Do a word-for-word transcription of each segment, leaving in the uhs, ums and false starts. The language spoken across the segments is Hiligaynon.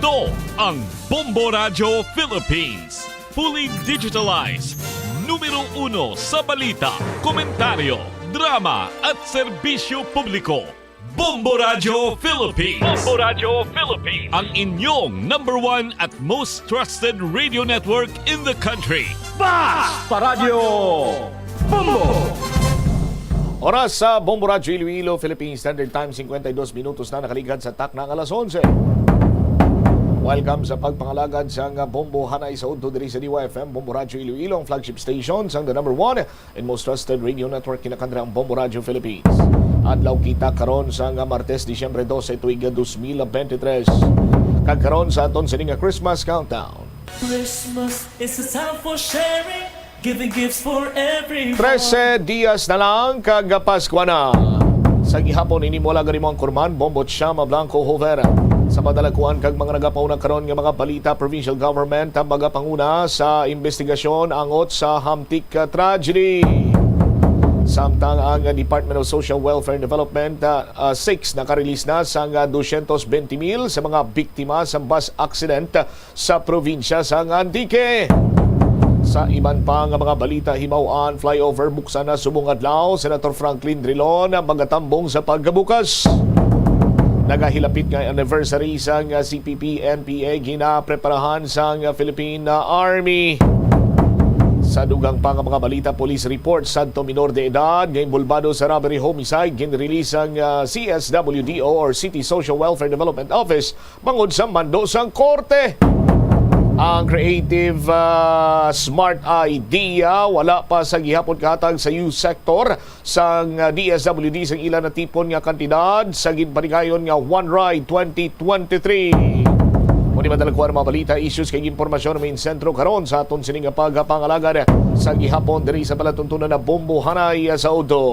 Ito ang Bombo Radyo Philippines. Fully digitalized. Numero uno sa balita, komentaryo, drama at serbisyo publiko. Bombo Radyo Philippines. Bombo Radyo Philippines. Ang inyong number one at most trusted radio network in the country. Basta Radyo Bombo! Oras sa Bombo Radyo Iloilo, Philippine Standard Time, cincuenta y dos minutos na nakaligad sa takna nga alas onse. Welcome sa pagpangalagad sang Bombo Hanay sa udto diri sa D Y F M, Bombo Radyo Iloilo, ang flagship station sang the number one and most trusted radio network, kinakandra ang Bombo Radyo Philippines. Adlaw kita karon sang Martes, Disyembre dose, tuig dos mil bente tres. Kag karon sa aton sini nga Christmas countdown. Christmas is a time for sharing, giving gifts for everyone. Trese dias na lang kag Paskwa na. Sa gihapon, ini mo lang mo ang kurman, Bombo Chama Blanco Hover. Sa padalakuan kag mga nagapauna karon nga mga balita, provincial government ang magapanguna sa investigasyon angot sa Hamtic, ah, tragedy. Samtang ang Department of Social Welfare and Development, ah, ah, six, nakarelease na sang, ah, dosyentos bente mil sa mga biktima sa bus accident sa probinsya sang Antique. Sa iban pa nga mga balita, himaw-an, flyover buksan na subong adlaw, Senator Franklin Drilon ang magatambong sa pagkabukas. Nagahilapit nga anniversary sang C P P N P A, ginapreparahan sang Philippine Army. Sa dugang pa nga mga balita, police report, sadto minor de edad nga inbolbado sa robbery homicide, ginrelease sang, ah, C S W D O or City Social Welfare Development Office bangod sa mando sang korte. Ang creative, ah, smart idea wala pa sa gihapon kahatag sa youth sector sang, ah, D S W D sang ila natipon nga kantidad sa ginpanigayon nga One Ride twenty twenty-three. Mao ni madalagkuan mga balita, issues kag impormasyon nga main sentro karon sa aton sini nga pagpangalagad sa gihapon diri sa palatuntunan na Bombo Hanay sa udto.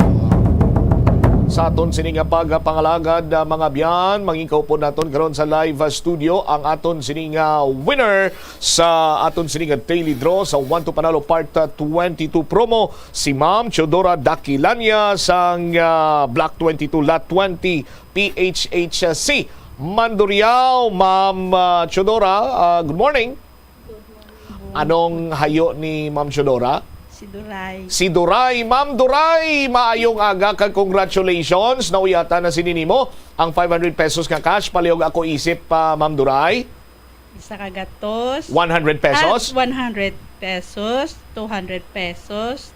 Sa aton sini nga pagpangalagad, ah, mga biyan, mangin kaupod naton karon sa live, ah, studio ang aton sini nga winner sa aton sini nga daily draw sa One to Panalo Part, ah, twenty-two promo, si Ma'am Teodora Daquilania sang, ah, Block twenty-two, Lot twenty, P H H C, Mandurriao. Ma'am, ah, Teodora, ah, good morning. Anong hayo ni Ma'am Teodora? Si Duray. Si Duray. Ma'am Duray, maayong aga kag congratulations. Nauyatan na sini nimo ang five hundred pesos nga cash. Palihog ako isip pa, Ma'am Duray. Isa ka gatos. One hundred pesos? Ah, one hundred pesos, two hundred pesos,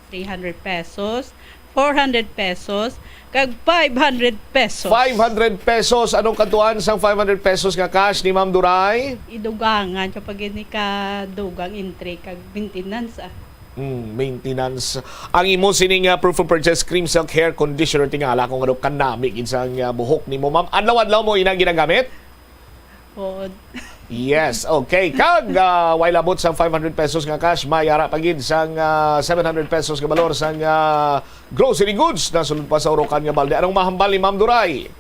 three hundred pesos, four hundred pesos, kag five hundred pesos. Five hundred pesos. Anong kantuan sang five hundred pesos nga cash ni Ma'am Duray? Idugangan kapag ini ka dugang entry kag maintenance, ah. Hmm, maintenance. Ang imo sining, ah, proof of purchase, cream silk hair conditioner, tingala ko nga daw kanami gid sang, ah, buhok nimo, ma'am. Adlaw-adlaw mo ina ginagamit? Oo. Yes, okay. Kag, ah, way labot sang five hundred pesos nga cash, may ara pa gid sang, ah, seven hundred pesos nga balor sang, ah, grocery goods na sulod pa sa urukan nga balde. Anong mahambal ni Ma'am Duray?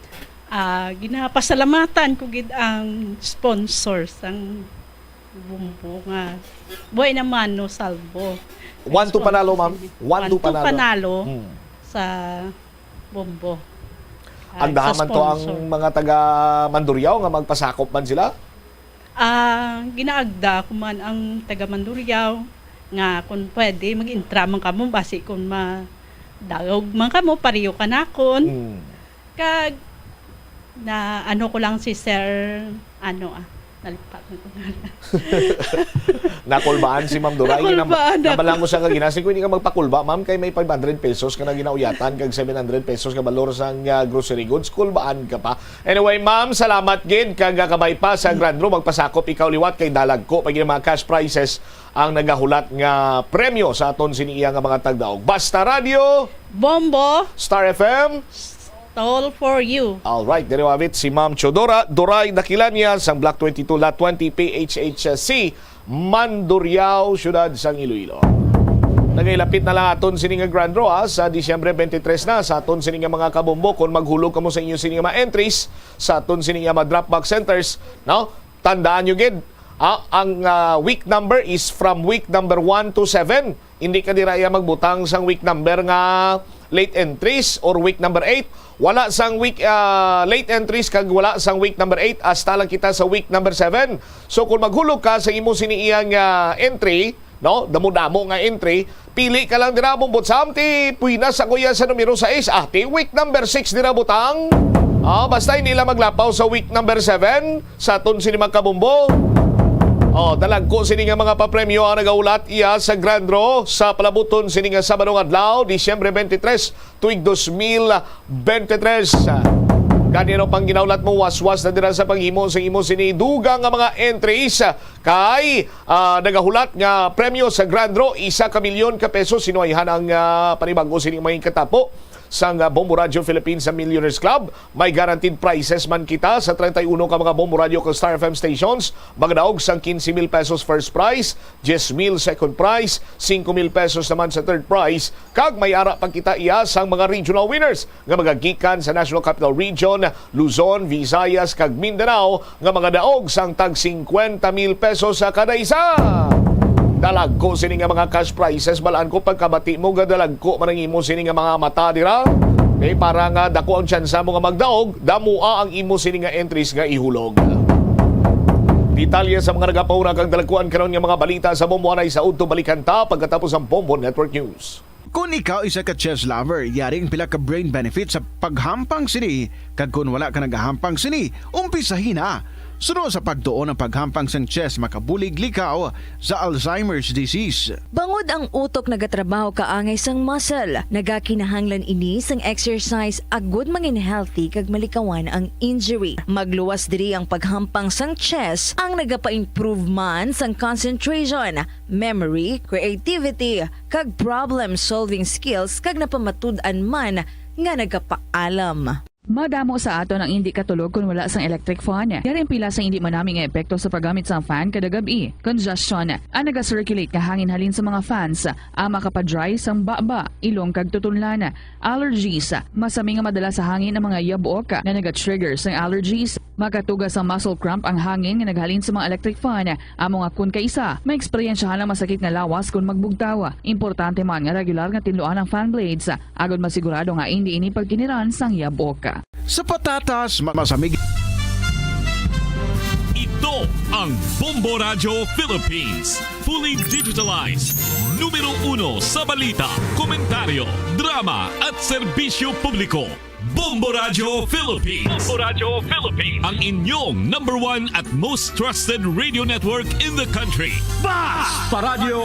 Ah, ginapasalamatan ko gid ang sponsor sang Bombo nga Buhay Naman, no, Salvo. One to Panalo, ma'am. Sponsor. One to Panalo. Panalo Hmm. sa Bombo. Agdahan man to ang mga taga Mandurriao nga magpasakop man sila? Ah, ginaagda ko man ang taga Mandurriao nga kung pwede, mag-intra man kamo, basi kung madawog man kamo, pareho ka nakon. Hmm. Kag na ano ko lang si Sir, ano, ah, nalipat na ko nga. Nakulbaan si Ma'am Duray. Nakulbaan ako. Nabala mo siya nga ginasig ko, hindi ka magpakulba, ma'am, kay may five hundred pesos ka na ginauyatan, kag seven hundred pesos ka balor sang, ah, grocery goods. Kulbaan ka pa. Anyway, ma'am, salamat gid, kag, ah, kabay pa sa Grand Draw, magpasakop ikaw liwat, kay dalagko pa gid ang mga cash prizes ang nagahulat nga premyo sa aton sini iya nga mga tagdaog. Basta Radio, Bombo, Star F M, All for you. Alright, diri mabit si Ma'am Teodora Duray Daquilania sang Block twenty-two, Lot twenty, P H H C, Mandurriao, Siyudad sang Iloilo. Nagailapit na lang aton sini nga grand draw, ah, sa Disyembre twenty-three na sa aton sini nga mga kabombo. Kung maghulog kamo sa inyo sini nga mga entries sa aton sini nga mga drop box centers, no? Tandaan nyo gid, ah, ang, ah, week number is from week number one to seven. Hindi ka dira iya magbutang sang week number nga late entries or week number eight. Wala sang week, ah, late entries kag wala sang week number eight, hasta lang kita sa week number seven. So kung maghulog ka sa imo sini iyang, ah, entry, no? Damo-damo nga entry, pili ka lang dira, Bombot Sam, ti pwina sa kuya sa numero sais, ah, ti week number six dira, butang. Ah, basta hindi lang maglapaw sa week number seven. Sa aton sini, mga kabombo. Oh, dalagko sini nga mga papremyo ang nagahulat iya sa Grand Draw sa palabuton sini nga Sabado nga adlaw, Disyembre twenty-three, tuig dos mil bente tres. Gani, ano pang ginahulat mo, waswas na dira sa paghimo sa imo sini dugang nga mga entries, kay, ah, nagahulat nga premyo sa Grand Draw, isa ka milyon ka pesos. Sinuwayhan ang, ah, panibag-o sini mga katapo sang, ah, Bombo Radio Philippines sa Millionaires Club. May guaranteed prizes man kita sa treinta y uno ka mga Bombo Radio kag Star F M stations. Magdaog sang quince mil pesos first prize, diez mil second prize, cinco mil pesos naman sa third prize, kag may ara pa kita iya sang mga regional winners nga magagikan sa National Capital Region, Luzon, Visayas, kag Mindanao, nga magadaog sang tag cincuenta mil pesos sa kada isa. Dalagko sini nga mga cash prizes, balaan ko pagkabati mo nga dalagko man ang imo sini nga mga mata dira. Kay para nga dako ang tsansa mo nga magdaog, damoa ang imo sini nga entries nga ihulog. Detalye sa mga nagapauna kag dalagkuan karon nga mga balita sa Bombo anay sa udto, balikan ta pagkatapos ang Bombo Network News. Kon ikaw isa ka chess lover, yari ang pila ka brain benefits sa paghampang sini, kag kon wala ka nagahampang sini, umpisahi na. Suno sa pagtuon, ang paghampang sang chess makabulig likaw sa Alzheimer's disease. Bangod ang utok nagatrabaho kaangay sang muscle, nagakinahanglan ini sang exercise agud mangin healthy kag malikawan ang injury. Magluwas diri ang paghampang sang chess, ang nagapa-improve man sang concentration, memory, creativity, kag problem-solving skills, kag napamatud-an man nga nagapaalam. Madamo sa aton ang indi katulog kon wala sang electric fan. Yari ang pila sa indi manami nga epekto sa paggamit sang fan kada gab-i. Congestion, ang naga-circulate nga hangin halin sa mga fans, ang makapa-dry sang baba, ilong kag tutunlan. Allergies, masami nga madala sa hangin ang mga yabok nga naga-trigger sang allergies. Makatuga sang muscle cramp ang hangin nga naghalin sa mga electric fan. Amo nga kon kaisa, maeksperiensyahan ang masakit nga lawas kon magbugtaw. Importante man nga regular nga tinluan ang fan blades, agud masigurado nga indi ini pagkiniran sang yabok. Sa patatas, ma-, masamig. Ito ang Bombo Radyo Philippines. Fully digitalized. Numero uno sa balita, komentaryo, drama, at serbisyo publiko. Bombo Radyo Philippines. Bombo Radyo Philippines. Ang inyong number one at most trusted radio network in the country. Basta Radyo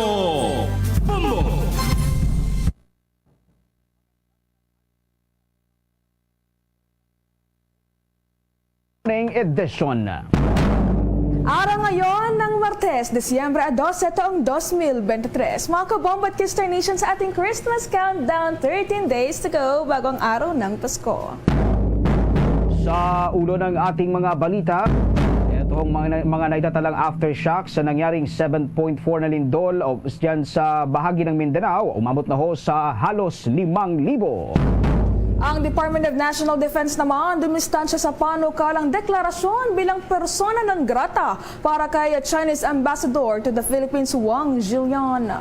Bombo! Morning Edition. Araw ngayon ng Martes, Disyembre dose taong dos mil bente tres. Mga kabombo at Kister Nation, sa ating Christmas countdown, thirteen days to go bago ang araw ng Pasko. Sa ulo ng ating mga balita, itong mga, mga naitatalang aftershocks sa nangyaring seven point four na lindol o dyan sa bahagi ng Mindanao, umabot na ho sa halos limang libo. Ang Department of National Defense naman dumistansya sa panukalang deklarasyon bilang persona non grata para kay Chinese Ambassador to the Philippines, Wang Zhilian.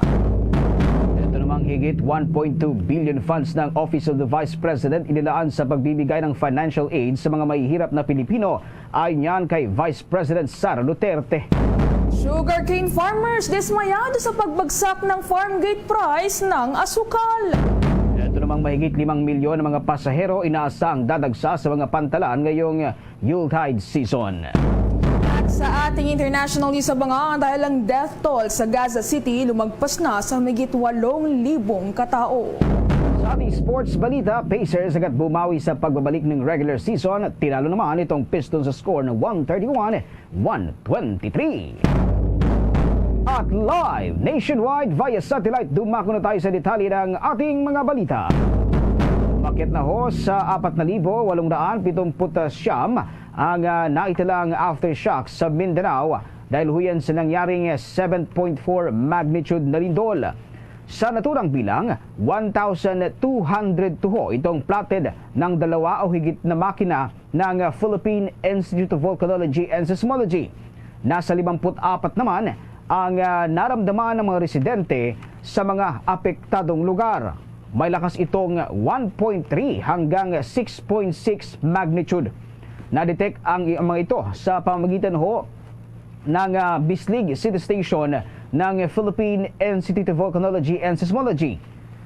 Ito namang higit one point two billion funds ng Office of the Vice President inilaan sa pagbibigay ng financial aid sa mga mahihirap na Pilipino, ayon yan kay Vice President Sara Duterte. Sugarcane farmers dismayado sa pagbagsak ng farm gate price ng asukal. Ito namang mahigit limang milyon na mga pasahero inaasang dadagsa sa mga pantalan ngayong Yuletide season. At sa ating international news, abangan dahil ang death toll sa Gaza City lumagpas na sa mahigit walong libong katao. Sa ating sports balita, Pacers agad bumawi sa pagbabalik ng regular season. Tinalo naman itong Pistons sa score ng one thirty-one, one twenty-three. At live nationwide via satellite, dumako na tayo sa detalye ng ating mga balita. Umakyat na ho sa apat na libo walong daan pitong put siyam ang, ah, naitalang aftershock sa Mindanao dahil ho yan sa nangyaring seven point four magnitude na lindol. Sa naturang bilang, one thousand two hundred two ho itong plotted ng dalawa o higit na makina ng Philippine Institute of Volcanology and Seismology. Nasa limampu't apat naman ang, ah, naramdaman ng mga residente sa mga apektadong lugar. May lakas itong one point three hanggang six point six magnitude. Na-detect ang i-, mga ito sa pamamagitan ho ng, ah, Bislig City Station ng Philippine Institute of Volcanology and Seismology.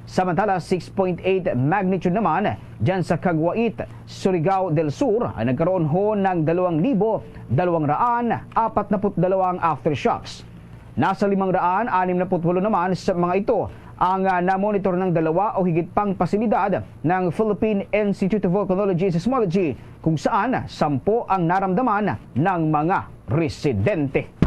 Samantala, six point eight magnitude naman dyan sa Caguait, Surigao del Sur, ay nagkaroon ho ng dalawang libo dalawang raan apat na put dalawa ang aftershocks. Nasa limang raan anim na put walo naman sa mga ito ang, ah, namonitor ng dalawa o higit pang pasilidad ng Philippine Institute of Volcanology and Seismology, kung saan sampo ang naramdaman ng mga residente.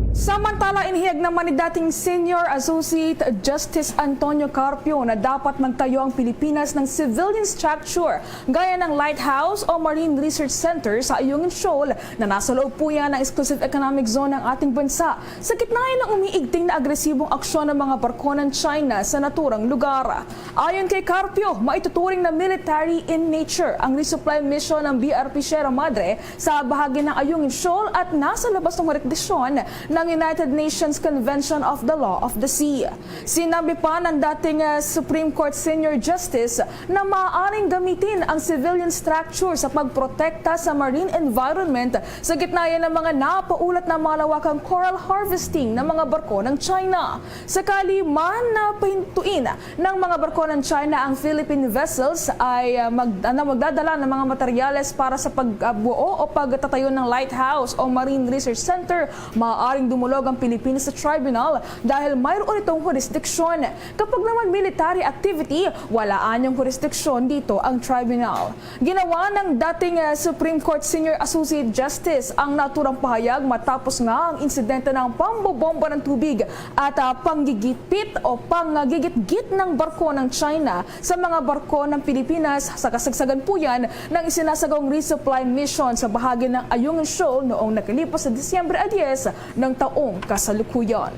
Samantala, inihayag naman ni dating Senior Associate Justice Antonio Carpio na dapat magtayo ang Pilipinas ng civilian structure gaya ng lighthouse o marine research center sa Ayungin Shoal na nasa loob po yan ng exclusive economic zone ng ating bansa, sa gitna ng umiigting na agresibong aksyon ng mga barko ng China sa naturang lugar. Ayon kay Carpio, maituturing na military in nature ang resupply mission ng B R P Sierra Madre sa bahagi ng Ayungin Shoal at nasa labas ng jurisdiksyon ng United Nations Convention of the Law of the Sea. Sinabi pa ng dating, ah, Supreme Court Senior Justice na maaaring gamitin ang civilian structure sa pagprotekta sa marine environment sa gitna yan ng mga napaulat na malawakang coral harvesting ng mga barko ng China. Sakali man na pahintuin ng mga barko ng China ang Philippine vessels ay, ah, mag-, na magdadala ng mga materyales para sa pagbuo o pagtatayo ng lighthouse o marine research center, maaaring dumulog ang Pilipinas sa tribunal dahil mayroon itong jurisdiction. Kapag naman military activity, wala anyang jurisdiction dito ang tribunal. Ginawa ng dating, ah, Supreme Court Senior Associate Justice ang naturang pahayag matapos nga ang insidente ng pambobomba ng tubig at, ah, panggigipit o panggigitgit ng barko ng China sa mga barko ng Pilipinas sa kasagsagan po yan ng isinasagawang resupply mission sa bahagi ng Ayungin Shoal noong nakalipas sa Disyembre a diyes ng taong kasalukuyan.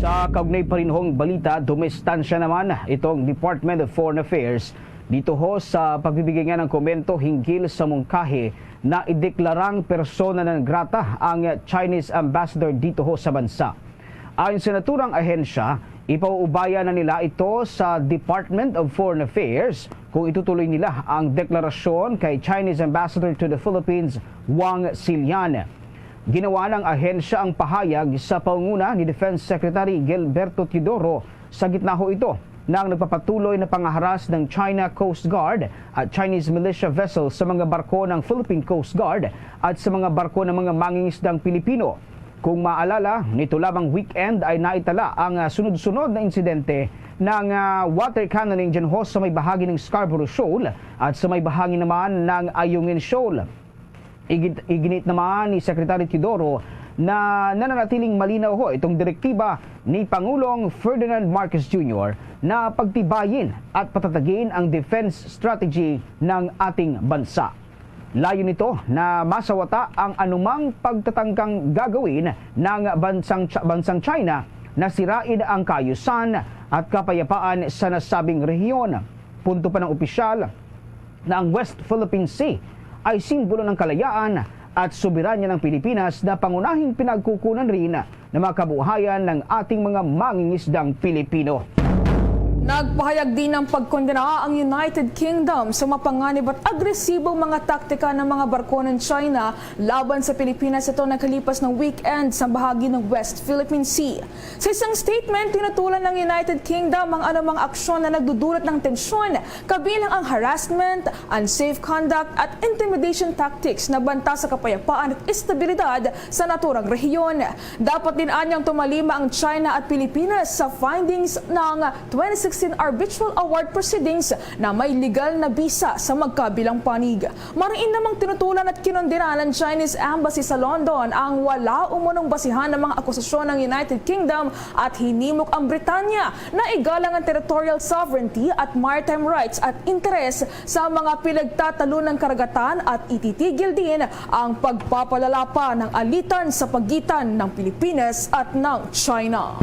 Sa kaugnay pa rin hong balita, dumistansya naman itong Department of Foreign Affairs dito ho sa pagbibigay nga ng komento hinggil sa mungkahi na ideklarang persona non grata ang Chinese ambassador dito ho sa bansa. Ayon sa naturang ahensya, ipauubaya na nila ito sa Department of Foreign Affairs kung itutuloy nila ang deklarasyon kay Chinese Ambassador to the Philippines, Wang Silian. Ginawa ng ahensya ang pahayag sa pangunguna ni Defense Secretary Gilberto Teodoro sa gitna ho ito ng nagpapatuloy na pangaharas ng China Coast Guard at Chinese militia vessels sa mga barko ng Philippine Coast Guard at sa mga barko ng mga mangingisdang Pilipino. Kung maalala, nito lamang weekend ay naitala ang, ah, sunod-sunod na insidente ng, ah, water cannoning dyan ho sa may bahagi ng Scarborough Shoal at sa may bahagi naman ng Ayungin Shoal. Igit-, iginit naman ni Secretary Teodoro na nananatiling malinaw ho itong direktiba ni Pangulong Ferdinand Marcos Junior na pagtibayin at patatagin ang defense strategy ng ating bansa. Layo nito na masawata ang anumang pagtatangkang gagawin ng bansang, bansang China na sirain ang kaayusan at kapayapaan sa nasabing rehiyon. Punto pa ng opisyal, na ang West Philippine Sea ay simbolo ng kalayaan at soberanya ng Pilipinas na pangunahing pinagkukunan rin ng mga kabuhayan ng ating mga mangingisdang Pilipino. Nagpahayag din ng pagkondena ang United Kingdom sa mapanganib at agresibong mga taktika ng mga barko ng China laban sa Pilipinas ito nakalipas na weekend sa bahagi ng West Philippine Sea. Sa isang statement, tinutulan ng United Kingdom ang anumang aksyon na nagdudulot ng tensyon, kabilang ang harassment, unsafe conduct, at intimidation tactics na banta sa kapayapaan at estabilidad sa naturang rehiyon. Dapat din anyang tumalima ang China at Pilipinas sa findings ng twenty sixteen Arbitral Award Proceedings na may legal na bisa sa magkabilang panig. Mariin namang tinutulan at kinondena ng Chinese Embassy sa London ang wala umunong basihan ng mga akusasyon ng United Kingdom at hinimok ang Britanya na igalang ang territorial sovereignty at maritime rights at interes sa mga pinagtatalunang karagatan at ititigil din ang pagpapalala pa ng alitan sa pagitan ng Pilipinas at ng China.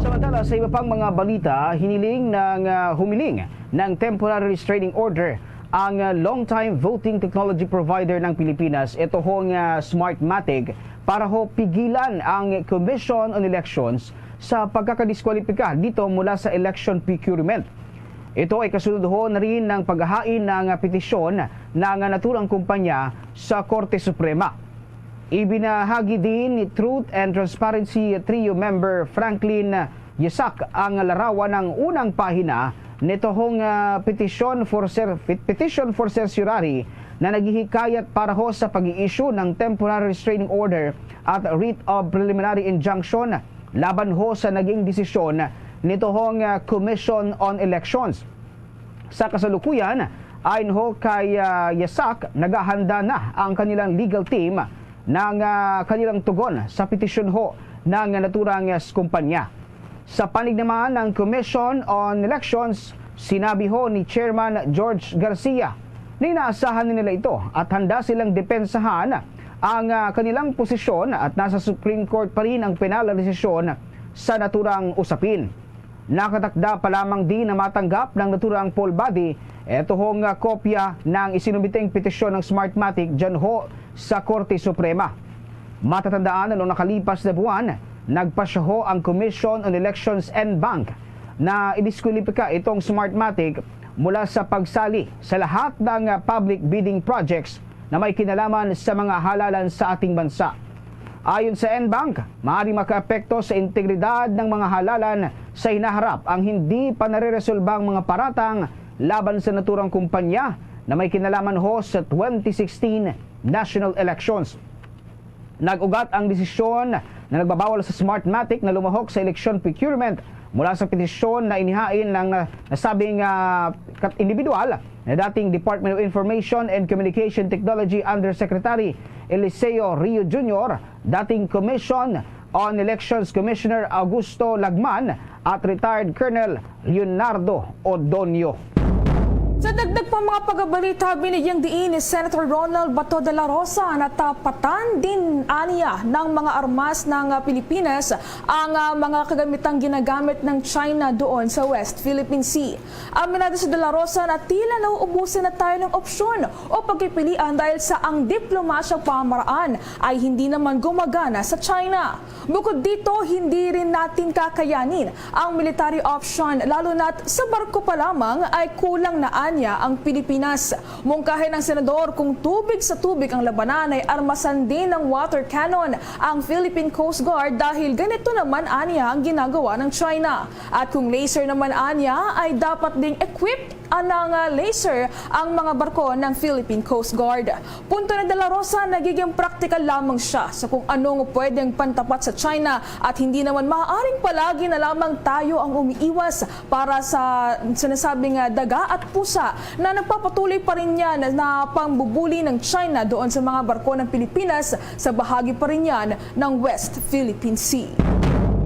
Samantala, sa iba pang mga balita, hiniling ng, ah, humiling ng temporary restraining order ang, ah, long-time voting technology provider ng Pilipinas, ito hong, ah, Smartmatic, para ho pigilan ang Commission on Elections sa pagkakadiskwalipika dito mula sa election procurement. Ito ay kasunod ho na rin ng paghahain ng petisyon ng naturang kumpanya sa Korte Suprema. Ibinahagi din ni Truth and Transparency Trio member Franklin Yasak ang larawan ng unang pahina nito hong, ah, petition for cer-, petition for certiorari na naghihikayat para ho sa pag-i-issue ng temporary restraining order at writ of preliminary injunction laban ho sa naging desisyon nito hong, ah, Commission on Elections. Sa kasalukuyan, ayon ho kay, ah, Yasak, nagahanda na ang kanilang legal team ng, ah, kanilang tugon sa petisyon ho ng naturang, ah, kumpanya. Sa panig naman ng Commission on Elections, sinabi ho ni Chairman George Garcia na inaasahan nila ito at handa silang depensahan ang, ah, kanilang posisyon at nasa Supreme Court pa rin ang penal na desisyon sa naturang usapin. Nakatakda pa lamang din na matanggap ng naturang poll body ito hong, ah, kopya ng isinumiting petisyon ng Smartmatic dyan ho sa Korte Suprema. Matatandaan na noong nakalipas na buwan, nagpasya ho ang Commission on Elections en banc na idiskwalipika itong Smartmatic mula sa pagsali sa lahat ng, ah, public bidding projects na may kinalaman sa mga halalan sa ating bansa. Ayon sa en banc, maaaring makaapekto sa integridad ng mga halalan sa hinaharap ang hindi pa nareresolbang mga paratang laban sa naturang kumpanya na may kinalaman ho sa twenty sixteen national elections. Nag-ugat ang desisyon na nagbabawal sa Smartmatic na lumahok sa election procurement mula sa petisyon na inihain ng na-, nasabing, ah, kat-, individual na dating Department of Information and Communication Technology Undersecretary Eliseo Rio Junior, dating Commission on Elections Commissioner Augusto Lagman, at retired Colonel Leonardo Odonio. Sa dagdag pa mga pagabalita, binigyang diin ni Senator Ronald Bato de la Rosa na tapatan din aniya ng mga armas ng, ah, Pilipinas ang, ah, mga kagamitang ginagamit ng China doon sa West Philippine Sea. Aminado si De La Rosa na tila nauubusan na tayo ng opsyon o pagpipilian dahil sa ang diplomasyang pamamaraan ay hindi naman gumagana sa China. Bukod dito, hindi rin natin kakayanin ang military option, lalo na't sa barko pa lamang ay kulang na aniya ang Pilipinas. Mungkahi ng senador, kung tubig sa tubig ang labanan, ay armasan din ng water cannon ang Philippine Coast Guard dahil ganito naman aniya ang ginagawa ng China. At kung laser naman aniya, ay dapat ding equipped anang, ah, laser ang mga barko ng Philippine Coast Guard. Punto ni De La Rosa, nagiging praktikal lamang siya sa kung anong pwedeng pantapat sa China at hindi naman maaaring palagi na lamang tayo ang umiiwas para sa sinasabing, ah, daga at pusa na nagpapatuloy pa rin yan na pambubuli ng China doon sa mga barko ng Pilipinas sa bahagi pa rin yan ng West Philippine Sea.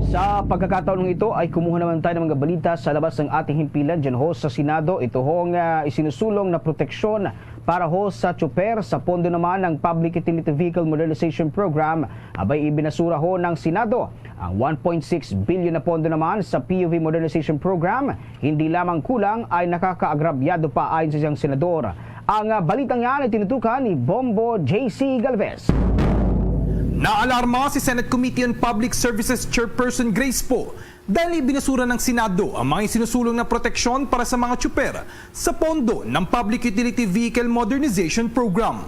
Sa pagkakataon ito ay kumuha naman tayo ng mga balita sa labas ng ating himpilan dyan ho sa Senado. Ito hong, ah, isinusulong na proteksyon para ho sa tsuper sa pondo naman ng Public Utility Vehicle Modernization Program. Abay, ibinasura ho ng Senado ang one point six billion na pondo naman sa P U V Modernization Program. Hindi lamang kulang ay nakakaagrabyado pa ayon sa isang senador. Ang, ah, balitang yan ay tinutukan ni Bombo J C Galvez. Naalarma si Senate Committee on Public Services Chairperson Grace Poe dahil ibinasura ng Senado ang mga isinusulong na proteksyon para sa mga tsuper sa pondo ng Public Utility Vehicle Modernization Program.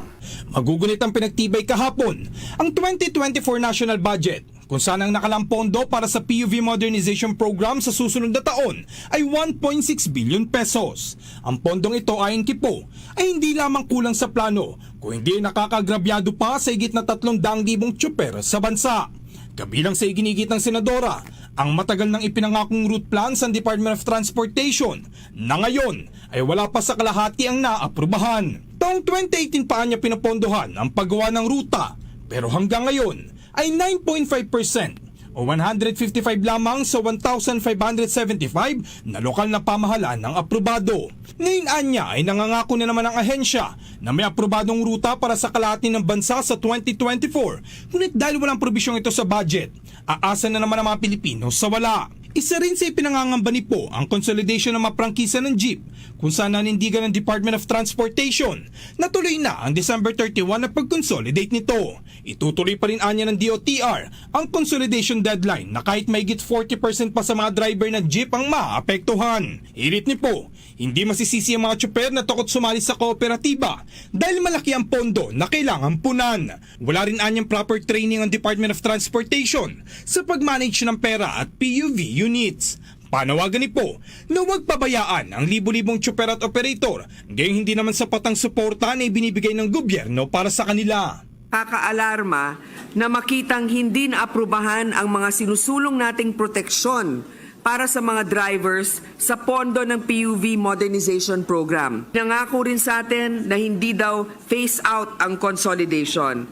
Magugunit ang pinagtibay kahapon ang twenty twenty-four national budget, kung saan ang nakalampondo para sa P U V Modernization Program sa susunod na taon ay one point six billion pesos. Ang pondong ito, ayon kay Poe, ay hindi lamang kulang sa plano, kung hindi nakakaagrabyado pa sa higit na tatlong daang libong tsuper sa bansa. Kabilang sa iginigit ng senadora ang matagal nang ipinangakong route plan sa Department of Transportation na ngayon ay wala pa sa kalahati ang naaprubahan. Taong twenty eighteen pa niya pinapondohan ang paggawa ng ruta, pero hanggang ngayon ay nine point five percent o one hundred fifty-five lamang sa one thousand five hundred seventy-five na lokal na pamahalaan ang aprobado. Ngayon anya ay nangangako na naman ang ahensya na may aprobadong ruta para sa kalahati ng bansa sa twenty twenty-four, ngunit dahil walang probisyong ito sa budget, aasa na naman ang mga Pilipino sa wala. Isa rin sa ipinangangamba ni Poe ang consolidation ng mga prangkisa ng jeep, kung saan nanindigan ng Department of Transportation na tuloy na ang December thirty-one na pag-consolidate nito. Itutuloy pa rin anya ng D O T R ang consolidation deadline na kahit mahigit forty percent pa sa mga driver ng jeep ang maapektuhan. Hirit ni Poe, hindi masisisi ang mga tsuper na takot sumali sa kooperatiba dahil malaki ang pondo na kailangan punan. Wala rin anyang proper training ang Department of Transportation sa pag-manage ng pera at P U V units. Panawagan ni Poe na huwag pabayaan ang libo-libong tsuper at operator, gayong hindi naman sapat ang suporta na ibinibigay ng gobyerno para sa kanila. Kakaalarma na makitang hindi naaprubahan ang mga sinusulong nating proteksyon para sa mga drivers sa pondo ng P U V Modernization Program. Nangako rin sa atin na hindi daw phase out ang consolidation.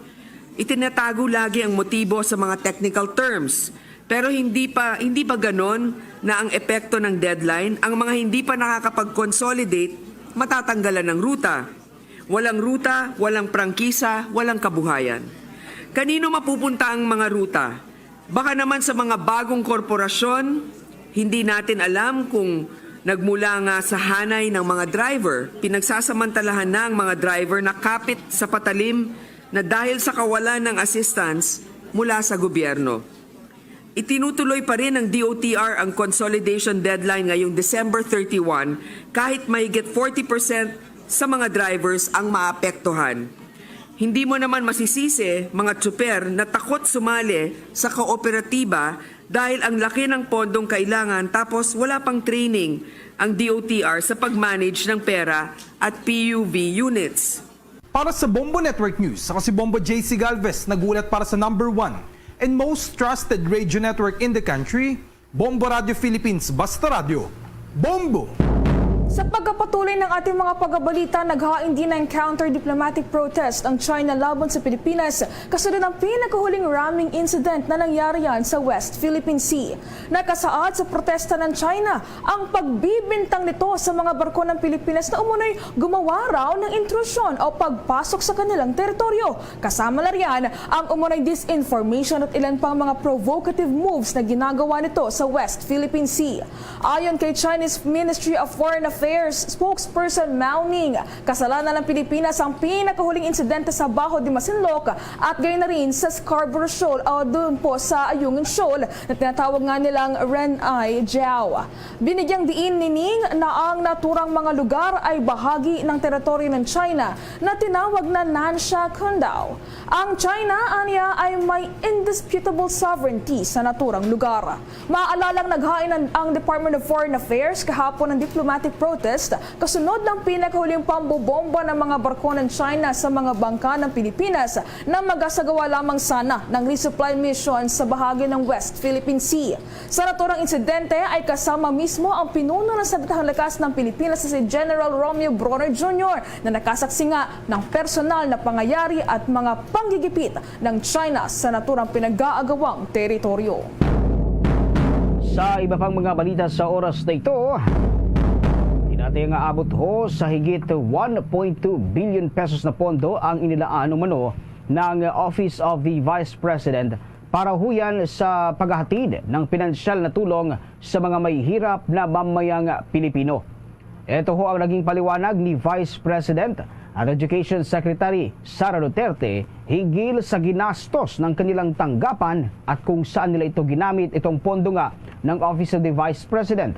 Itinatago lagi ang motibo sa mga technical terms, pero hindi pa hindi ba ganon na ang epekto ng deadline, ang mga hindi pa nakakapag-consolidate matatanggalan ng ruta? Walang ruta, walang prangkisa, walang kabuhayan. Kanino mapupunta ang mga ruta? Baka naman sa mga bagong korporasyon? Hindi natin alam kung nagmula nga sa hanay ng mga driver, pinagsasamantalahan na ang mga driver na kapit sa patalim na dahil sa kawalan ng assistance mula sa gobyerno. Itinutuloy pa rin ng D O T R ang consolidation deadline ngayong December thirty-one, kahit mahigit forty percent sa mga drivers ang maapektuhan. Hindi mo naman masisisi, mga tsuper, na takot sumali sa kooperatiba dahil ang laki ng pondong kailangan, tapos wala pang training ang D O T R sa pag-manage ng pera at P U V units. Para sa Bombo Network News, ako si Bombo J C Galvez, nag-uulat para sa number one and most trusted radio network in the country, Bombo Radio Philippines, Basta Radyo, Bombo! Sa pagkapatuloy ng ating mga pagbabalita, naghain din ng counter-diplomatic protest ang China laban sa Pilipinas kasunod ng pinakahuling ramming incident na nangyari yan sa West Philippine Sea. Nakasaad sa protesta ng China ang pagbibintang nito sa mga barko ng Pilipinas na umunoy gumawa raw ng intrusyon o pagpasok sa kanilang teritoryo. Kasama na riyan ang umunoy disinformation at ilan pang mga provocative moves na ginagawa nito sa West Philippine Sea. Ayon kay Chinese Ministry of Foreign Affairs spokesperson Mao Ning, kasalanan ng Pilipinas ang pinakahuling insidente sa Baho de Masinloc at gayon na rin sa Scarborough Shoal o doon po sa Ayungin Shoal na tinatawag nga nilang Ren Ai Jiao. Binigyang diin ni Ning na ang naturang mga lugar ay bahagi ng teritoryo ng China na tinawag na Nansha Kundao. Ang China, anya, ay may indisputable sovereignty sa naturang lugar. Maalalang naghain ang, ang Department of Foreign Affairs kahapon ng diplomatic protest kasunod ng pinakahuling pambobomba ng mga barko ng China sa mga bangka ng Pilipinas na magasagawa lamang sana ng resupply mission sa bahagi ng West Philippine Sea. Sa naturang insidente ay kasama mismo ang pinuno ng Sandatahang Lakas ng Pilipinas na si General Romeo Brawner Junior na nakasaksi nga ng personal na pangayari at mga panggigipit ng China sa naturang pinag-aagawang teritoryo. Sa iba pang mga balita sa oras na ito, hinati nga abot ho sa higit one point two billion pesos na pondo ang inilaan umano ng Office of the Vice President para huyan sa paghahatid ng pinansyal na tulong sa mga mahihirap na mamayang Pilipino. Ito ho ang naging paliwanag ni Vice President at Education Secretary Sara Duterte hinggil sa ginastos ng kanilang tanggapan at kung saan nila ito ginamit itong pondo nga ng Office of the Vice President.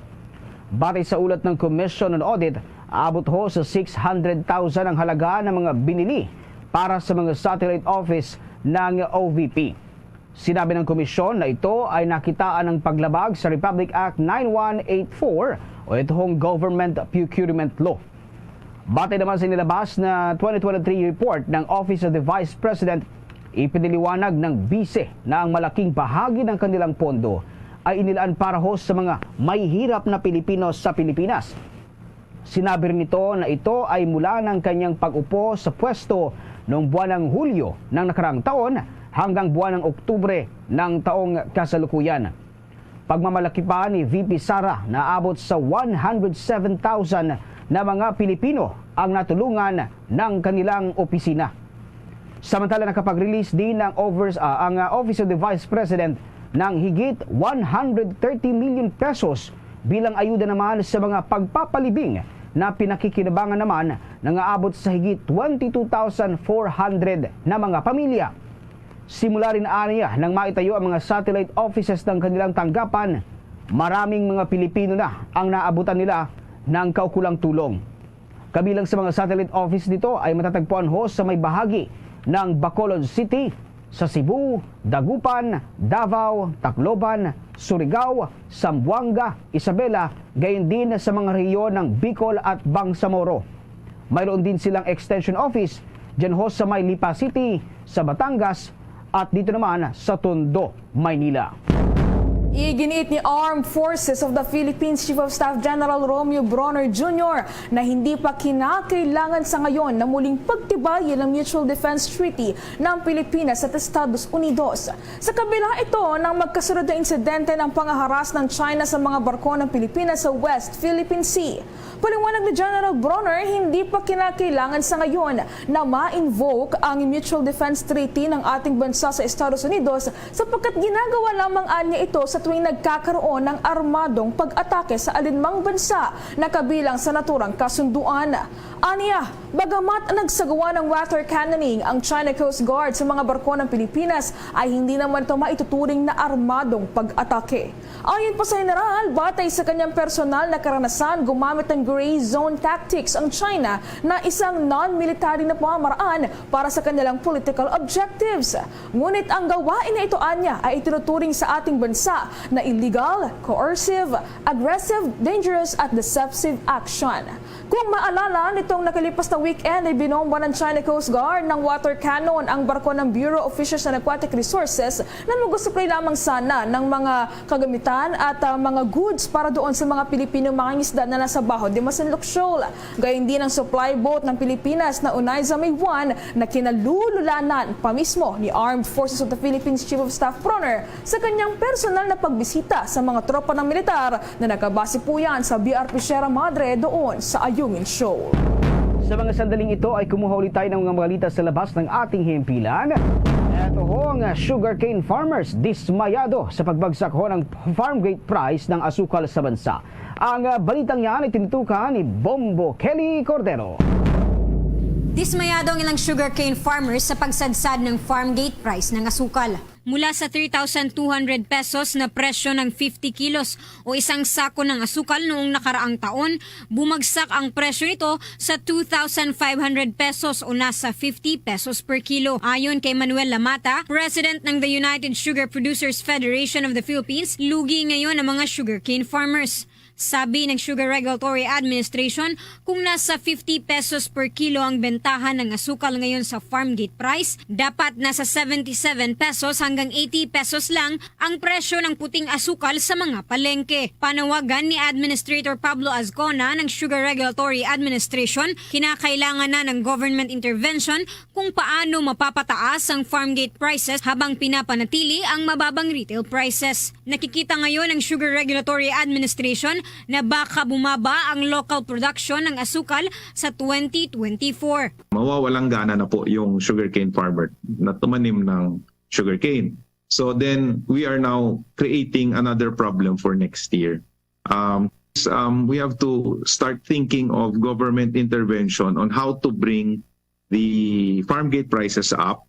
Batay sa ulat ng Commission on Audit, aabot ho sa six hundred thousand ang halaga ng mga binili para sa mga satellite office ng O V P. Sinabi ng komisyon na ito ay nakitaan ng paglabag sa Republic Act nine one eight four o ito hong Government Procurement Law. Batay naman sa inilabas na twenty twenty-three report ng Office of the Vice President, ipiniliwanag ng bise na ang malaking bahagi ng kanilang pondo ay inilaan para ho sa mga mahihirap na Pilipino sa Pilipinas. Sinabi rin nito na ito ay mula ng kanyang pag-upo sa pwesto noong buwan ng Hulyo ng nakaraang taon hanggang buwan ng Oktubre ng taong kasalukuyan. Pagmamalaki pa ni V P Sara na abot sa one hundred seven thousand na mga Pilipino ang natulungan ng kanilang opisina. Samantala, nakapag-release din ang overs-, ah, ang, ah, Office of the Vice President ng higit one hundred thirty million pesos bilang ayuda naman sa mga pagpapalibing na pinakikinabangan naman na nga abot sa higit twenty-two thousand four hundred na mga pamilya. Simula rin aniya nang maitayo ang mga satellite offices ng kanilang tanggapan, maraming mga Pilipino na ang naabutan nila ng kaukulang tulong. Kabilang sa mga satellite office nito ay matatagpuan ho sa may bahagi ng Bacolod City, sa Cebu, Dagupan, Davao, Tacloban, Surigao, Zamboanga, Isabela, gayon din sa mga rehiyon ng Bicol at Bangsamoro. Mayroon din silang extension office dyan ho sa may Lipa City, sa Batangas, at dito naman sa Tondo, Maynila. Iginiit ni Armed Forces of the Philippines Chief of Staff General Romeo Bronner Junior na hindi pa kinakailangan sa ngayon na muling pagtibayin ang Mutual Defense Treaty ng Pilipinas at Estados Unidos. Sa kabila ito ng magkasunod na insidente ng pangaharas ng China sa mga barko ng Pilipinas sa West Philippine Sea. Paliwanag ni General Bronner, hindi pa kinakailangan sa ngayon na ma-invoke ang Mutual Defense Treaty ng ating bansa sa Estados Unidos sapagkat ginagawa lamang anya ito sa tuwing nagkakaroon ng armadong pag-atake sa alinmang bansa na kabilang sa naturang kasunduan. Anya, bagamat nagsagawa ng water cannoning ang China Coast Guard sa mga barko ng Pilipinas, ay hindi naman ito maituturing na armadong pag-atake. Ayon pa sa General, batay sa kanyang personal na karanasan, gumamit ng gray zone tactics ang China na isang non-military na pamamaraan para sa kanilang political objectives. Ngunit ang gawain na ito anya ay itinuturing sa ating bansa na illegal, coercive, aggressive, dangerous at deceptive action. Kung maalala, nitong nakalipas na weekend ay binomba ng China Coast Guard ng water cannon ang barko ng Bureau of Fisheries and Aquatic Resources na mag-supply lamang sana ng mga kagamitan at, ah, mga goods para doon sa mga Pilipino mangingisda na nasa Baho de Masinloc Shoal. Gayon din ang supply boat ng Pilipinas na Oneida May One na kinalululanan pa mismo ni Armed Forces of the Philippines Chief of Staff Bronner sa kanyang personal na pagbisita sa mga tropa ng militar na nakabase po yan sa B R P Sierra Madre doon sa Ayungin Shoal. Sa mga sandaling ito ay kumuha ulit tayo ng mga balita sa labas ng ating himpilan. Eto ho ang sugarcane farmers dismayado sa pagbagsak ho ng farm gate price ng asukal sa bansa. Ang, ah, balitang yan ay tinutukan ni Bombo Kelly Cordero. Dismayado ang ilang sugarcane farmers sa pagsadsad ng farm gate price ng asukal. Mula sa three thousand two hundred pesos na presyo ng fifty kilos o isang sako ng asukal noong nakaraang taon, bumagsak ang presyo nito sa two thousand five hundred pesos o nasa fifty pesos per kilo. Ayon kay Manuel Lamata, President ng the United Sugar Producers Federation of the Philippines, lugi ngayon ang mga sugarcane farmers. Sabi ng Sugar Regulatory Administration, kung nasa fifty pesos per kilo ang bentahan ng asukal ngayon sa farm gate price, dapat nasa seventy-seven pesos hanggang eighty pesos lang ang presyo ng puting asukal sa mga palengke. Panawagan ni Administrator Pablo Azcona ng Sugar Regulatory Administration, kinakailangan na ng government intervention kung paano mapapataas ang farm gate prices habang pinapanatili ang mababang retail prices. Nakikita ngayon ng Sugar Regulatory Administration na baka bumaba ang local production ng asukal sa twenty twenty-four. Mawawalang gana na po yung sugarcane farmer na tumanim ng sugarcane. So then we are now creating another problem for next year. Um, s- um, we have to start thinking of government intervention on how to bring the farm gate prices up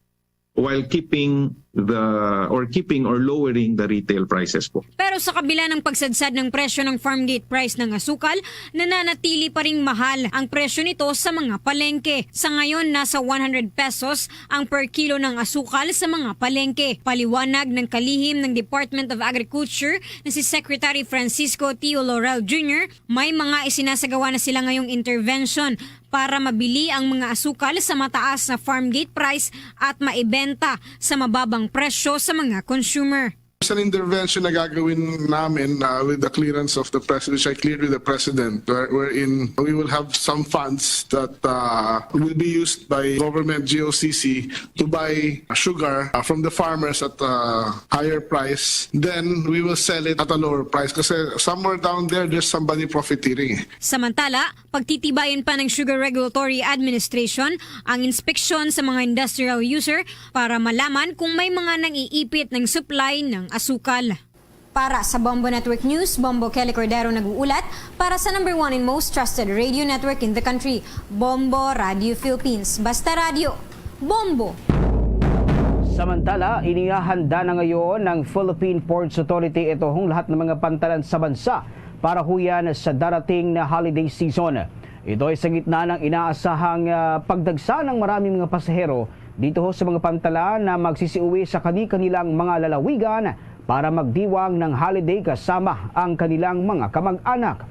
while keeping the or keeping or lowering the retail prices po. Pero sa kabila ng pagsadsad ng presyo ng farm gate price ng asukal, nananatili pa ring mahal ang presyo nito sa mga palengke. Sa ngayon, nasa one hundred pesos ang per kilo ng asukal sa mga palengke. Paliwanag ng kalihim ng Department of Agriculture na si Secretary Francisco Tio Laurel Junior, may mga isinasagawa na sila ngayong intervention para mabili ang mga asukal sa mataas na farm gate price at maibenta sa mababang presyo sa mga consumer. There's an intervention na gagawin namin, uh, with the clearance of the President, which I cleared with the President, where, wherein we will have some funds that, uh, will be used by government G O C C to buy sugar, uh, from the farmers at a higher price. Then we will sell it at a lower price kasi somewhere down there, there's somebody profiteering eh. Samantala, pagtitibayan pa ng Sugar Regulatory Administration ang inspeksyon sa mga industrial user para malaman kung may mga nang-iipit ng supply ng asukal. Para sa Bombo Network News, Bombo Kelly Cordero nag-uulat para sa number one and most trusted radio network in the country, Bombo Radio Philippines. Basta radyo, Bombo! Samantala, inihahanda na ngayon ng Philippine Ports Authority ito ang lahat ng mga pantalan sa bansa para huyan sa darating na holiday season. Ito ay sa gitna ng inaasahang, ah, pagdagsa ng maraming mga pasahero dito ho sa mga pantalan na magsisiuwi sa kani-kanilang mga lalawigan para magdiwang ng holiday kasama ang kanilang mga kamag-anak.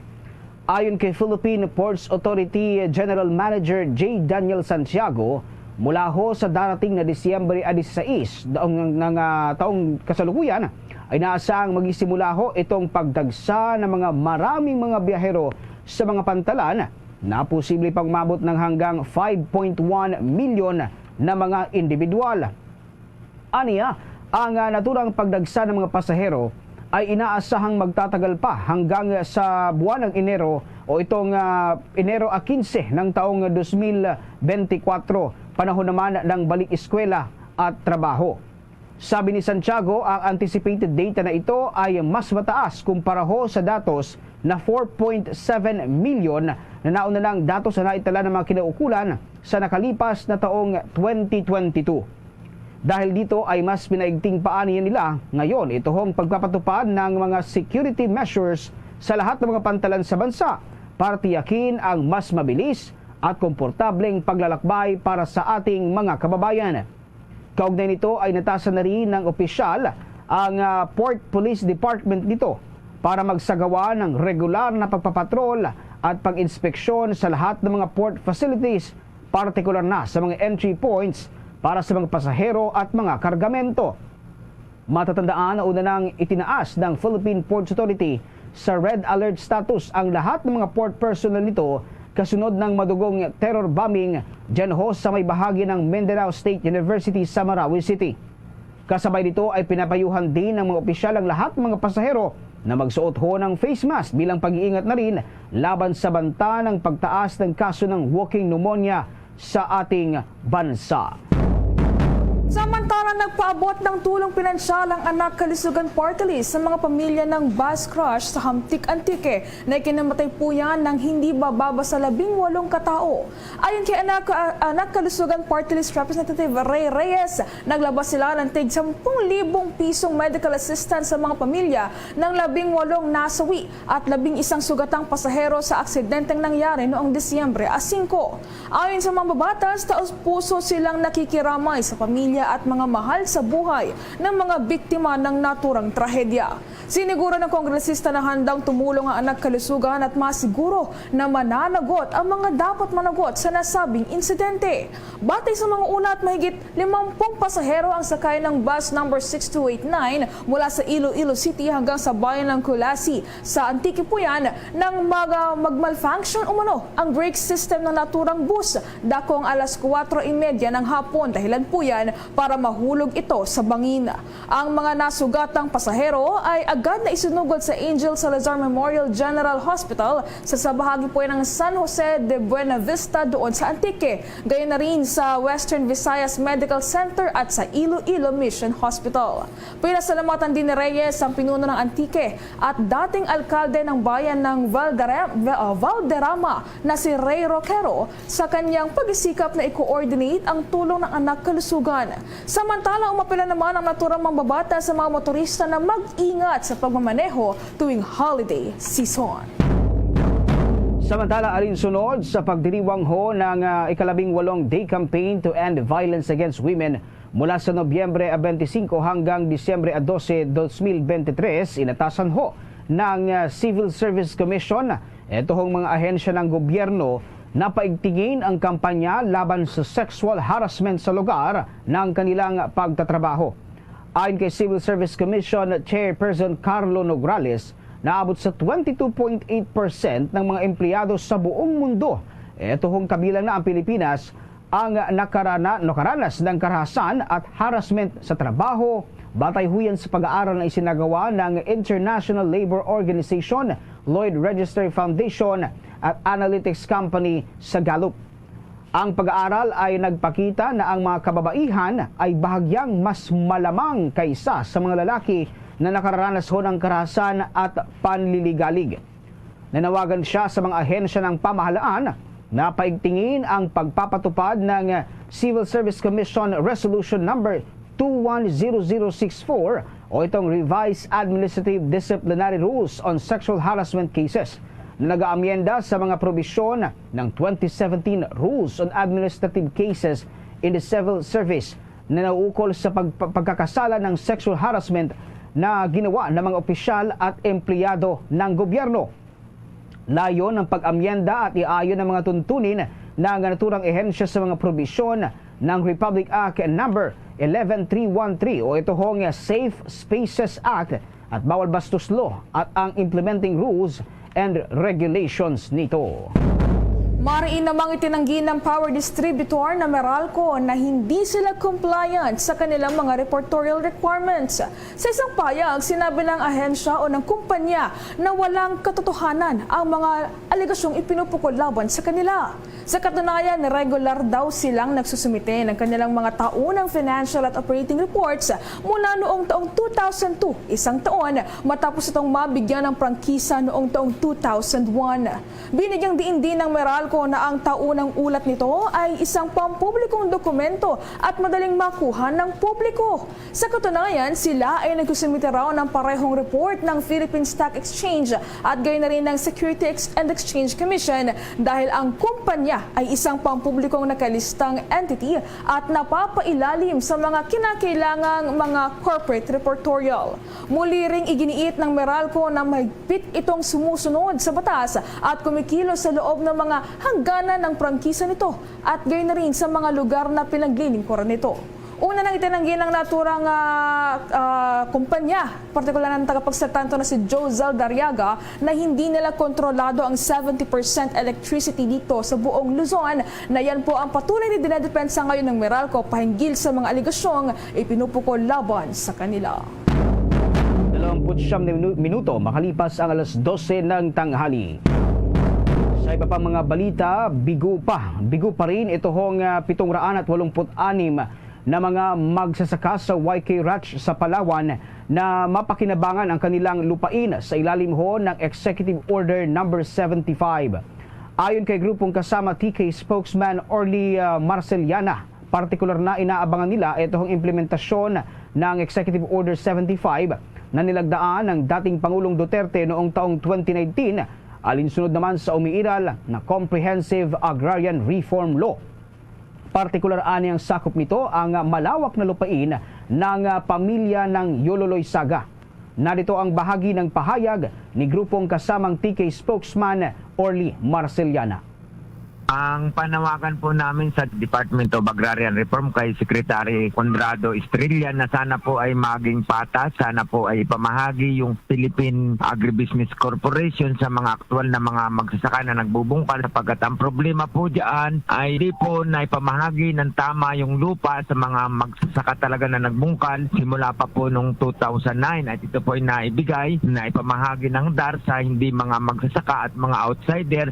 Ayon kay Philippine Ports Authority General Manager J Daniel Santiago, mula ho sa darating na Disyembre a dieciséis, daong, ng, ah, taong kasalukuyan, ay inaasahang magsisimula ho itong pagdagsa ng mga maraming mga biyahero sa mga pantalan na posible pang umabot ng hanggang five point one million na mga individual. Aniya, ang, ah, naturang pagdagsa ng mga pasahero ay inaasahang magtatagal pa hanggang sa buwan ng Enero o itong, ah, Enero a quince ng taong dos mil bentikwatro, panahon naman ng balik eskwela at trabaho. Sabi ni Santiago, ang anticipated data na ito ay mas mataas kumpara ho sa datos na four point seven million na nauna nang datos na naitala ng mga kinaukulan sa nakalipas na taong twenty twenty-two. Dahil dito ay mas pinaigting pa niya nila ngayon ito hong pagpapatupad ng mga security measures sa lahat ng mga pantalan sa bansa para tiyakin ang mas mabilis at komportableng paglalakbay para sa ating mga kababayan. Kaugnay nito ay natasan na rin ng opisyal ang, ah, Port Police Department nito para magsagawa ng regular na pagpapatrol at pag-inspeksyon sa lahat ng mga port facilities, partikular na sa mga entry points para sa mga pasahero at mga kargamento. Matatandaan na una nang itinaas ng Philippine Ports Authority sa red alert status ang lahat ng mga port personnel nito kasunod ng madugong terror bombing dyan ho sa may bahagi ng Mindanao State University sa Marawi City. Kasabay nito ay pinapayuhan din ng mga opisyal ang lahat ng mga pasahero na magsuot ho ng face mask bilang pag-iingat na rin laban sa banta ng pagtaas ng kaso ng walking pneumonia sa ating bansa. Samantala, nagpaabot ng tulong pinansyal ang Anak Kalusugan Party List sa mga pamilya ng bus crash sa Hamtic, Antique na ikinamatay po yan ng hindi bababa sa labing walong katao. Ayon kay Anak, ah, Anak Kalusugan Party List Representative Ray Reyes, naglabas sila ng tig sampung libong pisong medical assistance sa mga pamilya ng labing walong nasawi at labing isang sugatang pasahero sa aksidenteng nangyari noong Disyembre a singko. Ayon sa mambabatas, taos-puso silang nakikiramay sa pamilya at mga mahal sa buhay ng mga biktima ng naturang trahedya. Siniguro ng kongresista na handang tumulong ang Anak Kalusugan at masiguro na mananagot ang mga dapat managot sa nasabing insidente. Batay sa mga ulat, mahigit limampung pasahero ang sakay ng bus number six two eight nine mula sa Iloilo City hanggang sa bayan ng Culasi sa Antique po yan nang mag-, mag-malfunction umano ang brake system ng naturang bus dakong alas kuwatro y media ng hapon, dahilan po yan para mahulog ito sa bangin. Ang mga nasugatang pasahero ay agad na isinugod sa Angel Salazar Memorial General Hospital sa, sa bahagi po ng San Jose de Buenavista doon sa Antique, gayon na rin sa Western Visayas Medical Center at sa Iloilo Mission Hospital. Pinasalamatan din ni Reyes ang pinuno ng Antique at dating alkalde ng bayan ng Valderra-, Valderrama na si Ray Roquero sa kanyang pagsikap na i-coordinate ang tulong ng Anak Kalusugan. Samantala, umapela naman ang naturang mambabatas sa mga motorista na mag-ingat sa pagmamaneho tuwing holiday season. Samantala, alinsunod sa pagdiriwang ho ng, ah, ikalabing walong Day Campaign to End Violence Against Women mula sa Nobyembre a bente singko hanggang Disyembre a dose, dos mil bente tres, inatasan ho ng, ah, Civil Service Commission ito hong mga ahensya ng gobyerno na paigtingin ang kampanya laban sa sexual harassment sa lugar ng kanilang pagtatrabaho. Ayon kay Civil Service Commission Chairperson Carlo Nograles, naabot sa twenty-two point eight percent ng mga empleyado sa buong mundo, ito hong kabilang na ang Pilipinas, ang nakarana-, nakaranas ng karahasan at harassment sa trabaho, batay ho yan sa pag-aaral na isinagawa ng International Labor Organization, Lloyd Register Foundation, at analytics company sa Gallup. Ang pag-aaral ay nagpakita na ang mga kababaihan ay bahagyang mas malamang kaysa sa mga lalaki na nakararanas ho ng karahasan at panliligalig. Nanawagan siya sa mga ahensya ng pamahalaan na paigtingin ang pagpapatupad ng Civil Service Commission Resolution Number two one zero zero six four o itong Revised Administrative Disciplinary Rules on Sexual Harassment Cases na nag-aamyenda sa mga probisyon ng twenty seventeen Rules on Administrative Cases in the Civil Service na nauukol sa pag-, pagkakasala ng sexual harassment na ginawa ng mga opisyal at empleyado ng gobyerno. Layon ng pag-amyenda at iayon ang mga tuntunin ng naturang ehensya sa mga probisyon ng Republic Act Number eleven three one three o ito hong Safe Spaces Act at Bawal Bastos Law at ang implementing rules and regulations nito. Mariin namang itinanggi ng power distributor na Meralco na hindi sila compliant sa kanilang mga reportorial requirements. Sa isang payag, sinabi ng ahensya o ng kumpanya na walang katotohanan ang mga alegasyong ipinupukol laban sa kanila. Sa katunayan, regular daw silang nagsusumite ng kanilang mga taunang financial at operating reports mula noong taong two thousand two, isang taon matapos itong mabigyan ng prangkisa noong taong two thousand one. Binigyang diin din ng Meralco na ang taunang ulat nito ay isang pampublikong dokumento at madaling makuha ng publiko. Sa katunayan, sila ay nagsusumite raw ng parehong report ng Philippine Stock Exchange at gayon na rin ng Security Ex-, and Exchange Commission dahil ang kumpanya ay isang pampublikong nakalistang entity at napapailalim sa mga kinakailangang mga corporate reportorial. Muli ring iginiit ng Meralco na mahigpit itong sumusunod sa batas at kumikilos sa loob ng mga hangganan ng prangkisa nito at gayon na rin sa mga lugar na pinaglilingkuran nito. Una nang itinanggi ng naturang, ah, ah, kumpanya, partikular ng tagapagsalita nito na si Josel Dariaga, na hindi nila kontrolado ang seventy percent electricity dito sa buong Luzon, na yan po ang patuloy na dinedepensa ngayon ng Meralco pahinggil sa mga alegasyong ipinupukol laban sa kanila. Dalawamput siyam na minu-, minuto makalipas ang alas dose ng tanghali. Sa iba pang mga balita, bigo pa, bigo pa rin ito hong, ah, pitong raan at walumput anim na mga magsasaka sa Y K Ranch sa Palawan na mapakinabangan ang kanilang lupain sa ilalim ho ng Executive Order Number seventy-five. Ayon kay Grupong Kasama T K spokesman Orly, ah, Marceliana, partikular na inaabangan nila ito ang implementasyon ng Executive Order seventy-five na nilagdaan ng dating Pangulong Duterte noong taong twenty nineteen, alinsunod naman sa umiiral na Comprehensive Agrarian Reform Law. Partikular ani ang sakop nito ang malawak na lupain ng, ah, pamilya ng Yolo Loizaga. Narito ang bahagi ng pahayag ni Grupong Kasamang T K spokesman Orly Marceliana. Ang panawagan po namin sa Department of Agrarian Reform kay Secretary Conrado Estrella na sana po ay maging patas, sana po ay ipamahagi yung Philippine Agribusiness Corporation sa mga aktual na mga magsasaka na nagbubungkal, sapagkat ang problema po dyan ay di po naipamahagi ng tama yung lupa sa mga magsasaka talaga na nagbungkal. Simula pa po nung two thousand nine ay ito po ay naibigay, naipamahagi ng dar sa hindi mga magsasaka at mga outsider.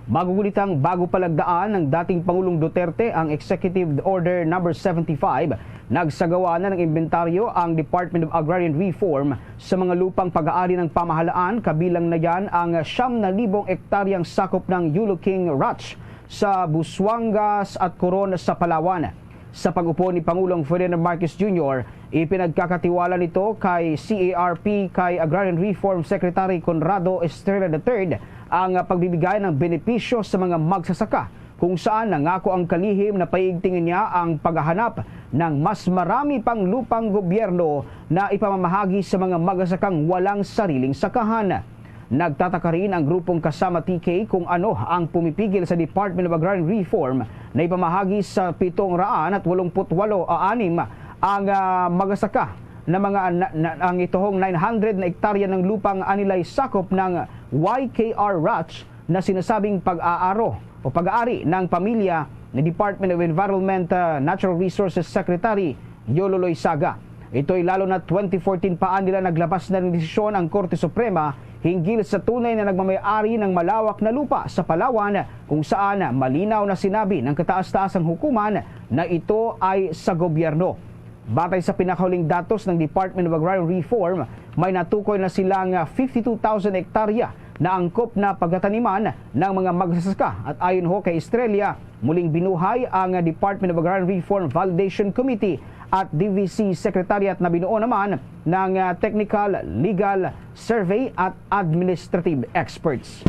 Magugulitang bago palagdaan ng dating Pangulong Duterte ang Executive Order Number seventy-five, nagsagawa na ng imbentaryo ang Department of Agrarian Reform sa mga lupang pag-aari ng pamahalaan, kabilang na yan ang siyam na libong ektaryang sakop ng Yolo King Ranch sa Busuanga at Coron sa Palawan. Sa pag-upo ni Pangulong Ferdinand Marcos Junior, ipinagkakatiwala nito kay C A R P kay Agrarian Reform Secretary Conrado Estrella the third ang pagbibigay ng benepisyo sa mga magsasaka, kung saan nangako ang kalihim na paigtingin niya ang paghahanap ng mas marami pang lupang gobyerno na ipamamahagi sa mga magsasakang walang sariling sakahan. Nagtataka rin ang Grupong Kasama T K kung ano ang pumipigil sa Department of Agrarian Reform na ipamahagi sa pitong raan at walumput walo a anim ang, ah, magsasaka na mga na, na, ang itohong nine hundred na ektarya ng lupang anilay sakop ng Y K R Ranch na sinasabing pag-aaro o pag-aari ng pamilya ni Department of Environment, ah, Natural Resources Secretary Yolo Loizaga. Ito'y lalo na twenty fourteen pa nila naglabas na ng desisyon ang Korte Suprema hinggil sa tunay na nagmamayari ng malawak na lupa sa Palawan, kung saan malinaw na sinabi ng kataas-taasang hukuman na ito ay sa gobyerno. Batay sa pinakahuling datos ng Department of Agrarian Reform, may natukoy na sila nga fifty-two thousand hektarya na angkop na pagkataniman ng mga magsasaka, at ayon ho kay Estrella, muling binuhay ang Department of Agrarian Reform Validation Committee at D V C Secretariat na binuo naman ng, ah, technical, legal, survey at administrative experts.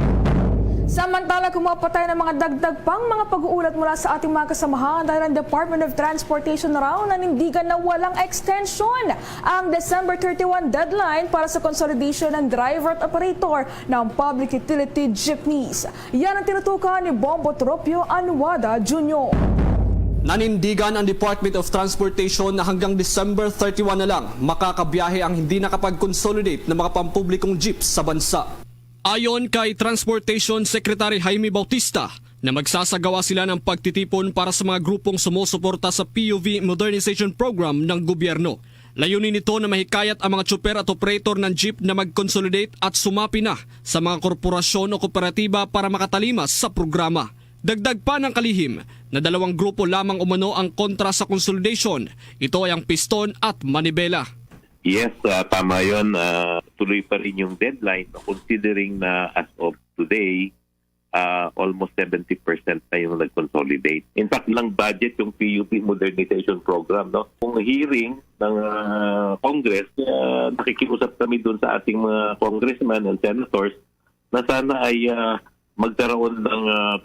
Samantala, kumuha pa tayo ng mga dagdag pang mga pag-uulat mula sa ating mga kasamahan dahil ang Department of Transportation na raw nanindigan na walang extension ang December thirty-one deadline para sa consolidation ng driver at operator ng public utility jeepneys. Yan ang tinutukan ni Bombo Tropio Anuada Junior. Nanindigan ang Department of Transportation na hanggang December thirty-one na lang makakabiyahe ang hindi nakapag-consolidate na mga pampublikong jeep sa bansa. Ayon kay Transportation Secretary Jaime Bautista, na magsasagawa sila ng pagtitipon para sa mga grupong sumusuporta sa P U V Modernization Program ng gobyerno. Layunin nito na mahikayat ang mga tsuper at operator ng jeep na mag-consolidate at sumapi na sa mga korporasyon o kooperatiba para makatalima sa programa. Dagdag pa ng kalihim na dalawang grupo lamang umano ang kontra sa consolidation. Ito ay ang Piston at Manibela. Yes, ah, tama yun. Ah, tuloy pa rin yung deadline, no? Considering na as of today, ah, almost seventy percent na yung nag-consolidate. In fact, lang budget yung P U V modernization program, no? Kung hearing ng, ah, Congress, ah, nakikiusap kami dun sa ating mga congressmen and senators na sana ay, ah, magkaroon ng, ah,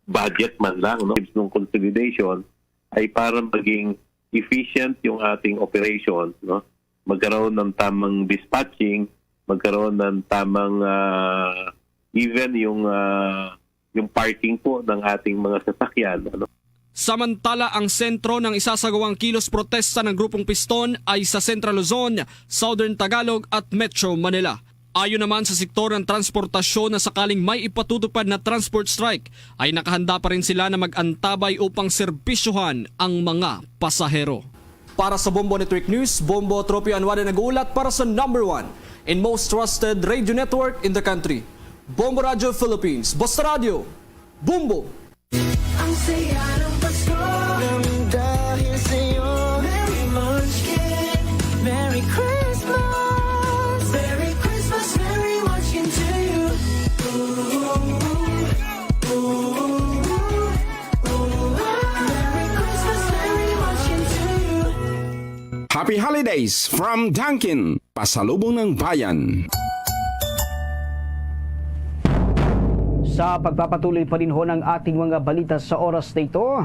budget man lang, no? Ng consolidation ay para maging efficient yung ating operation, no? Magkaroon ng tamang dispatching, magkaroon ng tamang, ah, even yung, ah, yung parking po ng ating mga sasakyan, ano? Samantala, ang sentro ng isasagawang kilos protesta ng Grupong Piston ay sa Central Luzon, Southern Tagalog at Metro Manila. Ayon naman sa sektor ng transportasyon na sakaling may ipatutupad na transport strike, ay nakahanda pa rin sila na mag-antabay upang serbisyohan ang mga pasahero. Para sa Bombo Network News, Bombo Tropio Anuada nag-uulat para sa number one and most trusted radio network in the country, Bombo Radio Philippines. Basta Radio, Bombo! Ang saya ng Pasko. Nang dahil sa'yo. Merry Munchkin. Merry Christmas. Merry Christmas, Merry Munchkin to you. Ooh, ooh, ooh, ooh, ooh. Merry Christmas, Merry Munchkin to you. Happy Holidays from Dunkin', Pasalubong ng Bayan. Sa pagpapatuloy pa rin ho ng ating mga balita sa oras na ito,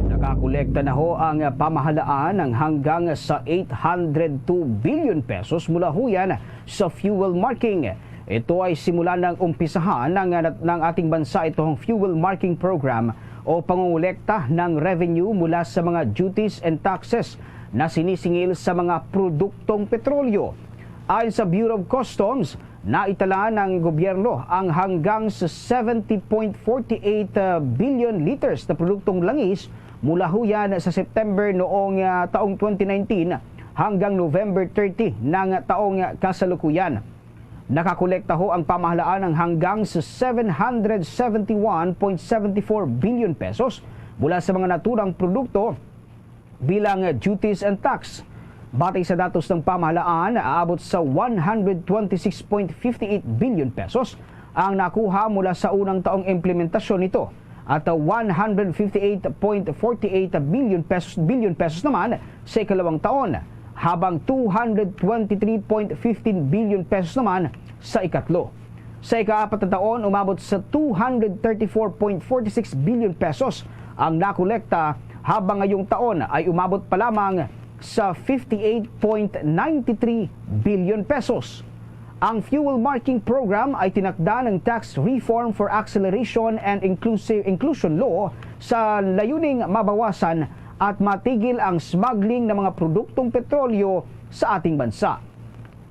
nakakolekta na ho ang pamahalaan ng hanggang sa eight hundred two billion pesos mula ho yan sa fuel marking. Ito ay simula ng umpisahan ng, ng ating bansa itong fuel marking program o pangongolekta ng revenue mula sa mga duties and taxes na sinisingil sa mga produktong petrolyo. Ayon sa Bureau of Customs, naitala ng gobyerno ang hanggang sa seventy point forty eight billion liters na produktong langis mula ho yan sa September noong, ah, taong twenty nineteen hanggang November thirty ng taong kasalukuyan. Nakakolekta ho ang pamahalaan ng hanggang sa seven hundred seventy one point seventy four billion pesos mula sa mga naturang produkto bilang duties and tax. Batay sa datos ng pamahalaan, aabot sa one hundred twenty six point fifty eight billion pesos ang nakuha mula sa unang taong implementasyon nito, at one hundred fifty eight point forty eight billion pesos, billion pesos naman sa ikalawang taon, habang two hundred twenty three point fifteen billion pesos naman sa ikatlo. Sa ikaapat na taon, umabot sa two hundred thirty four point forty six billion pesos ang nakolekta, habang ngayong taon ay umabot pa lamang sa fifty eight point nine three billion pesos. Ang fuel marking program ay tinakda ng Tax Reform for Acceleration and Inclusive Inclusion Law sa layuning mabawasan at matigil ang smuggling ng mga produktong petrolyo sa ating bansa.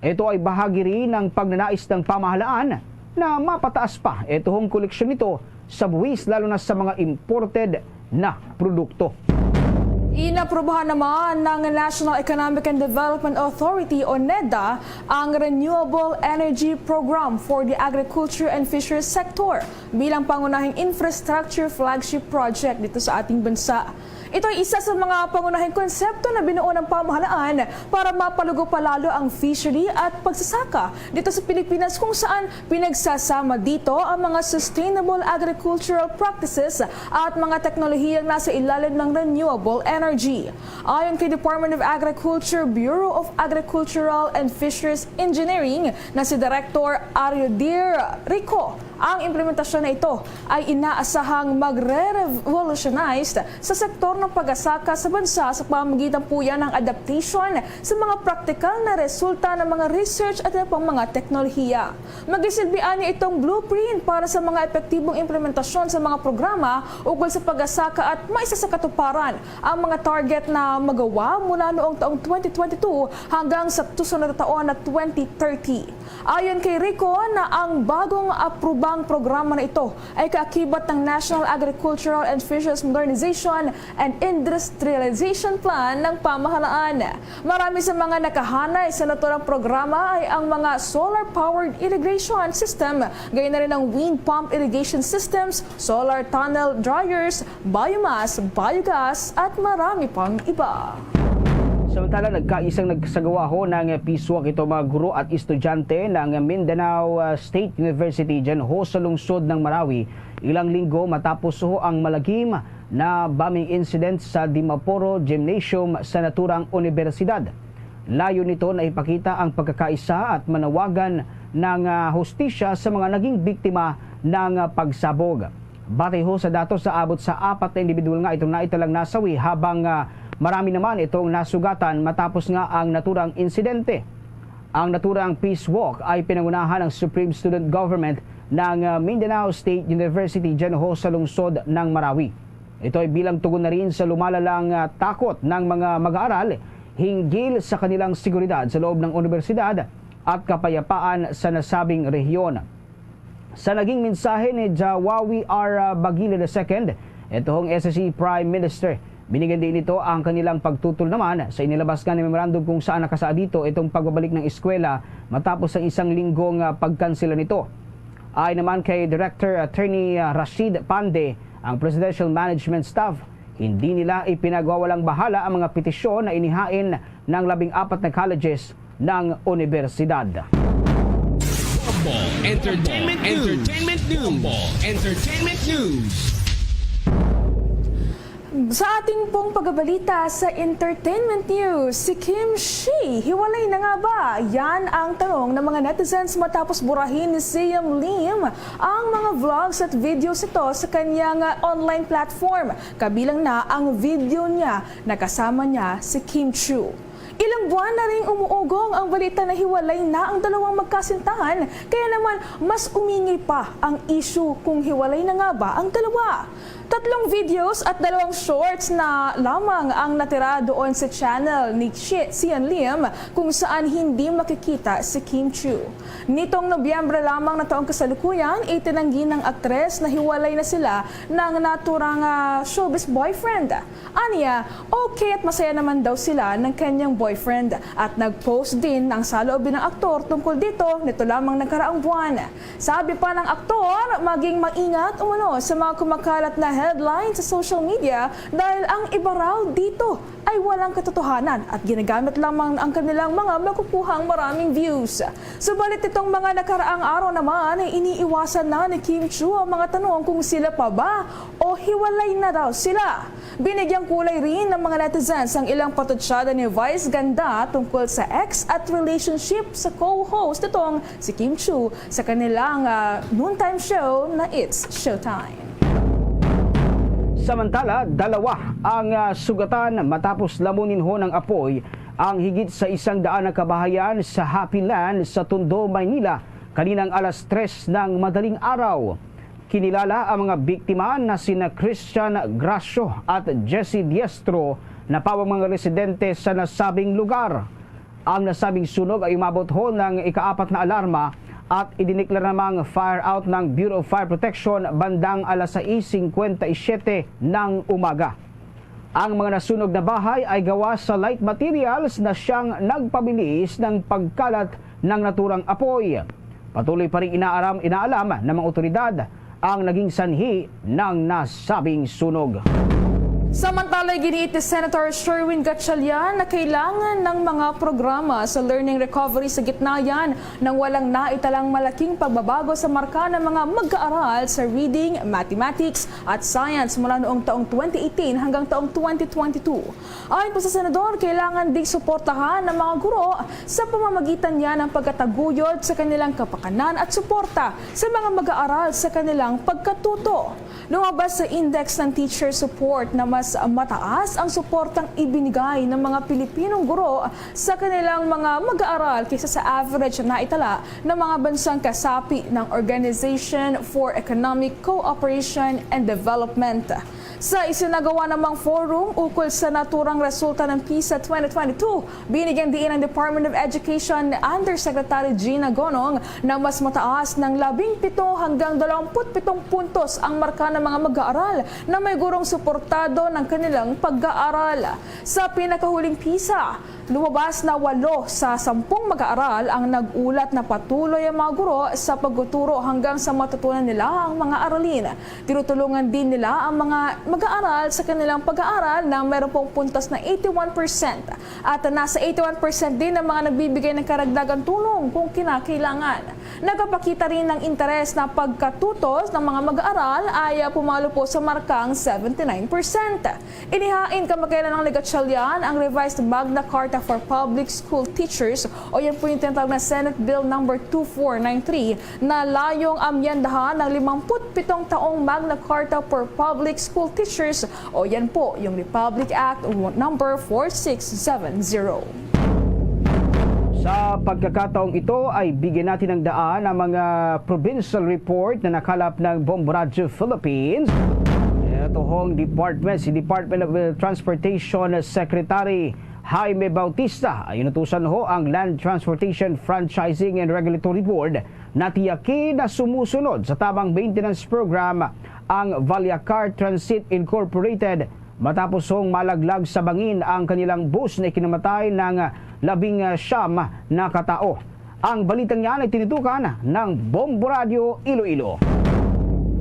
Ito ay bahagi rin ng pagnanais ng pamahalaan na mapataas pa ito ang koleksyon nito sa buwis, lalo na sa mga imported na produkto. Inaprubahan naman ng National Economic and Development Authority o NEDA ang Renewable Energy Program for the Agriculture and Fisheries Sector bilang pangunahing infrastructure flagship project dito sa ating bansa. Ito ay isa sa mga pangunahing konsepto na binuo ng pamahalaan para mapalugo pa lalo ang fishery at pagsasaka dito sa Pilipinas, kung saan pinagsasama dito ang mga sustainable agricultural practices at mga teknolohiyang nasa ilalim ng renewable energy. Ayon kay Department of Agriculture, Bureau of Agricultural and Fisheries Engineering na si Director Ariodir Rico, ang implementasyon na ito ay inaasahang magre-revolutionize sa sektor ng pag-asaka sa bansa sa pamamagitan po yan ng adaptation sa mga praktikal na resulta ng mga research at iba pang mga teknolohiya. Magisilbi ani itong blueprint para sa mga epektibong implementasyon sa mga programa ukol sa pag-asaka at maisasakatuparan ang mga target na magawa mula noong taong twenty twenty-two hanggang sa susunod na taon na twenty thirty. Ayon kay Rico na ang bagong aprobang programa na ito ay kaakibat ng National Agricultural and Fisheries Modernization and Industrialization Plan ng pamahalaan. Marami sa mga nakahanay sa naturang programa ay ang mga solar-powered irrigation system, gayon na rin ang wind pump irrigation systems, solar tunnel dryers, biomass, biogas, at marami pang iba. Samantala, nagkaisang nagsagawa ho ng peace walk ito mga guro at estudyante ng Mindanao uh, State University dyan ho sa lungsod ng Marawi ilang linggo matapos ho ang malagim na bombing incident sa Dimaporo Gymnasium sa naturang universidad. Layo nito na ipakita ang pagkakaisa at manawagan ng ah, hustisya sa mga naging biktima ng ah, pagsabog. Batay ho sa datos, sa abot sa apat na individual nga itong naitalang nasawi habang ah, marami naman itong nasugatan matapos nga ang naturang insidente. Ang naturang peace walk ay pinangunahan ng Supreme Student Government ng ah, Mindanao State University dyan ho sa lungsod ng Marawi. Ito ay bilang tugon na rin sa lumalalang ah, takot ng mga mag-aaral hinggil sa kanilang seguridad sa loob ng universidad at kapayapaan sa nasabing rehiyon. Sa naging mensahe ni Jawawi R. Bagila the second, ito hong S S C Prime Minister, binigyan din nito ang kanilang pagtutol naman sa inilabas nga memorandum kung saan nakasaad dito itong pagbabalik ng eskwela matapos ang isang linggong ah, pagkansela nito. Ayon naman kay Director Attorney ah, Rashid Pande, ang Presidential Management Staff, hindi nila ipinagwawalang bahala ang mga petisyon na inihain ng labing apat na colleges ng universidad. Bombo Entertainment News. Entertainment News. Bombo Entertainment News. Sa ating pong pagbabalita sa entertainment news, si Kim Chi, hiwalay na nga ba? Yan ang tanong ng mga netizens matapos burahin ni Siam Lim ang mga vlogs at videos nito sa kanyang ah, online platform. Kabilang na ang video niya na kasama niya si Kim Chiu. Ilang buwan na ring umuugong ang balita na hiwalay na ang dalawang magkasintahan, kaya naman mas umingay pa ang issue kung hiwalay na nga ba ang dalawa. Tatlong videos at dalawang shorts na lamang ang natira doon sa channel ni Chi- Sian Lim kung saan hindi makikita si Kim Chiu. Nitong Nobyembre lamang na taong kasalukuyan, itinanggi ng aktres na hiwalay na sila ng naturang ah, showbiz boyfriend. Aniya, okay at masaya naman daw sila ng kanyang boyfriend at nag-post din ang saloobin ng aktor tungkol dito nito lamang nagkaraang buwan. Sabi pa ng aktor, maging maingat umano sa mga kumakalat na headline sa social media dahil ang iba raw dito ay walang katotohanan at ginagamit lamang ang kanilang mga makukuhang maraming views. Subalit itong mga nakaraang araw naman ay iniiwasan na ni Kim Chiu ang mga tanong kung sila pa ba o hiwalay na raw sila. Binigyang kulay rin ng mga netizens ang ilang patutsada ni Vice Ganda tungkol sa ex at relationship sa co-host nitong si Kim Chiu sa kanilang ah, noontime show na It's Showtime. Samantala, dalawa ang ah, sugatan matapos lamunin ho ng apoy ang higit sa isang daan na kabahayan sa Happy Land sa Tondo, Maynila, kaninang alas tres ng madaling araw. Kinilala ang mga biktima na sina Christian Gracio at Jesse Diestro na pawang mga residente sa nasabing lugar. Ang nasabing sunog ay umabot ho ng ikaapat na alarma at idineklara namang fire out ng Bureau of Fire Protection bandang alas sais cincuenta y siete ng umaga. Ang mga nasunog na bahay ay gawa sa light materials na siyang nagpabilis ng pagkalat ng naturang apoy. Patuloy pa rin inaaram, inaalam ng mga otoridad ang naging sanhi ng nasabing sunog. Samantala, iginiit ni Senator Sherwin Gatchalian na kailangan ng mga programa sa learning recovery sa gitna yan ng walang naitalang malaking pagbabago sa marka ng mga mag-aaral sa reading, mathematics, at science mula noong taong twenty eighteen hanggang taong twenty twenty-two. Ayon pa sa Senador, kailangan ding suportahan ang mga guro sa pamamagitan niya ng pagkataguyod sa kanilang kapakanan at suporta sa mga mag-aaral sa kanilang pagkatuto. Lumabas sa index ng teacher support na mas mataas ang suportang ibinigay ng mga Pilipinong guro sa kanilang mga mag-aaral kaysa sa average na itala ng mga bansang kasapi ng Organization for Economic Cooperation and Development. Sa isinagawa namang forum ukol sa naturang resulta ng PISA twenty twenty-two, binigyan diin ang Department of Education Undersecretary Gina Gonong na mas mataas ng labing pito hanggang dalawampu't pitong puntos ang marka ng mga mag-aaral na may gurong suportado ng kanilang pag-aaral. Sa pinakahuling PISA, lumabas na walo sa sampung mag-aaral ang nag-ulat na patuloy ang mga guro sa pagtuturo hanggang sa matutunan nila ang mga aralin. Tinutulungan din nila ang mga mag-aaral sa kanilang pag-aaral na mayroon pong puntos na eighty-one percent at nasa eighty-one percent din ang mga nagbibigay ng karagdagang tulong kung kinakailangan. Nagpapakita rin ng interes na pagkatuto ng mga mag-aaral ay pumalo po sa markang seventy-nine percent. Inihain kamakailan ng Legatsalyan ang Revised Magna Carta for Public School Teachers, o yan po yung tinatawag na Senate Bill number two four nine three, na layong amyendahan ng limampu't pitong taong Magna Carta for Public School Teachers, o yan po yung Republic Act number four six seven zero. Sa pagkakataong ito ay bigyan natin ng daan ang mga provincial report na nakalap ng Bombo Radyo Philippines. Ito hong department, si Department of, uh, Transportation Secretary Jaime Bautista ay inutusan ho ang Land Transportation Franchising and Regulatory Board na tiyakin na sumusunod sa tamang maintenance program ang Vallecar Transit Incorporated matapos hong malaglag sa bangin ang kanilang bus na ikinamatay ng labing siyam na katao. Ang balitang yan ay tinutukan ng Bombo Radyo Iloilo.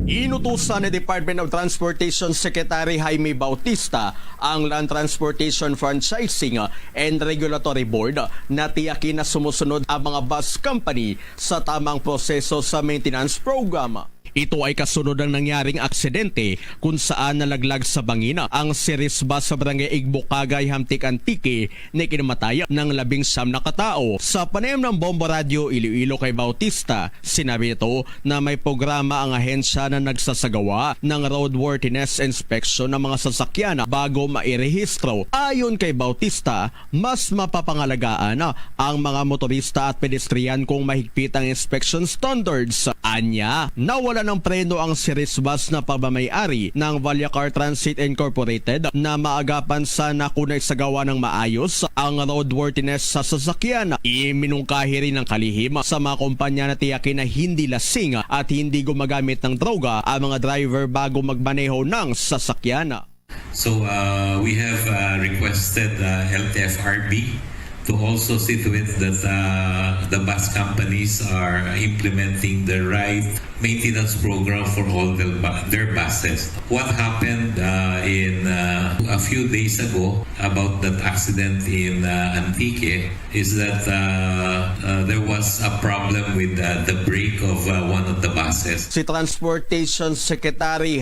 Inutusan ni Department of Transportation Secretary Jaime Bautista ang Land Transportation Franchising and Regulatory Board na tiyakin na sumusunod ang mga bus company sa tamang proseso sa maintenance program. Ito ay kasunod ng nangyaring aksidente kung saan nalaglag sa bangin ang series bus sa Barangay Igbukagay, Hamtic, Antique, na ikinamatay ng labing siyam na katao. Sa panayam ng Bombo Radyo Iloilo kay Bautista, sinabi nito na may programa ang ahensya na nagsasagawa ng roadworthiness inspection ng mga sasakyan bago mairehistro. Ayon kay Bautista, mas mapapangalagaan ang mga motorista at pedestrian kung mahigpit ang inspection standards. Anya, nawala ng preno ang series bus na pagmamayari ng Vallecar Transit Incorporated na maagapan sana kung naisagawa ng maayos ang roadworthiness sa sasakyan. Iminungkahi rin ng kalihim sa mga kumpanya na tiyakin na hindi lasing at hindi gumagamit ng droga ang mga driver bago magmaneho ng sasakyan. So, uh, we have, uh, requested, uh, L T F R B to also see to it that, uh, the bus companies are implementing the right maintenance program for all their bu-, their buses. What happened, uh, in, uh, a few days ago about that accident in, uh, Antique is that, uh, uh, there was a problem with, uh, the brake of, uh, one of the buses. Si Transportation Secretary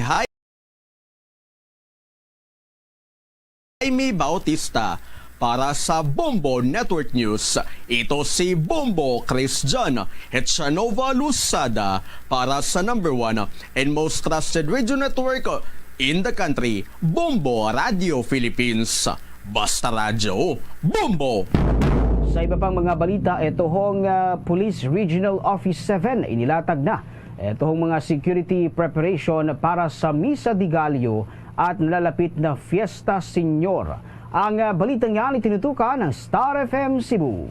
Jaime Bautista para sa Bombo Network News. Ito si Bombo Christian Echanova Luzada para sa number one and most trusted radio network in the country, Bombo Radio Philippines. Basta Radyo, Bombo! Sa iba pang mga balita, ito hong, ah, Police Regional Office seven inilatag na ito hong mga security preparation para sa Misa de Gallo at nalalapit na Fiesta Señor. Ang, ah, balitang yan itinutukan ng Star F M Cebu.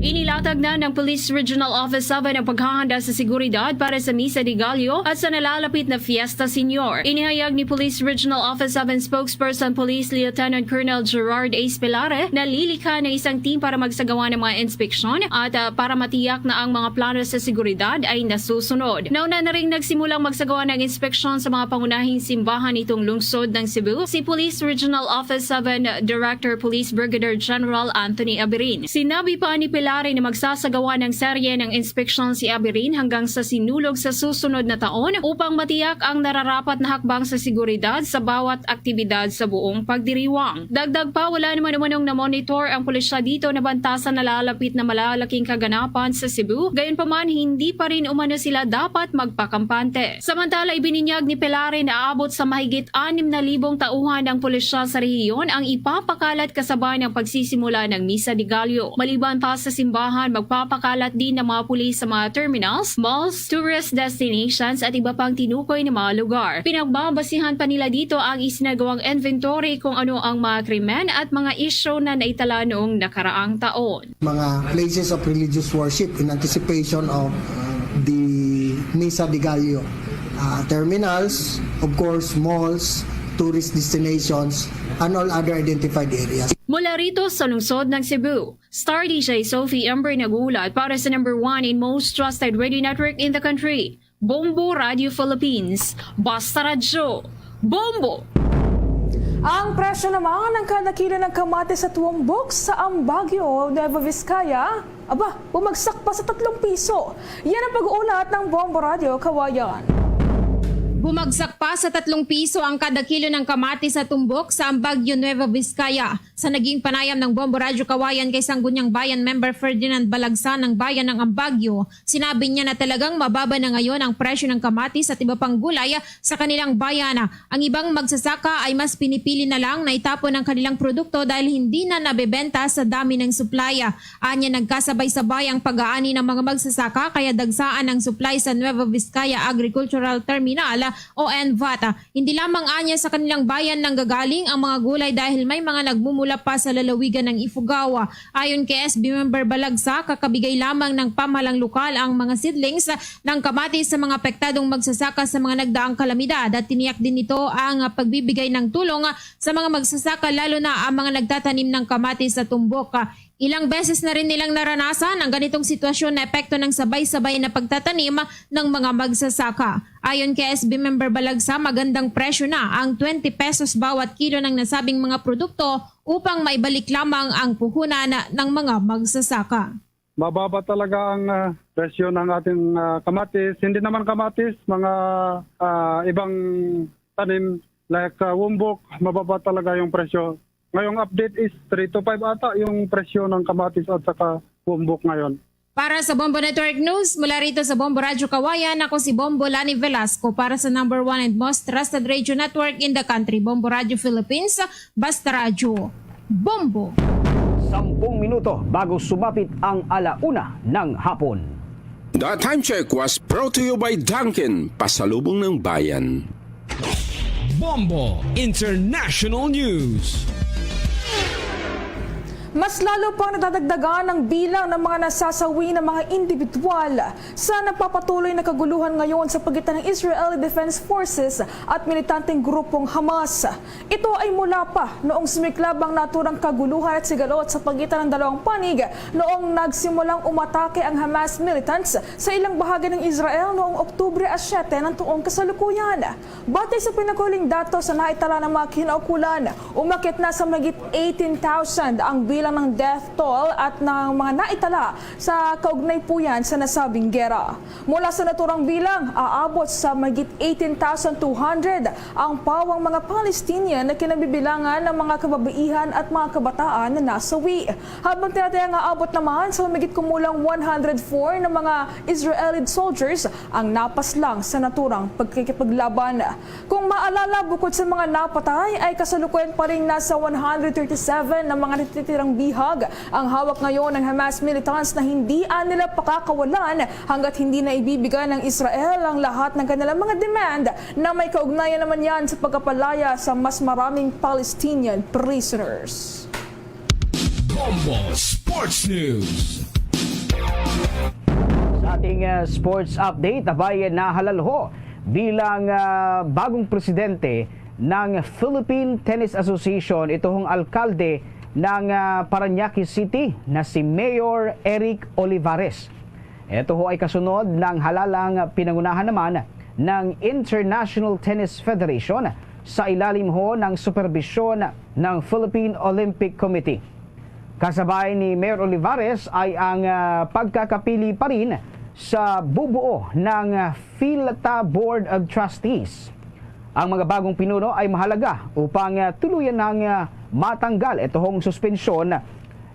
Inilatag na ng Police Regional Office seven ang paghahanda sa seguridad para sa Misa de Gallo at sa nalalapit na Fiesta Senior. Inihayag ni Police Regional Office seven Spokesperson Police Lieutenant Colonel Gerard A. Spilare na lilikha na isang team para magsagawa ng mga inspeksyon at, ah, para matiyak na ang mga plano sa seguridad ay nasusunod. Nauna na ring nagsimulang magsagawa ng inspeksyon sa mga pangunahing simbahan nitong lungsod ng Cebu si Police Regional Office seven Director Police Brigadier General Anthony Abirin. Sinabi pa ni Pilari na magsasagawa ng serye ng inspeksyon si Abirin hanggang sa Sinulog sa susunod na taon upang matiyak ang nararapat na hakbang sa seguridad sa bawat aktibidad sa buong pagdiriwang. Dagdag pa, wala naman umanong na-monitor ang pulisya dito na banta sa nalalapit na malalaking kaganapan sa Cebu, gayunpaman hindi pa rin umano sila dapat magpakampante. Samantala, ibinunyag ni Pilari na aabot sa mahigit anim na libong tauhan ng pulisya sa rehiyon ang ipapakalat kasabay ng pagsisimula ng Misa de Gallo. Maliban pa sa simbahan, magpapakalat din ng mga pulis sa mga terminals, malls, tourist destinations at iba pang tinukoy na mga lugar. Pinagbabasihan pa nila dito ang isinagawang inventory kung ano ang mga krimen at mga isyu na naitala noong nakaraang taon. Mga places of religious worship in anticipation of the Misa de Gallo, uh, terminals, of course, malls, tourist destinations, and all other identified areas. Mula rito sa lungsod ng Cebu, Star D J Sophie Ember nag-uulat para sa number one and most trusted radio network in the country, Bombo Radio Philippines. Basta Radyo, Bombo! Ang presyo naman ng kada kilo ng kamatis at tumbok sa Ambagyo, Nueva Vizcaya, aba, bumagsak pa sa tatlong piso. Yan ang pag-uulat ng Bombo Radio Kawayan. Bumagsak pa sa tatlong piso ang kada kilo ng kamatis at tumbok sa Ambagyo, Nueva Vizcaya. Sa naging panayam ng Bombo Radyo Kawayan kay Sangguniang Bayan Member Ferdinand Balagsa ng Bayan ng Ambagyo, sinabi niya na talagang mababa na ngayon ang presyo ng kamatis at iba pang gulay sa kanilang bayan. Ang ibang magsasaka ay mas pinipili na lang na itapon ang kanilang produkto dahil hindi na nabebenta sa dami ng supply. Anya, nagkasabay-sabay ang pag-aani ng mga magsasaka kaya dagsaan ang supply sa Nueva Vizcaya Agricultural Terminal o NVAT. Hindi lamang anya sa kanilang bayan nanggagaling ang mga gulay dahil may mga nagmumula pa sa lalawigan ng Ifugao. Ayon kay S B Member Balagsa, kakabigay lamang ng pamahalang lokal ang mga seedlings ng kamatis sa mga apektadong magsasaka sa mga nagdaang kalamidad at tiniyak din nito ang pagbibigay ng tulong sa mga magsasaka, lalo na ang mga nagtatanim ng kamatis sa tumbok. Ilang beses na rin nilang naranasan ang ganitong sitwasyon na epekto ng sabay-sabay na pagtatanim ng mga magsasaka. Ayon kay S B Member Balagsa, magandang presyo na ang twenty pesos bawat kilo ng nasabing mga produkto upang maibalik lamang ang puhunan ng mga magsasaka. Mababa talaga ang, ah, presyo ng ating, ah, kamatis. Hindi naman kamatis, mga, ah, ibang tanim like, ah, wumbok, mababa talaga yung presyo. Ngayong update is three to five ata yung presyo ng kamatis at saka wumbok ngayon. Para sa Bombo Network News, mula rito sa Bombo Radyo Kawayan, ako si Bombo Lani Velasco para sa number one and most trusted radio network in the country, Bombo Radyo Philippines, Basta Radyo, Bombo. Sampung minuto bago sumapit ang ala una ng hapon. The Time Check was brought to you by Dunkin, Pasalubong ng Bayan. Bombo International News. Mas lalo pang nadadagdagan ang bilang ng mga nasasawi ng mga individual sa nagpapatuloy na kaguluhan ngayon sa pagitan ng Israeli Defense Forces at militanteng grupong Hamas. Ito ay mula pa noong sumiklab ang naturang kaguluhan at sigalot sa pagitan ng dalawang panig noong nagsimulang umatake ang Hamas militants sa ilang bahagi ng Israel noong Oktubre a siyete ng tuong kasalukuyan. Batay sa pinakahuling datos na naitala ng mga kinaukulan, umakyat na sa mahigit eighteen thousand ang bilang ng death toll at ng mga naitala sa kaugnay po yan sa nasabing gera. Mula sa naturang bilang, aabot sa mahigit eighteen thousand two hundred ang pawang mga Palestinian na kinabibilangan ng mga kababaihan at mga kabataan na nasawi. Habang tinatayang aabot naman sa mahigit kumulang one hundred four na mga Israeli soldiers ang napaslang sa naturang pagkikipaglaban. Kung maalala, bukod sa mga napatay, ay kasalukuyan pa rin nasa one hundred thirty-seven na mga natitirang bihag ang hawak ngayon ng Hamas militants na hindi nila pakakawalan hanggat hindi na ibibigay ng Israel ang lahat ng kanilang mga demand na may kaugnayan naman yan sa pagkapalaya sa mas maraming Palestinian prisoners. Bombo Sports News. Sa ating, ah, sports update, abay, nahalal ho bilang, ah, bagong presidente ng Philippine Tennis Association, ito hong alkalde ng, ah, Parañaque City na si Mayor Eric Olivares. Ito ho ay kasunod ng halalang pinangunahan naman ng International Tennis Federation sa ilalim ho ng superbisyon ng Philippine Olympic Committee. Kasabay ni Mayor Olivares ay ang, ah, pagkakapili pa rin sa bubuo ng, ah, PHILTA Board of Trustees. Ang mga bagong pinuno ay mahalaga upang, ah, tuluyan ang, ah, matanggal itohong suspensyon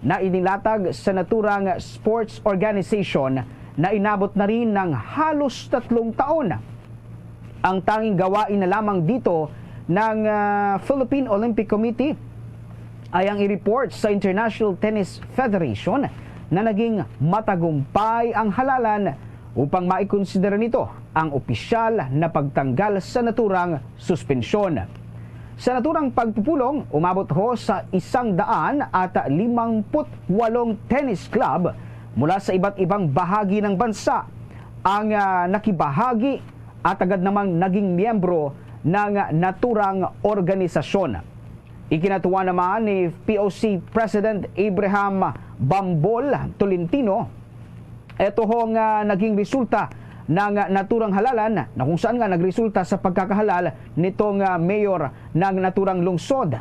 na inilatag sa naturang sports organization na inabot na rin ng halos tatlong taon. Ang tanging gawain na lamang dito ng, ah, Philippine Olympic Committee ay ang i-report sa International Tennis Federation na naging matagumpay ang halalan upang maikonsidera nito ang opisyal na pagtanggal sa naturang suspensyon. Sa naturang pagpupulong, umabot ho sa isang daan at limangput walong tennis club mula sa iba't ibang bahagi ng bansa ang, ah, nakibahagi at agad namang naging miyembro ng naturang organisasyon. Ikinatuwa naman ni P O C President Abraham Bambol Tolentino ito ho nga naging resulta ng naturang halalan na kung saan nga nagresulta sa pagkakahalal nitong, ah, mayor ng naturang lungsod.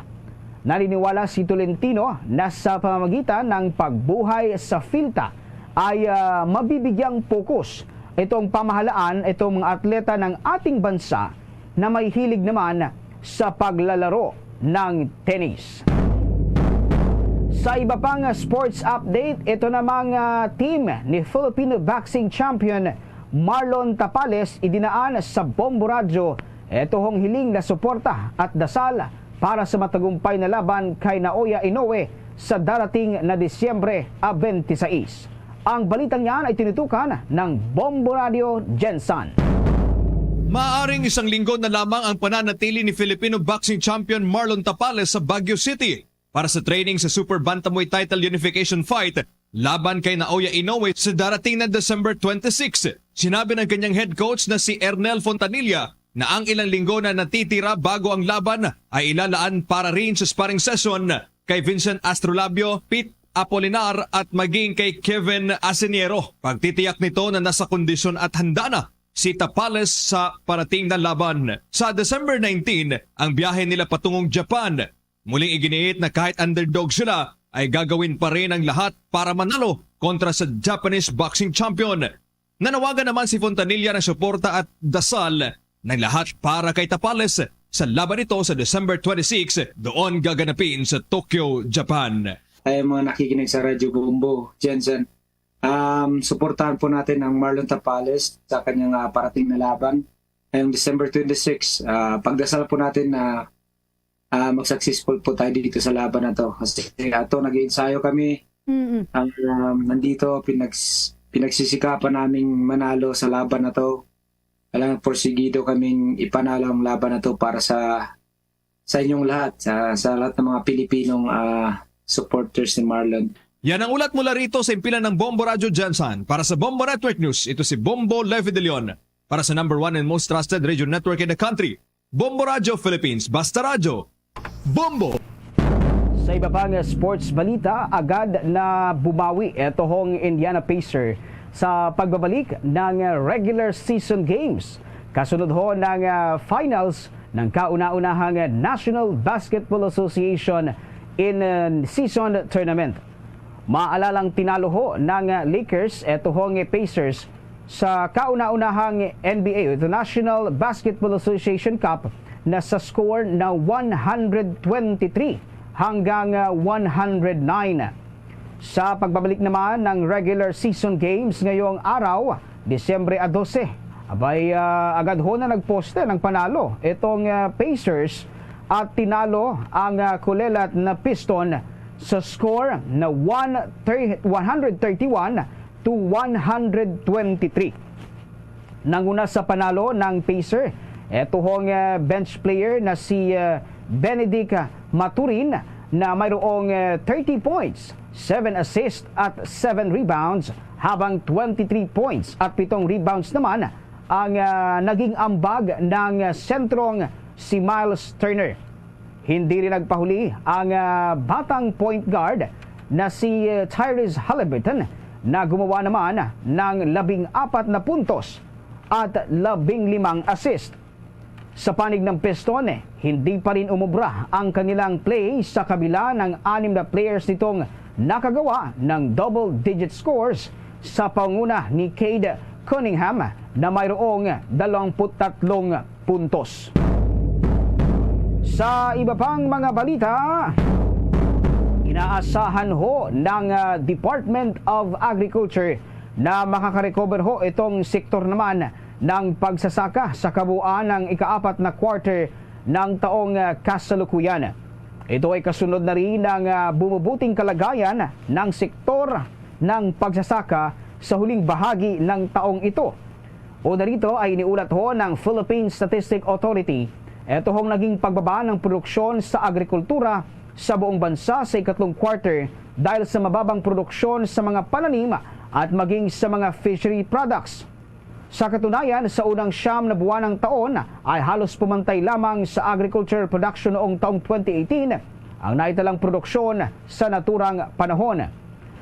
Naniniwala si Tolentino na sa pamamagitan ng pagbuhay sa PHILTA ay, ah, mabibigyang pokus itong pamahalaan, itong mga atleta ng ating bansa na may hilig naman sa paglalaro ng tennis. Sa iba pang sports update, ito namang, ah, team ni Filipino boxing champion Marlon Tapales idinaan sa Bombo Radyo ito hong hiling na suporta at dasal para sa matagumpay na laban kay Naoya Inoue sa darating na Disyembre, ah, twenty-six. Ang balitang yan ay tinutukan ng Bombo Radio Gensan. Maaring isang linggo na lamang ang pananatili ni Filipino boxing champion Marlon Tapales sa Baguio City para sa training sa Super Bantamweight title unification fight laban kay Naoya Inoue sa darating na December twenty-six. Sinabi ng kanyang head coach na si Ernel Fontanilla na ang ilang linggo na natitira bago ang laban ay ilalaan para rin sa sparring session kay Vincent Astrolabio, Pete Apolinar at maging kay Kevin Asiniero. Pagtitiyak nito na nasa kondisyon at handa na si Tapales sa parating na laban. Sa December nineteen, ang biyahe nila patungong Japan. Muling iginiit na kahit underdog sila, ay gagawin pa rin ang lahat para manalo kontra sa Japanese boxing champion. Nanawagan naman si Fontanilla ng suporta at dasal ng lahat para kay Tapales sa laban nito sa December twenty-six, doon gaganapin sa Tokyo, Japan. Ay, mga nakikinig sa Radyo Bombo, Jensen, um, suportahan po natin ang Marlon Tapales sa kanyang, ah, parating na laban ngayong December twenty-six. Ah, pagdasal po natin na, ah, mag-successful po tayo dito sa laban na to. Kasi ato, nag-iensayo kami. Mm-mm. Ang, um, nandito, pinags-, pinagsisikapan naming manalo sa laban na to. Talagang porsigido kaming ipanalo ang laban na to para sa, sa inyong lahat, sa, sa lahat ng mga Pilipinong, ah, supporters ni Marlon. Yan ang ulat mula rito sa impilan ng Bombo Radyo Gensan. Para sa Bombo Network News, ito si Bombo Levi De Leon. Para sa number one and most trusted radio network in the country, Bombo Radyo Philippines. Basta radyo, Bombo! Sa iba pang sports balita, agad na bumawi ito hong Indiana Pacer sa pagbabalik ng regular season games. Kasunod ho ng, ah, finals ng kauna-unahang National Basketball Association in, ah, season tournament. Maalalang tinalo ho ng Lakers eto hong Pacers sa kauna-unahang N B A o ito National Basketball Association Cup na sa score na one hundred twenty-three hanggang, ah, one hundred nine. Sa pagbabalik naman ng regular season games ngayong araw, Disyembre a dose, abay, ah, agad ho na nagposte ng panalo itong, ah, Pacers at tinalo ang, ah, kulelat na Piston sa score na one thir-, one hundred thirty-one to one hundred twenty-three. Nanguna sa panalo ng Pacer, eto hong, ah, bench player na si, ah, Benedict Maturin na mayroong, eh, thirty points, seven assists at seven rebounds, habang twenty-three points at pitong rebounds naman ang, ah, naging ambag ng, ah, sentrong si Miles Turner. Hindi rin nagpahuli ang, ah, batang point guard na si, eh, Tyrese Halliburton na gumawa naman ng labing apat na puntos at labing limang assist. Sa panig ng Piston, hindi pa rin umubra ang kanilang play sa kabila ng anim na players nitong nakagawa ng double-digit scores sa panguna ni Cade Cunningham na mayroong dalawampu't tatlong puntos. Sa iba pang mga balita, inaasahan ho ng, ah, Department of Agriculture na makakarecover ho itong sektor naman ng pagsasaka sa kabuuan ng ikaapat na quarter ng taong, ah, kasalukuyan. Ito ay kasunod na rin ng, ah, bumubuting kalagayan ng sektor ng pagsasaka sa huling bahagi ng taong ito. O narito ay iniulat ho ng Philippine Statistic Authority, ito hong naging pagbaba ng produksyon sa agrikultura sa buong bansa sa ikatlong quarter dahil sa mababang produksyon sa mga pananim at maging sa mga fishery products. Sa katunayan, sa unang siyam na buwan ng taon ay halos pumantay lamang sa agricultural production noong taong twenty eighteen ang naitalang produksyon sa naturang panahon.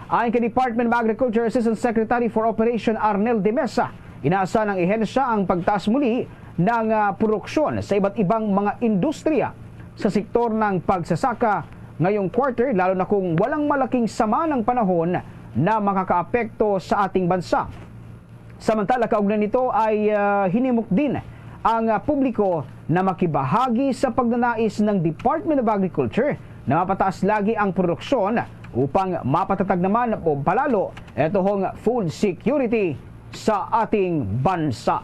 Ayon kay Department of Agriculture Assistant Secretary for Operation Arnel de Mesa, inaasahan ng ehensya ang pagtaas muli ng, ah, produksyon sa iba't ibang mga industriya sa sektor ng pagsasaka ngayong quarter, lalo na kung walang malaking sama ng panahon na makakaapekto sa ating bansa. Samantala, kaugnay nito ay, ah, hinimok din ang, ah, publiko na makibahagi sa pagnanais ng Department of Agriculture na mapataas lagi ang produksyon upang mapatatag naman o palalo ito hong food security sa ating bansa.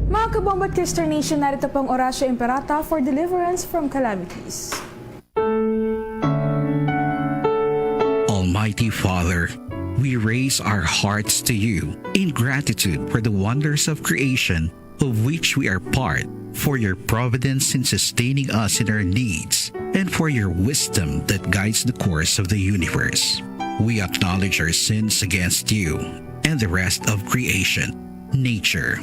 Mga kabombo at Kister Nation, narito pong Orasyo Imperata for deliverance from calamities. Almighty Father, we raise our hearts to you in gratitude for the wonders of creation of which we are part, for your providence in sustaining us in our needs, and for your wisdom that guides the course of the universe. We acknowledge our sins against you and the rest of creation, nature.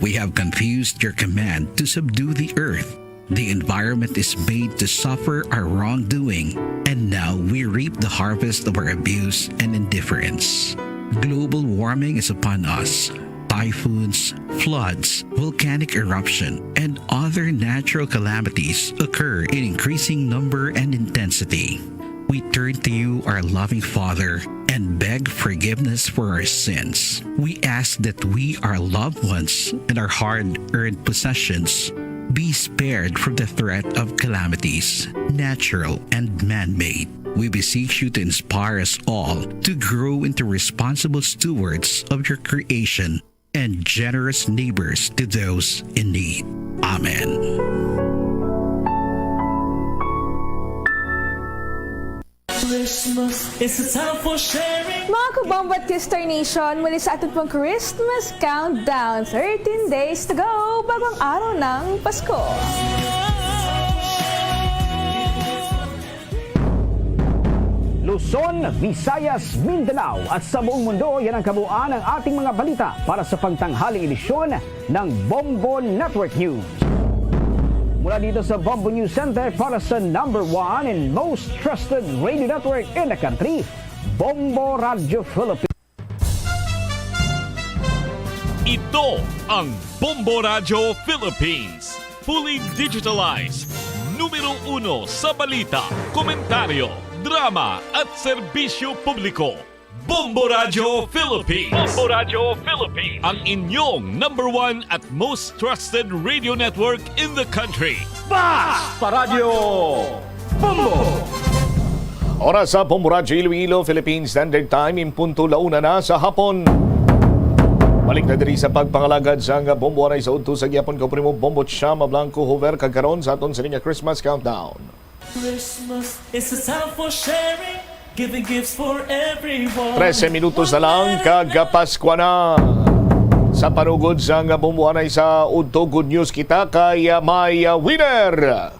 We have confused your command to subdue the earth. The environment is made to suffer our wrongdoing, and now we reap the harvest of our abuse and indifference. Global warming is upon us. Typhoons, floods, volcanic eruption, and other natural calamities occur in increasing number and intensity. We turn to you, our loving Father, and beg forgiveness for our sins. We ask that we, our loved ones, and our hard-earned possessions be spared from the threat of calamities, natural and man-made. We beseech you to inspire us all to grow into responsible stewards of your creation and generous neighbors to those in need. Amen. Christmas is a time for sharing. Mga kabombo at Kister Nation, muli sa aton pong Christmas Countdown. Thirteen days to go, bagong araw ng Pasko. Luzon, Visayas, Mindanao at sa buong mundo, yan ang kabuuan ng ating mga balita para sa pagtanghaling edisyon ng Bombo Network News. Mula dito sa Bombo News Center para sa number one and most trusted radio network in the country, Bombo Radio Philippines. Ito ang Bombo Radyo Philippines. Fully digitalized. Numero uno sa balita, komentaryo, drama at serbisyo publiko. Bombo Radyo Philippines. Bombo Radyo Philippines. Ang inyong number one at most trusted radio network in the country. Bas! Paradyo! Bombo! Oras sa Bombo Radyo Iloilo, Philippine Standard Time, in punto la una na sa hapon. Balik na diri sa pagpangalagad sang Bombo Anay sa udto sa gihapon, kauprimo Bombo Chama Blanco Hoover, kag karon sa aton sini nga Christmas countdown. Christmas is a time for sharing, giving gifts for everyone. Trese minutos na lang, kag Paskwa na. Sa panugod sang Bombo Anay sa udto, good news kita kay, ah, may, ah, winner.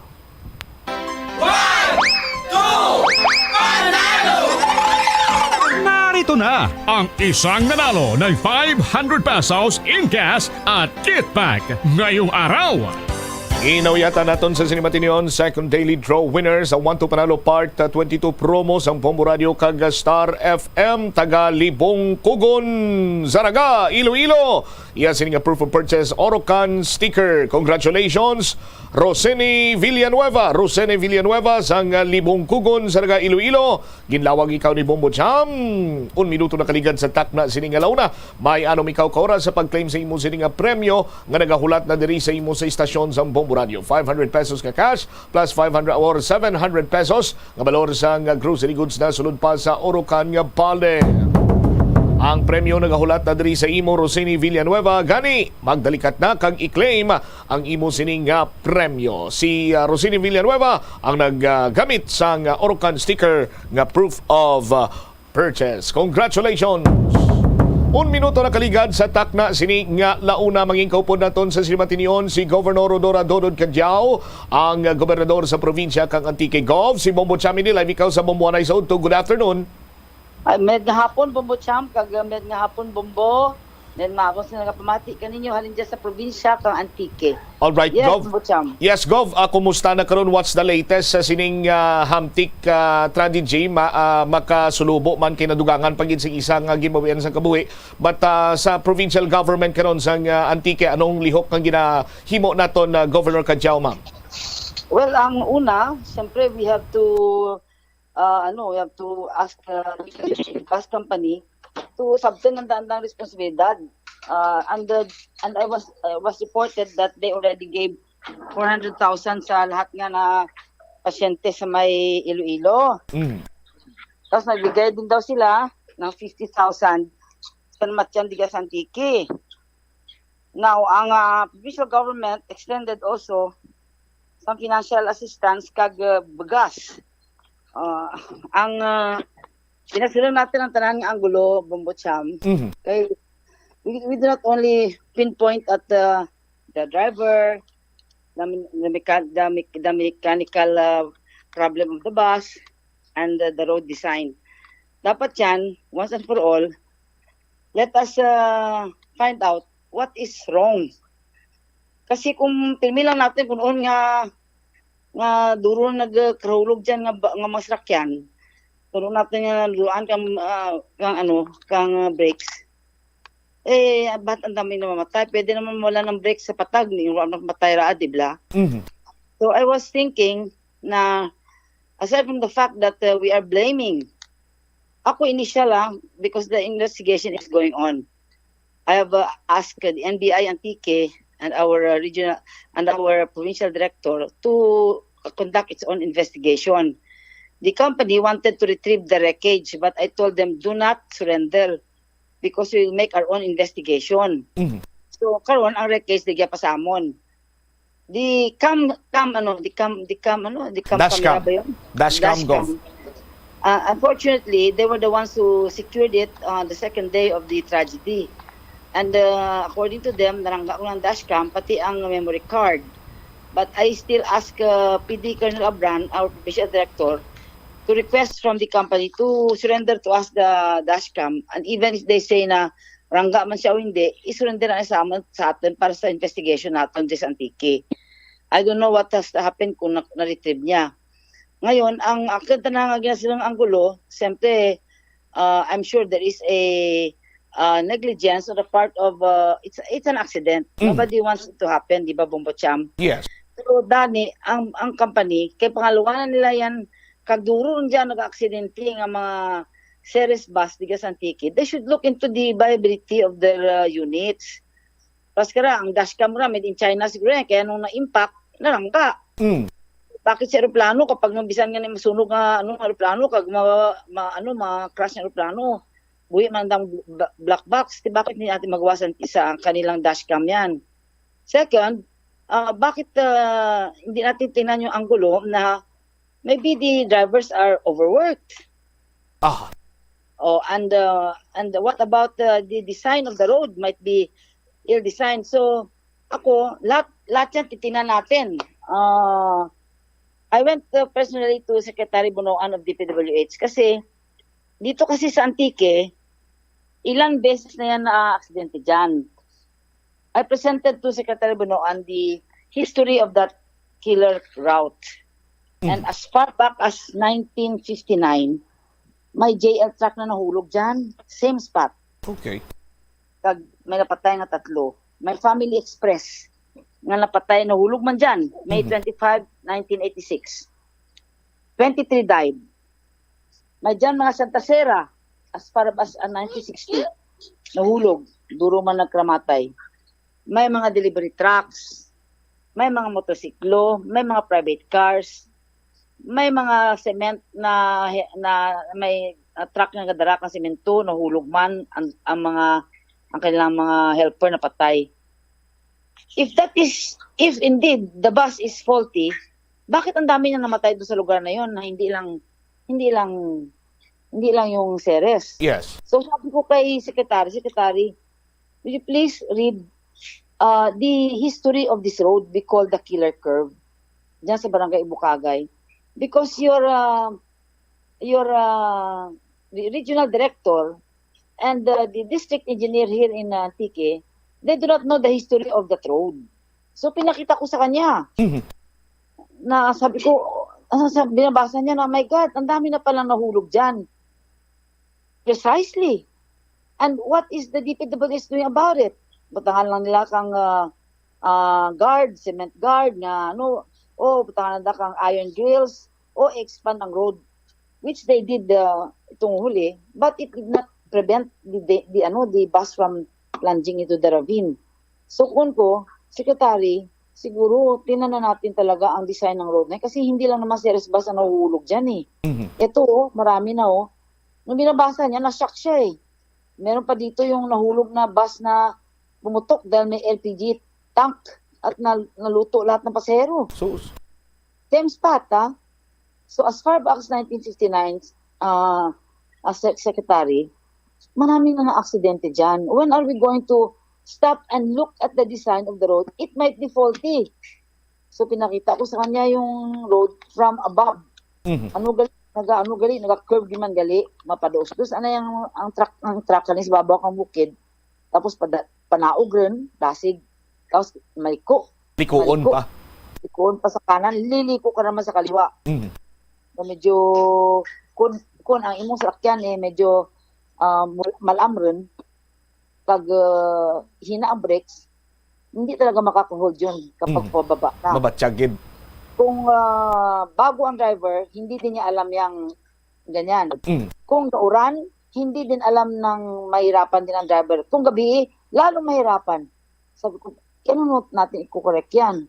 One, two, Ito na ang isang nanalo ng five hundred pesos in cash at kit bag ngayong araw. Inauyatan naton sa sini matinyon second daily draw winner sa One to Panalo Part, uh, twenty-two promo sang Bombo Radio kag Star F M, taga Libong Kugon, Zaraga, Iloilo. Iya sini nga proof of purchase, Orocan sticker. Congratulations, Roseni Villanueva. Roseni Villanueva sang, uh, Libong Kugon, Zaraga, Iloilo. Ginlawag ikaw ni Bombo Cham. Un minuto na kaligad sa takna sini nga launa. May anom ikaw ka oras sa pag-claim sa imo sini nga premyo nga nagahulat na diri sa imo sa istasyon sang Bombo Radio. Five hundred pesos nga cash plus five hundred or seven hundred pesos nga balor sang grocery goods na sulod pa sa Orocan nga Balde. Ang premyo nagahulat na diri sa imo, Rosini Villanueva. Gani, magdalikat na kag i-claim ang imo sini nga premyo. Si, ah, Rosini Villanueva ang naggamit sang, ah, Orocan sticker nga proof of, ah, purchase. Congratulations! Un minuto na kaligad sa takna sini nga launa. Mangin kaupod naton sa sini matinyon si Governor Rhodora Dodod Cadiao, ang gobernador sa probinsya kang Antique. Gov, si Bombo Cham ini, live ikaw sa Bombo Anay sa udto. Good afternoon. Ay, mayad nga hapon, Bombo Cham, kag, uh, mayad nga hapon, Bombo. Then, maabot sa nagapamati kaninyo, halin dyan sa probinsya kang Antique. All right, Yes, Gov. Bombo Cham. Yes, Gov, ah, kumusta na karon? What's the latest sa sining, ah, Hamtic, ah, tragedy? Ma-, ah, makasulubo man kay nadugangan pa gid sing isa nga ginbawian sa kabuhi. But, ah, sa provincial government karon sa, ah, Antique, anong lihok nga ginahimo naton, ah, Governor Cadiao, ma'am? Well, ang una, siyempre, we have to, ah, ano, we have to ask, ah, the bus company to sabtan ang daan-daan responsibilidad. Ah, and the, and I was, I was reported that they already gave four hundred thousand sa lahat nga na pasyente sa may Iloilo. Mm. Tapos nagbigay din daw sila ng fifty thousand sa Matyan, Diga, Antique. Now, ang, ah, provincial government extended also some financial assistance kag, ah, bugas. Ah, ang, ah, pinasiling natin ang tanan nga anggulo, Bombo Cham. Mhm. Kay we, we do not only pinpoint at, ah, the driver, the, me-, the, mecha-, the, me-, the mechanical, ah, problem of the bus, and, ah, the road design. Dapat yan, once and for all, let us, ah, find out what is wrong. Kasi kung pirmi lang natin kung noon nga, nga duro nagkarahulog dyan nga ba-, nga mga sasakyan, kung noon natin nga duruan kang, ah, kang ano, kang, ah, brakes, eh, ba't ang dami namamatay? Pwede naman wala ng brakes sa patag, ni wala nang patay ra, di ba? Mhm. So, I was thinking na, aside from the fact that, uh, we are blaming, ako initial, ah, because the investigation is going on. I have, uh, asked the N B I Antique and our, uh, regional and our provincial director to conduct its own investigation. The company wanted to retrieve the wreckage, but I told them, "Do not surrender because we will make our own investigation." Mhm. So, karon ang wreckage, di pa sa amon. The cam, cam, ano, the cam, the cam, ano, the cam Dash camera cam. ba yun? Dash cam, Dash Gov. cam. Uh, unfortunately, they were the ones who secured it on the second day of the tragedy. And, uh, according to them, narangga ko ng dash cam, pati ang memory card. But I still ask, uh, P D Colonel Abran, our provincial director, to request from the company to surrender to us the dash cam. And even if they say na rangga man siya o hindi, isurrender na sa amin, sa atin para sa investigation natin dyan sa Antique. I don't know what has happened kung na, na-retrieve niya. Ngayon, ang akin tanan nga ginasilang anggulo, siyempre, uh, I'm sure there is a, uh, negligence on the part of, uh, it's, it's an accident. Mm. Nobody wants it to happen, di ba, Bombo Cham? Yes. Pero dani, ang, ang company, kay pangaluwanan nila yan, kag duro rin dyan nag-aksidente nga mga series bus diga sa Antique, they should look into the viability of their, uh, units. Pas kara, ang dashcam ra, made in China siguro yan. Kaya nung na-impact, narangga. Mm. Bakit sa eroplano, kapag nung bisan nga ni masunog nga, ano, eroplano, kag ma, ma, ano, ma-crash ang eroplano, buhi man ang bla-, black box, di bakit hindi natin magawa sa, sa kanilang dashcam yan? Second, ah, bakit, ah, hindi natin tingnan yung anggulo na maybe the drivers are overworked? Ah. Oh, and, uh, and what about, uh, the design of the road might be ill-designed. So, ako, lahat, lahat yan titingnan natin. Ah, I went, uh, personally to Secretary Bonoan of D P W H kasi dito kasi sa Antique, Ilang beses na yan na aksidente dyan. I presented to Secretary Bonoan the history of that killer route. And as far back as nineteen fifty-nine, may J L truck na nahulog dyan. Same spot. Okay. Kag may napatay nga tatlo. May Family Express nga napatay, nahulog man dyan. May twenty-five, nineteen eighty-six. Twenty-three died. May dyan mga Santa Sera, as far as uh, nineteen sixty. Nahulog. Duro man nagkramatay. May mga delivery trucks. May mga motorsiklo. May mga private cars. May mga cement na na may uh, truck nga gadara kang semento, nahulog man ang, ang mga ang kanilang mga helper napatay. If that is if indeed the bus is faulty, bakit ang dami na namatay doon sa lugar na yon na hindi lang hindi lang hindi lang yung Ceres. Yes. So sabi ko kay secretary, secretary, will you please read uh, the history of this road we call the Killer Curve? Diyan sa Barangay Ibukagay. Because your uh, your uh, the regional director and uh, the district engineer here in uh, Antique, they do not know the history of that road. So pinakita ko sa kanya. Mhm. Na sabi ko, ano sa binabasa niya na, "My God, ang dami na palang nahulog diyan." Precisely. And what is the D P W H doing about it? Butangan lang nila kang uh, uh, guard, cement guard nga ano, oh, butangan na kang iron grills, oh, expand ang road, which they did uh, itong huli, but it did not prevent the, the, the ano the bus from plunging into the ravine. So kun ko, secretary, siguro tinan na natin talaga ang design ng road na kasi hindi lang naman si Ceres bus ang nahuhulog diyan eh. Mhm. Ito oh, marami na oh. Nung binabasa niya, na-shock siya eh. Meron pa dito yung nahulog na bus na pumutok dahil may L P G tank at nal- naluto lahat ng pasahero. Sus. Same spot, ha? So as far back as nineteen fifty-nine, uh, as sec- secretary, marami na na aksidente dyan. When are we going to stop and look at the design of the road? It might be faulty. So pinakita ko sa kanya yung road from above. Mhm. Ano gali, naga ano gali, naga-curve di man gali, mapaduos-dos ana yang ang truck, ang truck kanis babaw kang bukid. Tapos pada, panaog rin, dasig. Tapos maliko, Likuon Maliko. pa. Likuon pa sa kanan, liliko ka naman sa kaliwa. Mhm. So medyo kun kun ang imong sakyan eh medyo ah, mul- malam rin pag ah, hina ang brakes, hindi talaga makaka-hold yun kapag Mm. pababa na. Mabatsyag gid. Kung ah, bago ang driver, hindi din niya alam yang ganyan. Mm. Kung nauran, hindi din alam ng mahirapan din ang driver. Kung gabi, lalong mahirapan. Sabi ko, kailan natin i-correct yan?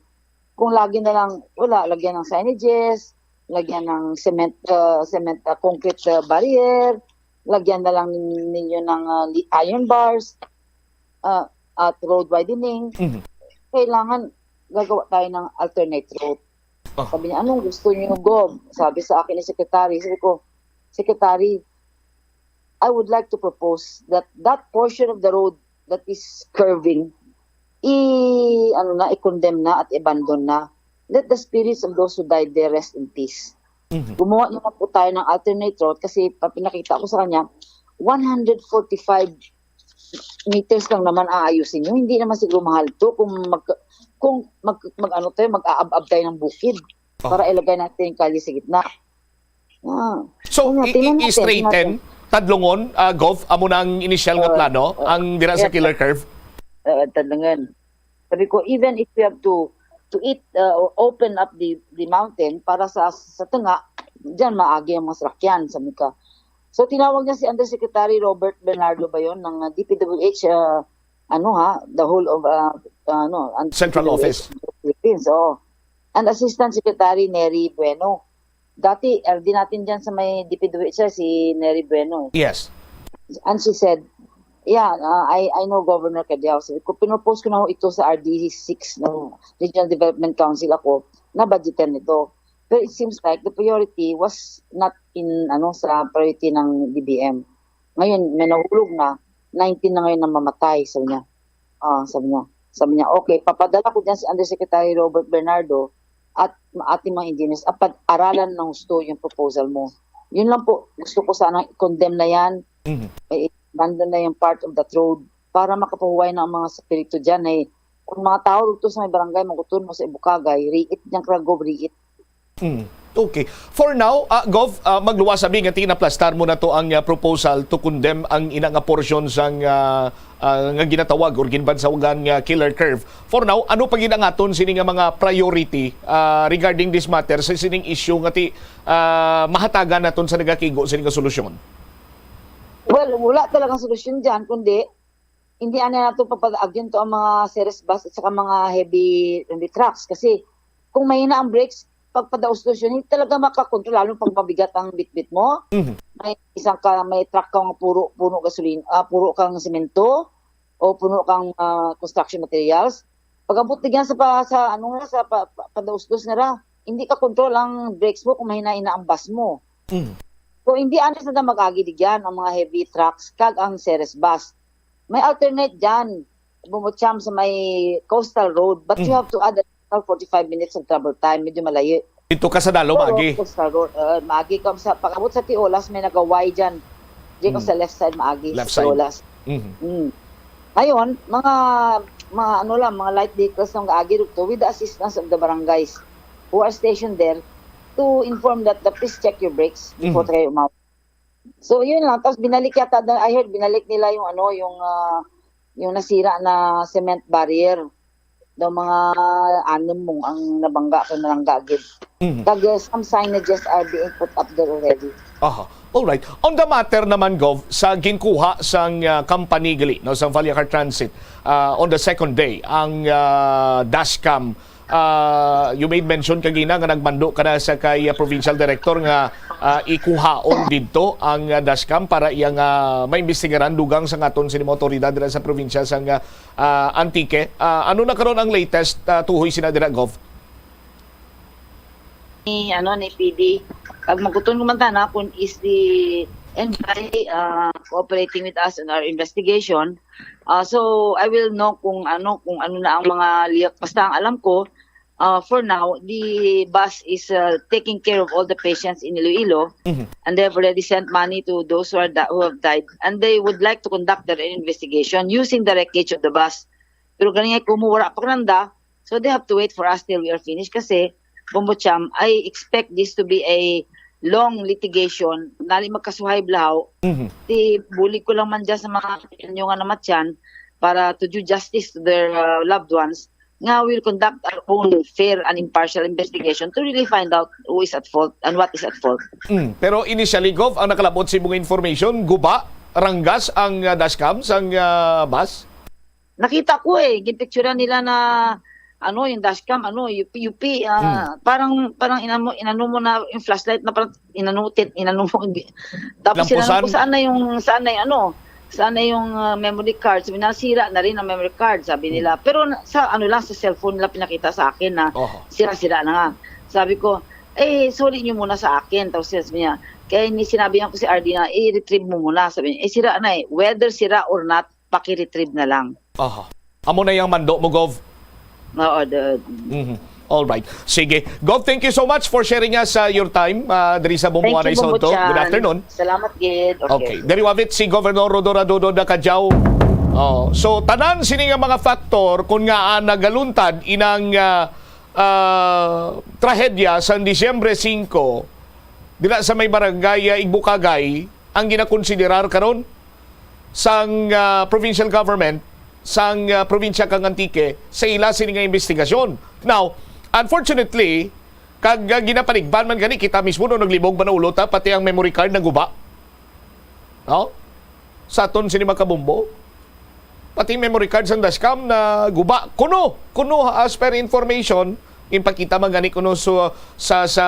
Kung lagi na lang, wala, lagyan ng signages, lagyan ng cement, uh, cement uh, concrete uh, barrier, lagyan na lang ninyo ng uh, li- iron bars uh, at road widening. Mhm. Kailangan gagawa tayo ng alternate route. Oh. Sabi niya, "Anong gusto niyo, Gob?" Sabi sa akin ni Secretary. Sabi ko, "Secretary, I would like to propose that that portion of the road that is curving, i ano na, i-condemn na at i-abandon na. Let the spirits of those who died there rest in peace." Mhm. Gumawa naman po tayo ng alternate route kasi pa- pinakita ko sa kanya, one hundred forty-five meters lang naman aayusin nyo. Hindi naman siguro mahal to kung mag kung mag, mag ano tayo, mag-aab-ab tayo ng bukid Oh. para ilagay natin yung kalye sa gitna. Ah, So, Ano, i- tingnan i- natin, i-straighten, tingnan Tadlongon, ah, Gov, amo na ang initial nga Oo. plano, Oo. ang dira sa Yes. Killer Curve. uh, Tadlongon. Sabi ko, even if we have to to eat uh, or open up the the mountain para sa sa tunga, diyan maagi ang mga sasakyan, sabi ka. So tinawag niya si Undersecretary Robert Bernardo ba yon ng uh, D P W H, uh, ano ha, the whole of uh, ano, ang Central D P W H Office. Philippines, oo. And Assistant Secretary Neri Bueno. Dati, L D natin dyan sa may D P W H siya, si Neri Bueno. Eh. Yes. And she said, "Yeah, uh, I I know Governor Cadiao." Sabi ko, "Pinopose ko na ho ito sa R D six ng Regional Development Council ako, na budgetan nito." Pero it seems like the priority was not in ano sa priority ng D B M. Ngayon, may nahulog na, nineteen na ngayon na mamatay, sabi niya. Ah, sabi niya. Sabi niya, "Okay, papadala ko dyan si Undersecretary Robert Bernardo at ating mga engineers at pag-aralan ng gusto yung proposal mo." Yun lang po, gusto ko sana i-condemn na yan. Mhm. Eh, Nandun na yung part of that road para makapahuway na ang mga spirito dyan. Eh, kung mga tao rugto sa may barangay, maguton mo sa Ibukagay, riit niyang Kragob, riit. Mm. Okay. For now, ah, Gov, ah, magluwas abi nga tinaplastar mo na to ang ah, proposal to condemn ang ina nga portion sang ah, ah, nga ginatawag or ginbansawagan nga killer curve. For now, ano pa gid ang aton sini nga mga priority ah, regarding this matter sa sining issue nga ti ah, mahatagan naton sa nagakigo sini nga solusyon? Well, wala talagang solusyon dyan, kundi hindi ana nato papadaagyon to ang mga series bus at saka mga heavy, heavy trucks. Kasi kung mahina ang brakes, pagpadaustos yun, hindi talaga makakontrol, lalo pag mabigat ang bitbit mo. Mhm. May isang ka, may truck ka nga puro, puno gasolina, ah, puro kang semento o puno kang ah, construction materials. Pag-abot digyan sa, pa, sa, ano nga, sa pa, pa, padaustos nga ra, hindi ka control ang brakes mo kung mahina-hina ang bus mo. Mhm. So, hindi ana sila mag-agi digyan ang mga heavy trucks kag ang series bus. May alternate dyan, Bumutsyam sa may coastal road, but you Mm. have to add additional forty-five minutes of travel time. Medyo malayo. Ito ka sa Dalo, Pero, maagi. Coastal road, uh, maagi ka sa pag-abot sa Tiolas, may nagaway dyan. Di ka Mm. sa left side, maagi Left sa side. Tiolas. Mhm. Mm. Ngayon, mga mga ano lang, mga light vehicles ang gaagi rugto with the assistance of the barangays who are stationed there to inform that the please check your brakes before Mhm. kayo umawat. So, yun lang. Tapos binalik yata, na- I heard, binalik nila yung ano, yung ah, yung nasira na cement barrier. Daw mga anim mong ang nabangga kay nalangga gid. Mhm. Kag uh, some signages are being put up there already. Aha. All right. On the matter naman, Gov, sa ginkuha sang ah, company gali, no, sang Vallecar Transit ah, on the second day, ang ah, dashcam, ah, you made mention kagina nga nagmando ka na sa kay ah, provincial director nga ah, ikuhaon didto ang ah, dashcam para iya nga maimbestigaran dugang sa aton sini mga otoridad dira sa probinsya sang ah, ah, Antique. Ah, ano na karon ang latest ah, tuhoy sina dira, Gov? Ni ano, ni P D. Kag maguton ko man tana kung is the N B I uh, cooperating with us in our investigation. Uh, so I will know kung ano, kung ano na ang mga lihok. Basta ang alam ko, uh, for now, the bus is uh, taking care of all the patients in Iloilo, Mhm. and they have already sent money to those who are di- who have died, and they would like to conduct their own investigation using the wreckage of the bus. Pero gani nga, kung wala pa kananda, so they have to wait for us till we are finished kasi, Bombo Cham, I expect this to be a long litigation. Nali magkasuhay blahaw. Mhm. Ti bulig ko lang man dyan sa mga inyo nga namatyan para to do justice to their uh, loved ones nga we will conduct our own fair and impartial investigation to really find out who is at fault and what is at fault. Mm. Pero initially, Gov, ang nakalabot sa imong information, guba, ranggas ang ah, dashcam sang ah, bus? Nakita ko eh, ginpicturean nila na ano, yung dashcam, ano, yupi-yupi, ah, parang parang inano inano mo na yung flashlight na parang inano tit inano mo. Tapos Lampusan? Inano ko saan na yung saan na yung ano, saan na yung ah, memory card. Sabi na sira na rin ang memory card, sabi nila. Pero na- sa ano lang, sa cellphone nila pinakita sa akin na Oho. Sira-sira na nga. Sabi ko, eh, sorry nyo muna sa akin. Tapos sabi niya, kaya ni sinabi ko si R D na, i-retrieve mo muna. Sabi niya, eh, sira na eh. Whether sira or not, paki-retrieve na lang. Aha. Amo na yung mando mo, Gov. Oo, the, Mhm. All right. Sige. Gov, thank you so much for sharing us uh, your time uh, diri sa thank Bumbuanay you, Soto. Bombo Chan. Good afternoon. Salamat, Gid. Okay. Diri wavit si Governor Rhodora Dodod Cadiao. Oh, so tanan sini nga mga factor kung nga ah, nagaluntad inang ah, ah, trahedya sa Disyembre singko dira sa may barangay ah, Igbukagay ang ginakonsiderar karon sang ah, provincial government sang ah, probinsya kang Antique sa ila sini nga investigasyon. Now, unfortunately, kag ah, ginapanigban man gani kita mismo no naglibog man ang ulo ta, pati ang memory card naguba. No? Sa aton sini mga kabumbo. Pati memory card sang dashcam na guba. Kuno, kuno as per information, ipakita man gani kuno sa, sa, sa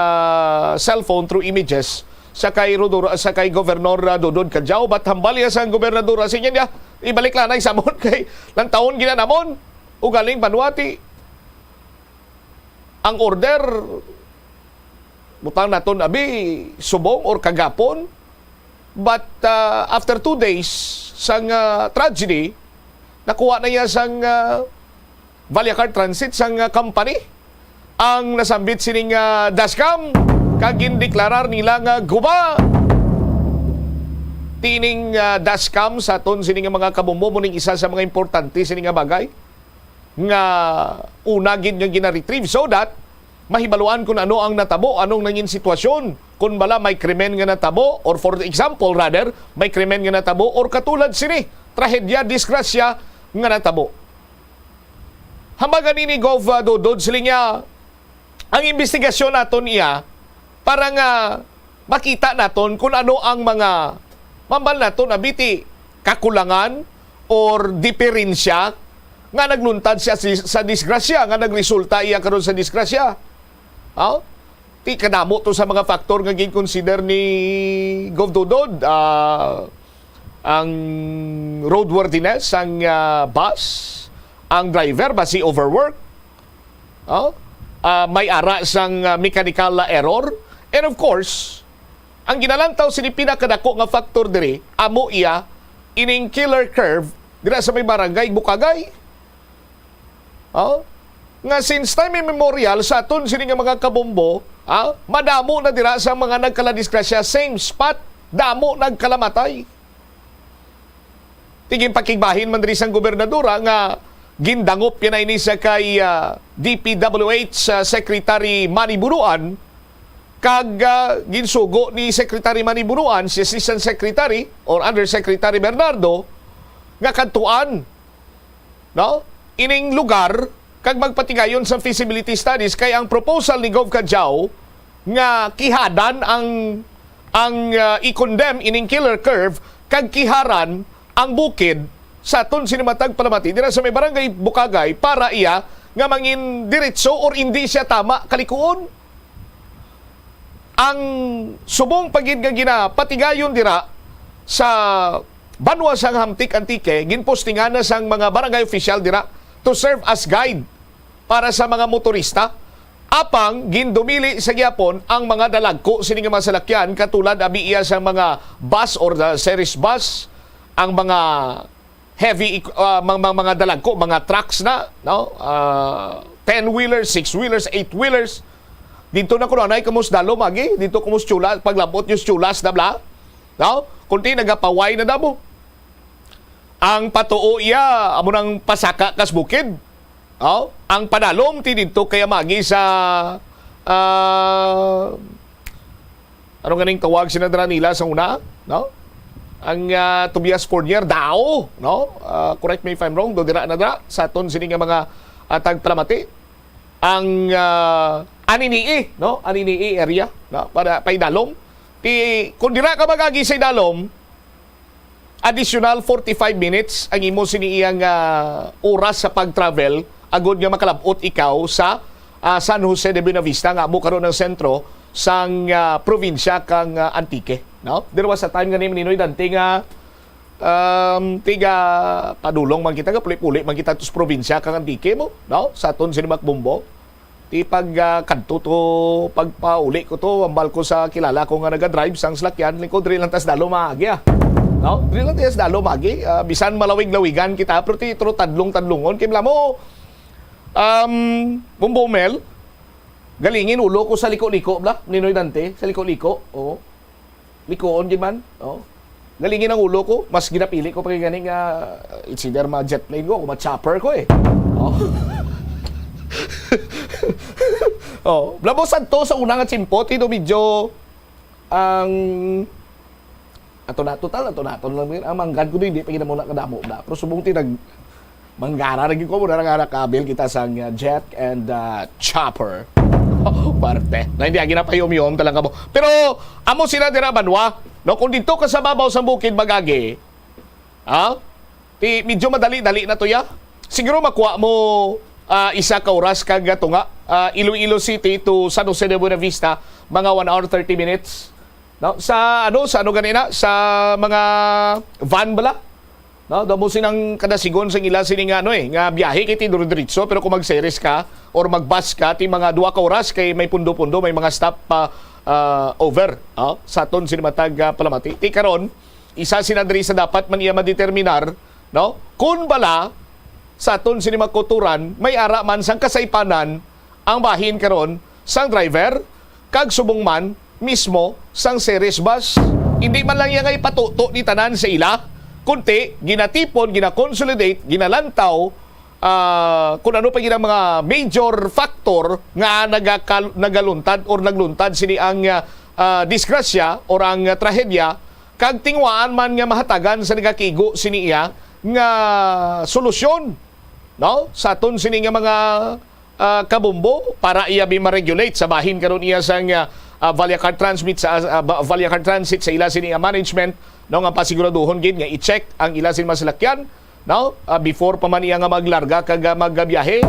cellphone through images sa kay Rodor, sa kay Governor uh, Dodod Cadiao, but hambal niya sang gobernador, sa niya, ibalik lang na samon kay lang taon ginanamon. Ugaling panuati ang order, butang naton abi subong or kagapon. But uh, after two days sang uh, tragedy, nakuha na niya sang uh, Vallecar Transit sang uh, company ang nasambit sining uh, dashcam kag gindeklarar nila nga guba. Tining, ah, dashcam sa aton sini nga mga kabombo mo ning isa sa mga importante sini nga bagay nga una gid nga gina-retrieve so that mahibaluan kung ano ang natabo, anong nangin sitwasyon, kung bala may krimen nga natabo, or for example, rather, may krimen nga natabo, or katulad sini, trahedya, disgrasya nga natabo. Hambagan ini, Gov, ah, Dodod, siling niya, ang investigasyon naton iya para nga makita naton kung ano ang mga, mambal naton, abiti, kakulangan or diferensya nga nagluntad siya si, sa disgrasya, nga nagresulta iya karon sa disgrasya. Oh? Ti kadamo to sa mga factor nga gin-consider ni Gov Dodod, ah, ang roadworthiness, ang, ah, bus, ang driver ba si overwork, oh? Ah, may ara sang, ah, mechanical, ah, error, and of course, ang ginalantaw sini pinakadako nga factor diri, amo iya ining killer curve dira sa may barangay Bukagay. Oh? Nga since time immemorial sa aton sini nga mga kabombo, ah, madamo na dira sa mga nagkaladisgrasya, same spot, damo nagkalamatay. Tigin pakigbahin man diri sang gobernadora nga gindangop niya na ini sa kay, ah, D P W H, ah, Secretary Manny Buruan, kag, ah, ginsugo ni Secretary Manny Buruan, si Assistant Secretary or Undersecretary Bernardo, nga kadtuan, no, ining lugar kag magpatigayon sa feasibility studies, kay ang proposal ni Gov Cadiao nga kihadan ang, ang, ah, i-condemn ining killer curve kag kiharan ang bukid sa aton sini matag palamati dira sa may barangay Bukagay para iya nga mangin diretso or indi siya tama kalikuon. Ang subong pa gid nga ginapatigayon dira sa banwa sang Hamtic, Antique, ginpostingan na sang mga barangay official dira to serve as guide para sa mga motorista. Apang gindumili sa gihapon ang mga dalagko sini nga mga salakyan, katulad abi iya sa mga bus or the series bus, ang mga heavy eq-, ah, mga, mga, mga dalagko, mga trucks na, no? Ah, ten-wheelers, six-wheelers, eight-wheelers. Dito na kuno, anay kamo sa dalom agi, dito kamo sa Chulas, paglabot nyo sa Chulas na bla, no? Kunti nagapaway na damo. Ang patuo iya, amo nang pasaka kas bukid. Oh, ang padalom ti didto kay amo agi sa, ah, ano ganing tawag sina dira nila sa una, no? Ang, ah, Tobias Fornier, Dao, no? Ah, correct me if I'm wrong, do dira na dira sa aton sini nga mga, ah, tagpalamati. Ang, ah, Aninii, no? Aninii area, no? Para paidalom. Ti, kung dira ka mag-agi sa idalom, additional forty-five minutes ang imo sini iyang, ah, oras sa pag-travel agod nga makalab-ot ikaw sa, ah, San Jose de Buenavista, nga amo karon ang sentro sang, ah, probinsya kang, ah, Antique, no? There was a time gani, Maninoy Dante, nga, um, tiga padulong man kita, nga puli-puli man kita tus probinsya kang Antique mo, no? Sa aton sini Macbombo. Ti pag, ah, kadto to, pagpauli ko to, ambal ko sa kilala ko nga naga-drive sang salakyan, lingkod diri lang tas dalo maagi, ah. No? Diri lang tas dalo maagi. Ah, bisan malawig-lawigan kita, pero ti, pero tadlong-tadlongon. Kay bala mo, um, Bombo Mel, galingin ulo ko sa liko-liko, bla? Ninoy Dante, sa liko-liko. Oo. Likoon gid man. Oh. Galingin ang ulo ko, mas ginapili ko pa gani nga, uh, it's either ma-jet plane ko o ma-chopper ko eh. Oh. Oh, bala mo sadto sa una nga tiyempo, ti do medyo ang ato na, total, ato na, ato lang ang manggad ko, hindi pa gid mo na kadamo na. Pero subong ti nag-, manggara na gyud ko, mura na nga nakabil kita sang, uh, jet and, uh, chopper. Parte. Na hindi agi na payom-yom talaga mo. Pero amo sila dira banwa, no? Kung dito ka sa babaw sa bukid mag-agi, ha? Ti medyo madali-dali na to ya. Siguro makuha mo, ah, isa ka oras kag tunga, ah, Iloilo City to San Jose de Buenavista, mga one hour thirty minutes. No? Sa ano, sa ano ganina, sa mga van bala. No, damo sinang kadasigon sa ila sini nga ano eh, nga biyahe kay ti dire-diretso, pero kung mag-series ka or mag-bus ka, ti mga duha ka oras kay may pundo-pundo, may mga stop pa, ah, over, oh, sa aton sini matag, ah, palamati. Ti karon, isa sina diri sa dapat man iya madeterminar, no? Kun bala sa aton sini makuturan, may ara man sang kasaypanan ang bahin karon sang driver kag subong man mismo sang series bus. Hindi man lang iya nga ipatuto ni tanan sa ila, kundi ginatipon, gina-consolidate, ginalantaw, ah, kung ano pa gid ang mga major factor nga nagakal-, nagaluntad or nagluntad sini ang, ah, ah, disgrasya or ang, ah, trahedya, kag tinguhaan man nga mahatagan sa nagakigo sini iya nga solusyon, no? Sa aton sini nga mga, ah, kabombo para iya bi ma-regulate sa bahin karon iya sang, ah, ah, Vallecard Transmit sa, ah, Ba-, Vallecard Transit sa ila sini nga management, no, nga pasiguraduhon gid nga i-check ang ila sini mga salakyan, no? Ah, before pa man iya nga maglarga kag, ah, magbiyahe.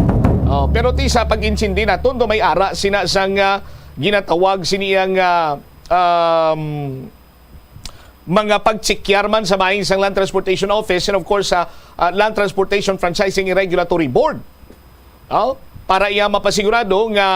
Oh, pero ti sa pag-intindi naton do may ara sina sang, ah, ginatawag sini ang, ah, um, mga pagtsikiyar man sa bahin sang Land Transportation Office and of course sa, ah, Land Transportation Franchising and Regulatory Board. Oh, para iya mapasigurado nga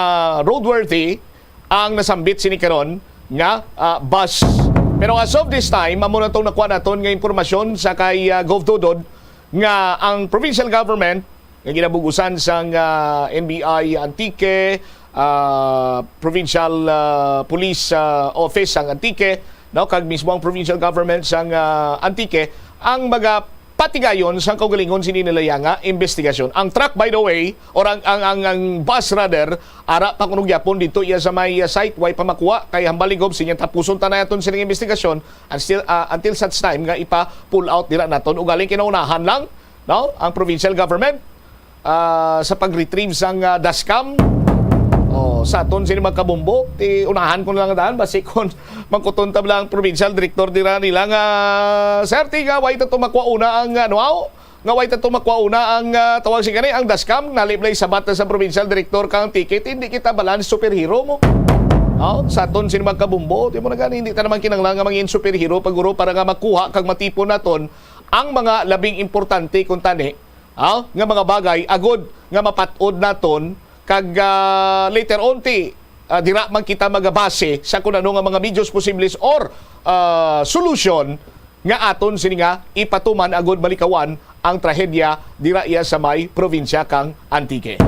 roadworthy ang nasambit sini karon nga, ah, bus. Pero as of this time, amo na tong nakuha naton nga impormasyon sa kay, ah, Gov Dodod nga ang provincial government nga ginabugusan sang, ah, N B I Antique, ah, Provincial, ah, Police, ah, Office sang Antique, no, kag mismo ang provincial government sang, ah, Antique ang magapatigayon sang kaugalingon sini nila iya nga investigasyon. Ang truck, by the way, or ang, ang, ang, ang bus rather, ara pa kuno gyapon dito iya sa may, ah, site, way pa makuha, kay hambal ni Gov, sinya tapuson ta na aton sining investigasyon until, ah, until such time nga ipa-pull out dira naton. Ugaling kinaunahan lang, no, ang provincial government, ah, sa pag-retrieve sang, ah, dashcam. Oh, sa aton sini mga kabombo, ti unahan ko na lang daan, basi kon mangkuton ta lang ang provincial director dira nila nga, "Sir, ti nga way ta to makuha una ang, ano, aw? Nga way ta to makuha una ang, ah, tawag si gani, ang dashcam?" Nali play sabat na sa provincial director kang ticket, "Hindi kita balan superhero mo." Oh, sa aton sini mga kabombo, ti mo na gani, hindi ta naman kinanglan nga mangin superhero paguro para nga makuha kag matipon naton ang mga labing importante kung tani, ah, nga mga bagay agod nga mapat-od naton kag, ah, later on ti, ah, dira man kita magabase sa kun ano nga mga medios posibles or, ah, solusyon nga aton sini nga ipatuman agod malikawan ang trahedya dira iya sa may probinsya kang Antique.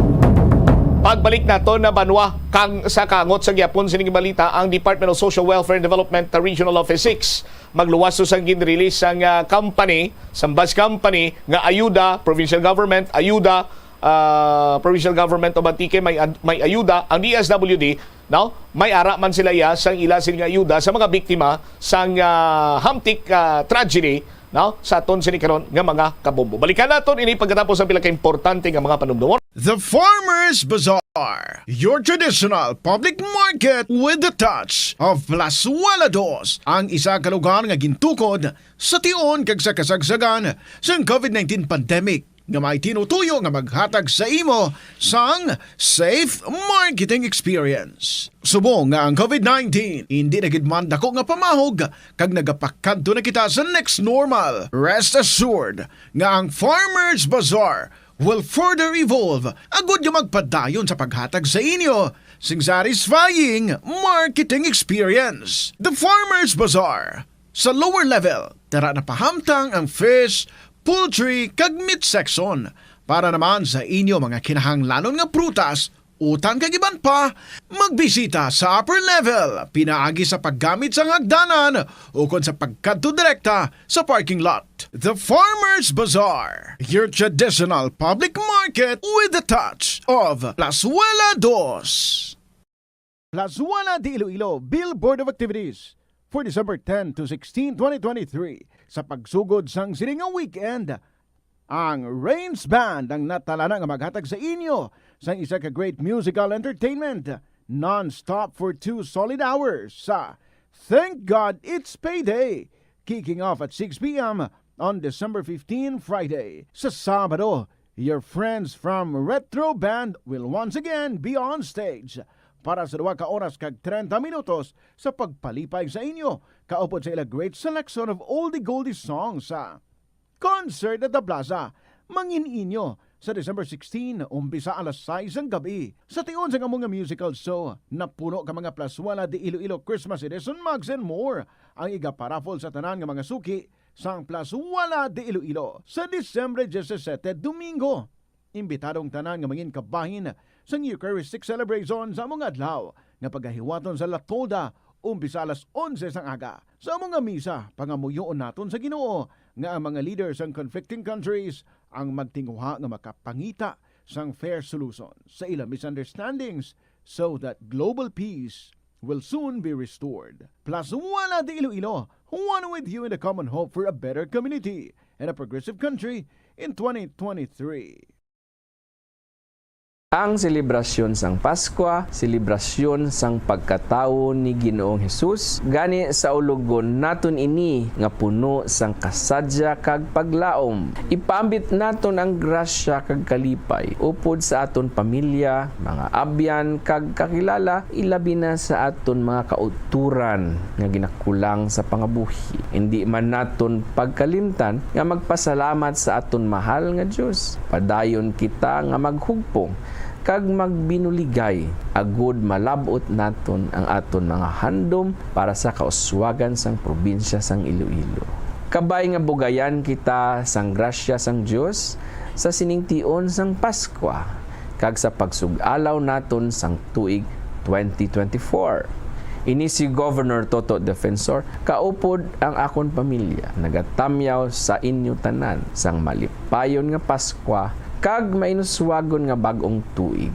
Pagbalik naton na banwa kang sa kangot sa gyapon sining balita, ang Department of Social Welfare and Development Regional Office six magluwas to sang ginrelease sang, ah, company, sang bus company nga ayuda, provincial government, ayuda, ah, provincial government of Antique, may ad-, may ayuda, ang D S W D, no? May ara man sila iya sang ila sini nga ayuda sa mga biktima sang, ah, hamtik, ah, tragedy, no? Sa aton sini karon nga mga kabombo. Balikan naton ini pagkatapos ang pila ka importante nga mga panumdumon. The Farmers Bazaar, your traditional public market with the touch of Plazuela Dos, ang isa ka lugar nga gintukod sa tion kag sa kasagsagan sang covid nineteen pandemic, nga may tinutuyo nga maghatag sa imo sang safe marketing experience. Subong nga ang covid nineteen indi na gid man dako nga pamahog kag nagapakadto na kita sa next normal, rest assured nga ang Farmers Bazaar will further evolve agud nga magpadayon sa paghatag sa inyo sing satisfying marketing experience. The Farmers Bazaar. Sa lower level, dara na pahamtang ang fish, poultry, kag meat section. Para naman sa inyo mga kinahanglanon nga prutas, utan kag iban pa, magbisita sa upper level pinaagi sa paggamit sang hagdanan ukon sa pagkadto direkta sa parking lot. The Farmers Bazaar, your traditional public market with the touch of Plazuela Dos. Plazuela de Iloilo, Bill Board of Activities for December ten to sixteen, twenty twenty-three. Sa pagsugod sang sini nga weekend, ang Rains Band ang natalana nga maghatag sa inyo sang isa ka great musical entertainment, non-stop for two solid hours sa Thank God It's Payday, kicking off at six p m on December fifteen, Friday. Sa Sabado, your friends from Retro Band will once again be on stage para sa duha ka oras kag treinta minutos sa pagpalipay sa inyo kaupod sa ila great selection of oldie goldie songs sa Concert at the Plaza, mangin-inyo sa December sixteen, umpisa alas sais sang gab-i. Sa tion sang amo nga musical show, napuno ka mga Plazuela de Iloilo Christmas Edition mugs and more ang igaparaffle sa tanan nga mga suki sang Plazuela de Iloilo sa Disyembre disisiete, Domingo. Imbitado ang tanan nga mangin kabahin sang Eucharistic celebration sa amo nga adlaw nga pagahiwaton sa La Tolda Umpisa alas onse sang aga. Sa amo nga misa, pangamuyoon naton sa Ginoo nga ang mga leader sang conflicting countries ang magtinguha nga makapangita sang fair solution sa ila misunderstandings so that global peace will soon be restored. Plus One Ate Iloilo, one with you in the common hope for a better community and a progressive country in twenty twenty-three. Ang selebrasyon sang Paskwa, selebrasyon sang pagkatawo ni Ginoong Hesus, gani saulogon naton ini nga puno sang kasadya kag paglaom. Ipaambit naton ang grasya kag kalipay upod sa aton pamilya, mga abyan, kag kakilala, ilabi na sa aton mga kauturan nga ginakulang sa pangabuhi. Indi man naton pagkalimtan nga magpasalamat sa aton mahal nga Dios. Padayon kita nga maghugpong kag magbinuligay, agod malab-ot naton ang aton mga handom para sa kauswagan sang probinsya sang Iloilo. Kabay nga bugayan kita sang grasya sang Dios sa sining tion sang Paskwa kag sa pagsug-alaw naton sang tuig twenty twenty-four. Ini si Governor Toto Defensor, kaupod ang akon pamilya, nagatamyaw sa inyo tanan sang malipayon nga Paskwa kag mainuswagon nga bag-ong tuig.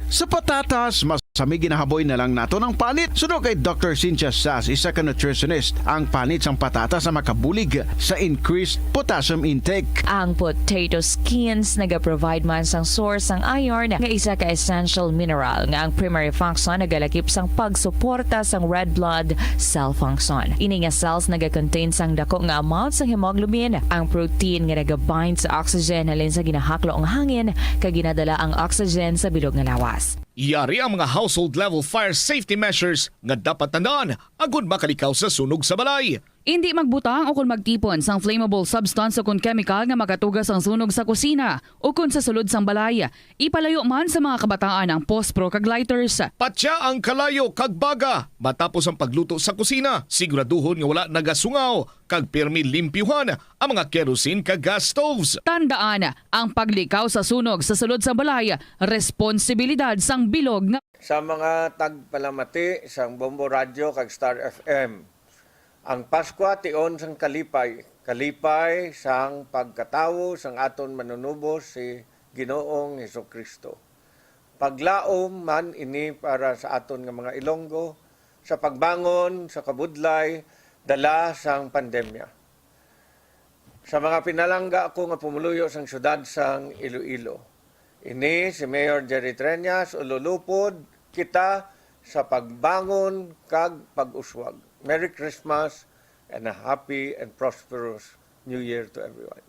Sa patatas, mas kami ginahaboy na lang naton ang panit. Suno kay Doctor Cynthia Sass, isa ka nutritionist, ang panit sang patatas ang makabulig sa increased potassium intake. Ang potato skins nagaprovide man sang source sang iron, nga isa ka essential mineral nga ang primary function nagalakip sang pagsuporta sang red blood cell function. Ini nga cells nagacontain sang dako nga amount sang hemoglobin, ang protein nga nagabind sa oxygen halin sa ginahaklo nga hangin kag ginadala ang oxygen sa bilog nga lawas. Yari ang mga household level fire safety measures nga dapat tandaan agud makalikaw sa sunog sa balay. Indi magbutang ukon magtipon sang flammable substance ukon kemikal nga makatuga sang sunog sa kusina ukon sa sulod sang balay. Ipalayo man sa mga kabataan ang pospro kag lighters. Patya ang kalayo kag baga matapos ang pagluto sa kusina. Siguraduhon nga wala nagasungaw kag pirmi limpyuhan ang mga kerosene kag gas stoves. Tandaan, ang paglikaw sa sunog sa sulod sang balay responsibilidad sang bilog nga. Sa mga tagpalamati sang Bombo Radyo kag Star F M, ang Paskwa tion sang kalipay, kalipay sang pagkatawo sang aton Manunubos si Ginoong Jesu-Cristo. Paglaom man ini para sa aton nga mga Ilonggo sa pagbangon sa kabudlay dala sang pandemya. Sa mga pinalangga ko nga pumuluyo sang siyudad sang Iloilo, ini si Mayor Jerry Treñas, ululupod kita sa pagbangon kag pag-uswag. Merry Christmas and a happy and prosperous New Year to everyone.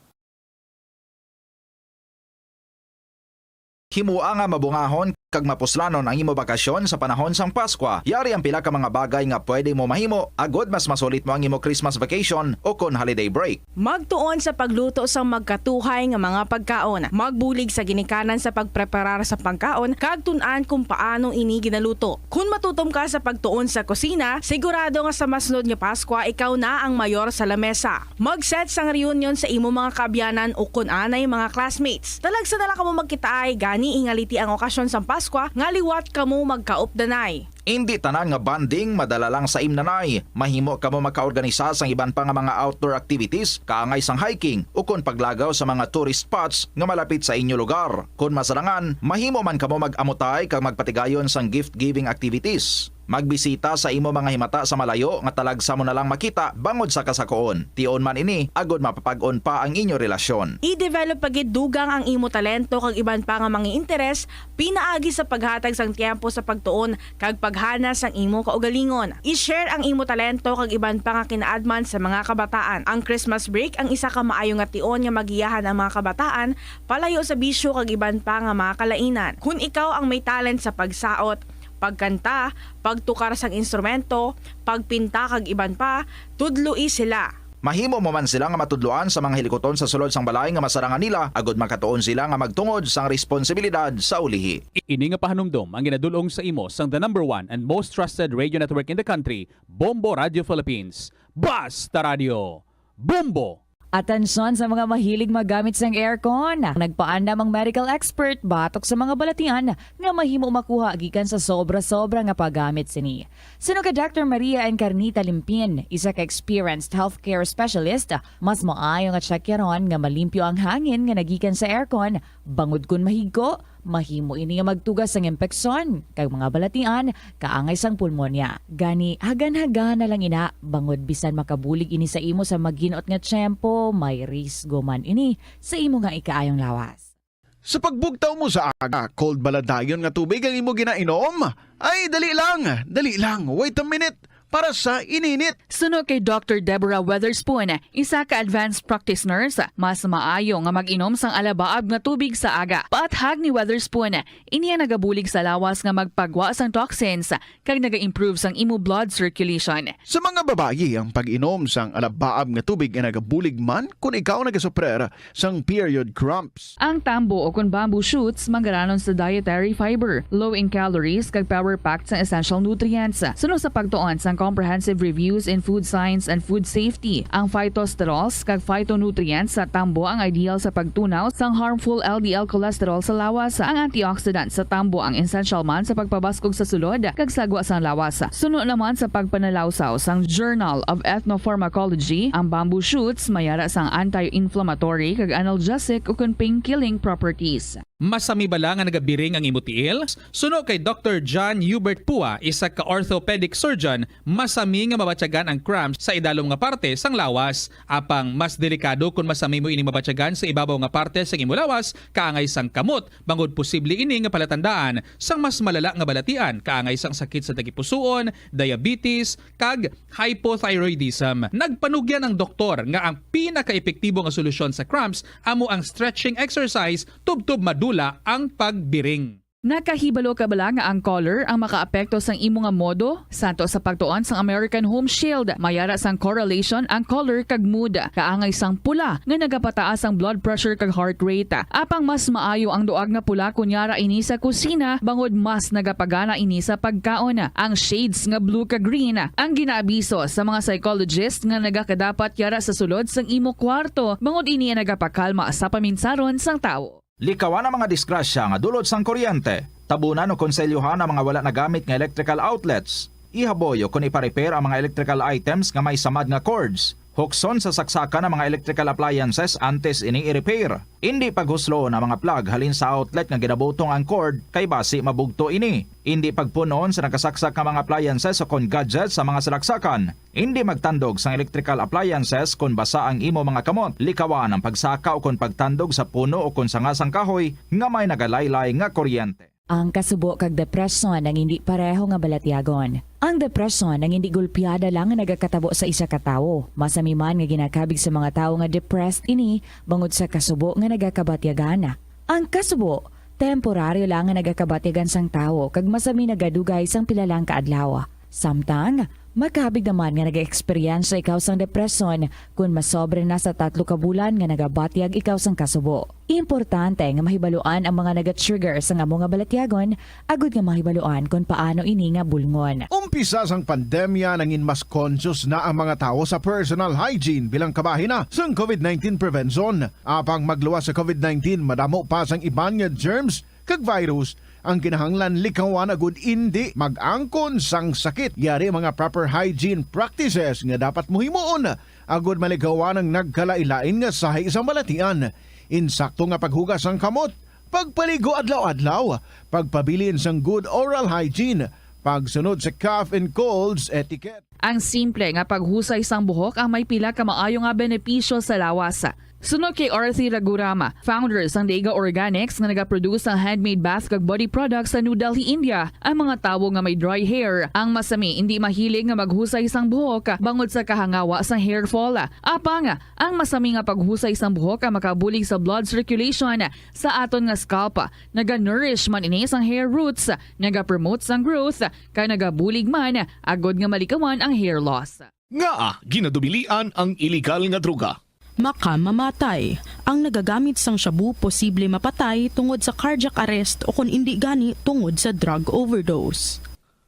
Himoa nga mabungahon kag mapuslanon ang imo bakasyon sa panahon sang Paskwa. Yari ang pila ka mga bagay nga pwede mo mahimo agod mas masulit mo ang imo Christmas vacation ukon holiday break. Magtuon sa pagluto sang magkatuhay nga mga pagkaon. Magbulig sa ginikanan sa pagpreparar sa pagkaon kag tun-an kon paano ini ginaluto. Kon matutom ka sa pagtuon sa kusina, sigurado nga sa masunod nga Paskwa ikaw na ang mayor sa lamesa. Mag-set sang reunion sa imo mga kaabyanan ukon anay mga classmates. Talagsa na lang kamo magkitaay, gani ingaliti ang okasyon sang Paskwa nga liwat kamo magkaupdanay. Indi tanan nga bonding madala lang sa imnanay. Mahimo kamo makaorganisa sang iban pa nga mga outdoor activities, kaangay sang hiking, ukon paglagaw sa mga tourist spots nga malapit sa inyo lugar. Kon masarangan, mahimo man kamo mag-amutay kag magpatigayon sang gift-giving activities. Magbisita sa imo mga himata sa malayo nga talagsa mo na lang makita bangod sa kasakoon. Tion man ini agod mapapag-on pa ang inyo relasyon. I-develop pa gid dugang ang imo talento kag iban pa nga mga interes pinaagi sa paghatag sang tiyempo sa pagtuon kag paghana sang imo kaugalingon. I-share ang imo talento kag iban pa nga kinaadman sa mga kabataan. Ang Christmas break ang isa ka maayo nga tion nga magiyahan ang mga kabataan palayo sa bisyo kag iban pa nga mga kalainan. Kon ikaw ang may talent sa pagsaot, pagkanta, pagtukar sang instrumento, pagpinta kag iban pa, tudloi sila. Mahimo mo man sila nga matudloan sa mga hilikuton sa sulod sang balay nga masarangan nila, agud makatuon sila nga magtungod sang responsibilidad sa ulihi. Ini nga pahanumdom ang ginadul-ong sa imo sang the number one and most trusted radio network in the country, Bombo Radio Philippines. Basta Radio! Bombo! Atensyon sa mga mahilig magamit sang aircon. Nagpaandam ang medical expert batok sa mga balatian nga mahimo makuha gikan sa sobra-sobra nga paggamit sini. Suno kay Doctor Maria Encarnita Limpin, isa ka experienced healthcare specialist, mas maayo nga tsakyaron nga malimpyo ang hangin nga nagikan sa aircon, bangod kon mahigko, mahimo ini nga magtuga sang impeksyon kag mga balatian kaangay sang pulmonya. Gani, hagan-hagana lang ina, bangod bisan makabulig ini sa imo sa maginot nga tiyempo, may risgo man ini sa imo nga ikaayong lawas. Sa pagbugtaw mo sa aga, cold bala dayon nga tubig ang imo ginainom? Ay, dali lang, dali lang, wait a minute. Para sa ininit. Suno kay Doctor Deborah Weatherspoon, isa ka advanced practice nurse, mas maayo nga mag-inom sang alabaab nga tubig sa aga. Paathag ni Weatherspoon, ini ang nagabulig sa lawas nga magpagwa sang toxins kag naga-improve sang imo blood circulation. Sa mga babayi, ang pag-inom sang alabaab nga tubig ay nagabulig man kon ikaw nagasuprer sang period cramps. Ang tambo o kon bamboo shoots manggaranon sa dietary fiber, low in calories, kag power-packed sa essential nutrients. Suno sa pagtuon sang Comprehensive Reviews in Food Science and Food Safety, ang phytosterols kag phytonutrients sa tambo ang ideal sa pagtunaw sang harmful L D L cholesterol sa lawas. Ang antioxidant sa tambo ang essential man sa pagpabaskog sa sulod kag sagwa sang lawas. Suno naman sa pagpanalawsaw sang Journal of Ethnopharmacology, ang bamboo shoots may ara sang anti-inflammatory kag analgesic ukon pain-killing properties. Masami bala nga nagabiring ang imo tiil? Suno kay Doctor John Hubert Pua, isa ka orthopedic surgeon, masami nga mabatyagan ang cramps sa idalom nga parte sang lawas. Apang mas delikado kon masami mo ini mabatyagan sa ibabaw nga parte sang imo lawas, kaangay sang kamot, bangod posible ini nga palatandaan sang mas malala nga balatian, kaangay sang sakit sa tagipusoon, diabetes, kag hypothyroidism. Nagpanugyan ang doktor nga ang pinakaepektibo nga solusyon sa cramps amo ang stretching exercise tubtob madula ang pagbiring. Nakahibalo ka bala nga ang color ang makaapekto sang imo nga modo? Santo sa pagtuon sang American Home Shield, may ara sang correlation ang color kag mood. Kaangay sang pula nga nagapataas ang blood pressure kag heart rate. Apang mas maayo ang duag nga pula kon yara ini sa kusina, bangod mas nagapagana ini sa pagkaon. Ang shades nga blue kag green ang ginaabiso sa mga psychologist nga nagakadapat yara sa sulod sang imo kwarto, bangod ini ang nagapakalma sa paminsaron sang tawo. Likawan ang mga disgrasya nga dulot sang kuryente. Tabunan o konselyuhan ang mga wala nagamit nga electrical outlets. Ihaboy o kon ipa-repair ang mga electrical items nga may samad nga cords. Hukson sa saksakan ang mga electrical appliances antes ini i-repair. Indi paghusloon ang mga plug halin sa outlet nga ginabutong ang cord, kay basi mabugto ini. Indi pagpun-on sa nakasaksak nga mga appliances o kon gadgets sa mga salaksakan. Indi magtandog sang electrical appliances kon basa ang imo mga kamot. Likawan ang pagsaka o kon pagtandog sa puno o kon sanga sang kahoy nga may nagalaylay nga kuryente. Ang kasubo kag depresyon ang indi pareho nga balatyagon. Ang depresyon ang indi gulpiada lang nga nagakatabo sa isa ka tawo. Masami man nga ginakabig sa mga tawo nga depressed ini bangod sa kasubo nga nagakabatyagan. Ang kasubo, temporaryo lang nga nagakabatyagan sang tawo kag masami nagadugay sang pila lang ka adlaw. Samtang, makabig naman nga nag-eksperyensya ikaw sang depresyon kon masobra na sa tatlo ka bulan nga nagabatyag ikaw sang kasubo. Importante nga mahibaluan ang mga naga-trigger sang amo nga balatyagon agud nga mahibaluan kon paano ini nga bulngon. Umpisa sang pandemya, nangin mas conscious na ang mga tawo sa personal hygiene bilang kabahin na sang covid nineteen prevention. Apang magluwas sa covid nineteen, madamo pa sang iban nga germs kag virus ang kinahanglan likawan agud indi mag-angkon sang sakit. Yari mga proper hygiene practices nga dapat mo himuon agud malikawan ang nagkalain-lain nga sahi sang balatian. Insakto nga paghugas sang kamot, pagpaligo adlaw-adlaw, pagpabilin sang good oral hygiene, pagsunod sa cough and colds etiquette. Ang simple nga paghusay sang buhok ang may pila ka maayo nga benepisyo sa lawas. Suno kay Arthi Raghuram, founder sang Dega Organics nga nagaproduce sang handmade bath kag body products sa New Delhi, India, ang mga tawo nga may dry hair ang masami indi mahilig nga maghusay sang buhok bangod sa kahangawa sang hair fall. Apang, ang masami nga paghusay sang buhok ang makabulig sa blood circulation sa aton nga scalp. Naga-nourish man ini sang hair roots, naga-promote sang growth, kag nagabulig man agud nga malikawan ang hair loss. Ngaa ginadumilian ang iligal nga droga? Makamamatay. Ang nagagamit sang shabu posible mapatay tungod sa cardiac arrest o kon indi gani tungod sa drug overdose.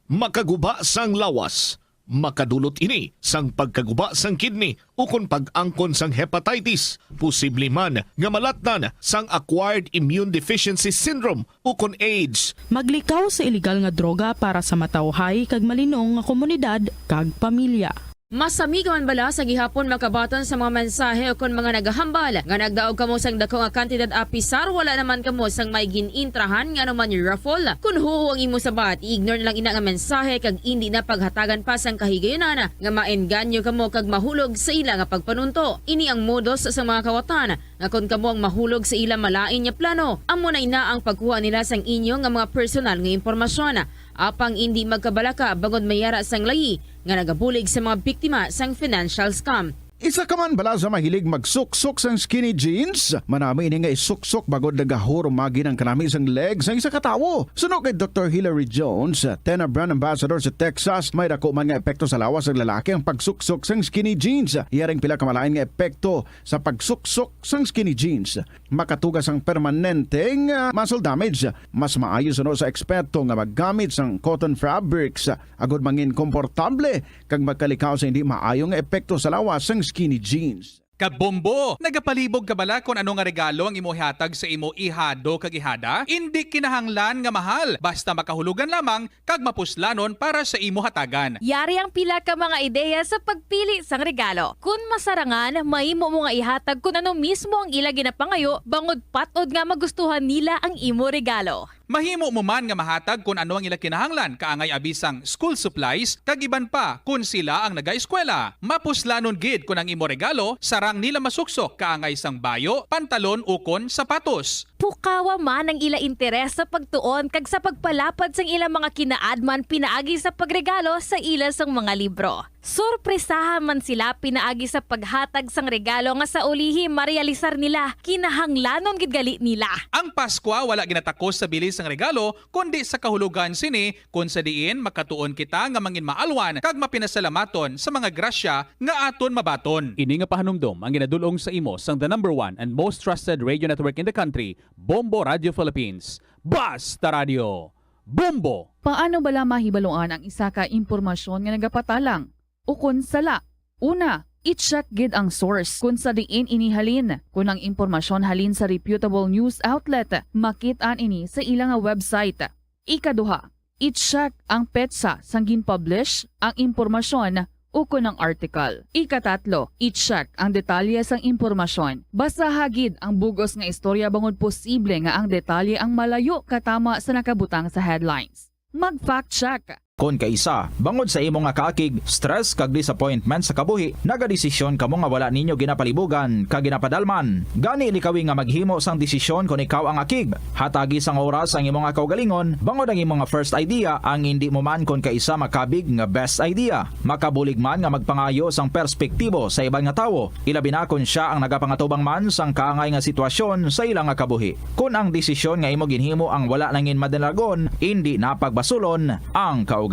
Makaguba sang lawas. Makadulot ini sang pagkaguba sang kidney ukon pag-angkon sang hepatitis, posible man nga malatnan sang acquired immune deficiency syndrome ukon AIDS. Maglikaw sa iligal nga droga para sa matawhay kag malinong nga komunidad kag pamilya. Masamiga man bala sa gihapon makabaton sa mga mensahe ukon mga nagahambal nga nagdaog kamo sang dako nga kantidad, apisar wala naman kamo sang may gin-intrahan nga anuman raffle? Kon huo ang imo sabat, i-ignore na lang ina nga mensahe kag indi na paghatagan pa sang kahigayunan nga maengganyo kamo kag mahulog sa ila nga pagpanunto. Ini ang modus sa mga kawatan nga kon kamo ang mahulog sa ila malain nga plano, amo na ina ang pagkuha nila sang inyo nga mga personal nga impormasyon. Apang indi magkabalaka bangod may ara sang layi nga nagabulig sa mga biktima sang financial scam. Isa ka man bala sa mahilig magsuksok sang skinny jeans? Manami ini nga isuksok bangod nagahurumagi ang kanami sang leg sang isa ka tawo. Suno kay Doktor Hilary Jones, Tena brand ambassador sa Texas, may dako man nga epekto sa lawas sang lalaki ang pagsuksok sang skinny jeans. Yari ang pila ka malain nga epekto sa pagsuksok sang skinny jeans. Makatuga sang permanente nga muscle damage. Mas maayo suno sa eksperto nga maggamit sang cotton fabrics agod mangin komportable kag makalikaw sa hindi maayo nga epekto sa lawas sang skinny jeans. Kabombo, nagapalibog ka bala kon ano nga regalo ang imo ihatag sa imo ihado kag ihada? Indi kinahanglan nga mahal, basta makahulugan lamang kag mapuslanon para sa imo hatagan. Yari ang pila ka mga ideya sa pagpili sang regalo. Kon masarangan, mahimo mo nga ihatag kon ano mismo ang ila ginapangayo, bangod pat-od nga magustuhan nila ang imo regalo. Mahimo mo man nga mahatag kon ano ang ila kinahanglan, kaangay abi sang school supplies kag iban pa kon sila ang nagaeskwela. Mapuslanon gid kon ang imo regalo sarang nila masuksok, kaangay sang bayo, pantalon ukon sapatos. Pukawa man ang ila interes sa pagtuon kag sa pagpalapad sang ila mga kinaadman pinaagi sa pagregalo sa ila sang mga libro. Sorpresahan man sila pinaagi sa paghatag sang regalo nga sa ulihi marealisar nila kinahanglanon gid gali nila. Ang Paskwa wala ginatakos sa bili sang regalo, kundi sa kahulogan sini, kon sa diin makatuon kita nga manginmaalwan kag mapinasalamaton sa mga grasya nga aton mabaton. Ini nga pahanumdom ang ginadul-ong sa imo sang the number one and most trusted radio network in the country, Bombo Radio Philippines. Basta Radio, Bombo! Paano bala mahibaluan ang isa ka impormasyon nga nagapatalang ukon sala? Una, i-check gid ang source kon sa diin ini halin. Kon ang impormasyon halin sa reputable news outlet, makit-an ini sa ila nga website. Ikaduha, i-check ang petsa sang gin-publish ang impormasyon ukon ang article. Ikatatlo, i-check ang detalye sang impormasyon. Basaha gid ang bug-os nga istorya bangod posible nga ang detalye ang malayo katama sa nakabutang sa headlines. Mag-fact check. Kon kaisa, bangod sa imo nga kaakig, stress kag disappointment sa kabuhi, nagadesisyon kamo nga wala ninyo ginapalibugan kag ginapadalman. Gani, likawi nga maghimo sang desisyon kon ikaw ang akig. Hatagi sang oras ang imo nga kaugalingon, bangod ang imo nga first idea ang indi mo man kon kaisa makabig nga best idea. Makabulig man nga magpangayo sang perspektibo sa iban nga tawo, ilabi na kon sia ang nagapangatubang man sang kaangay nga sitwasyon sa ila nga kabuhi. Kon ang desisyon nga imo ginhimo ang wala nangin madalagon, indi na pagbasulon ang kaugalingon.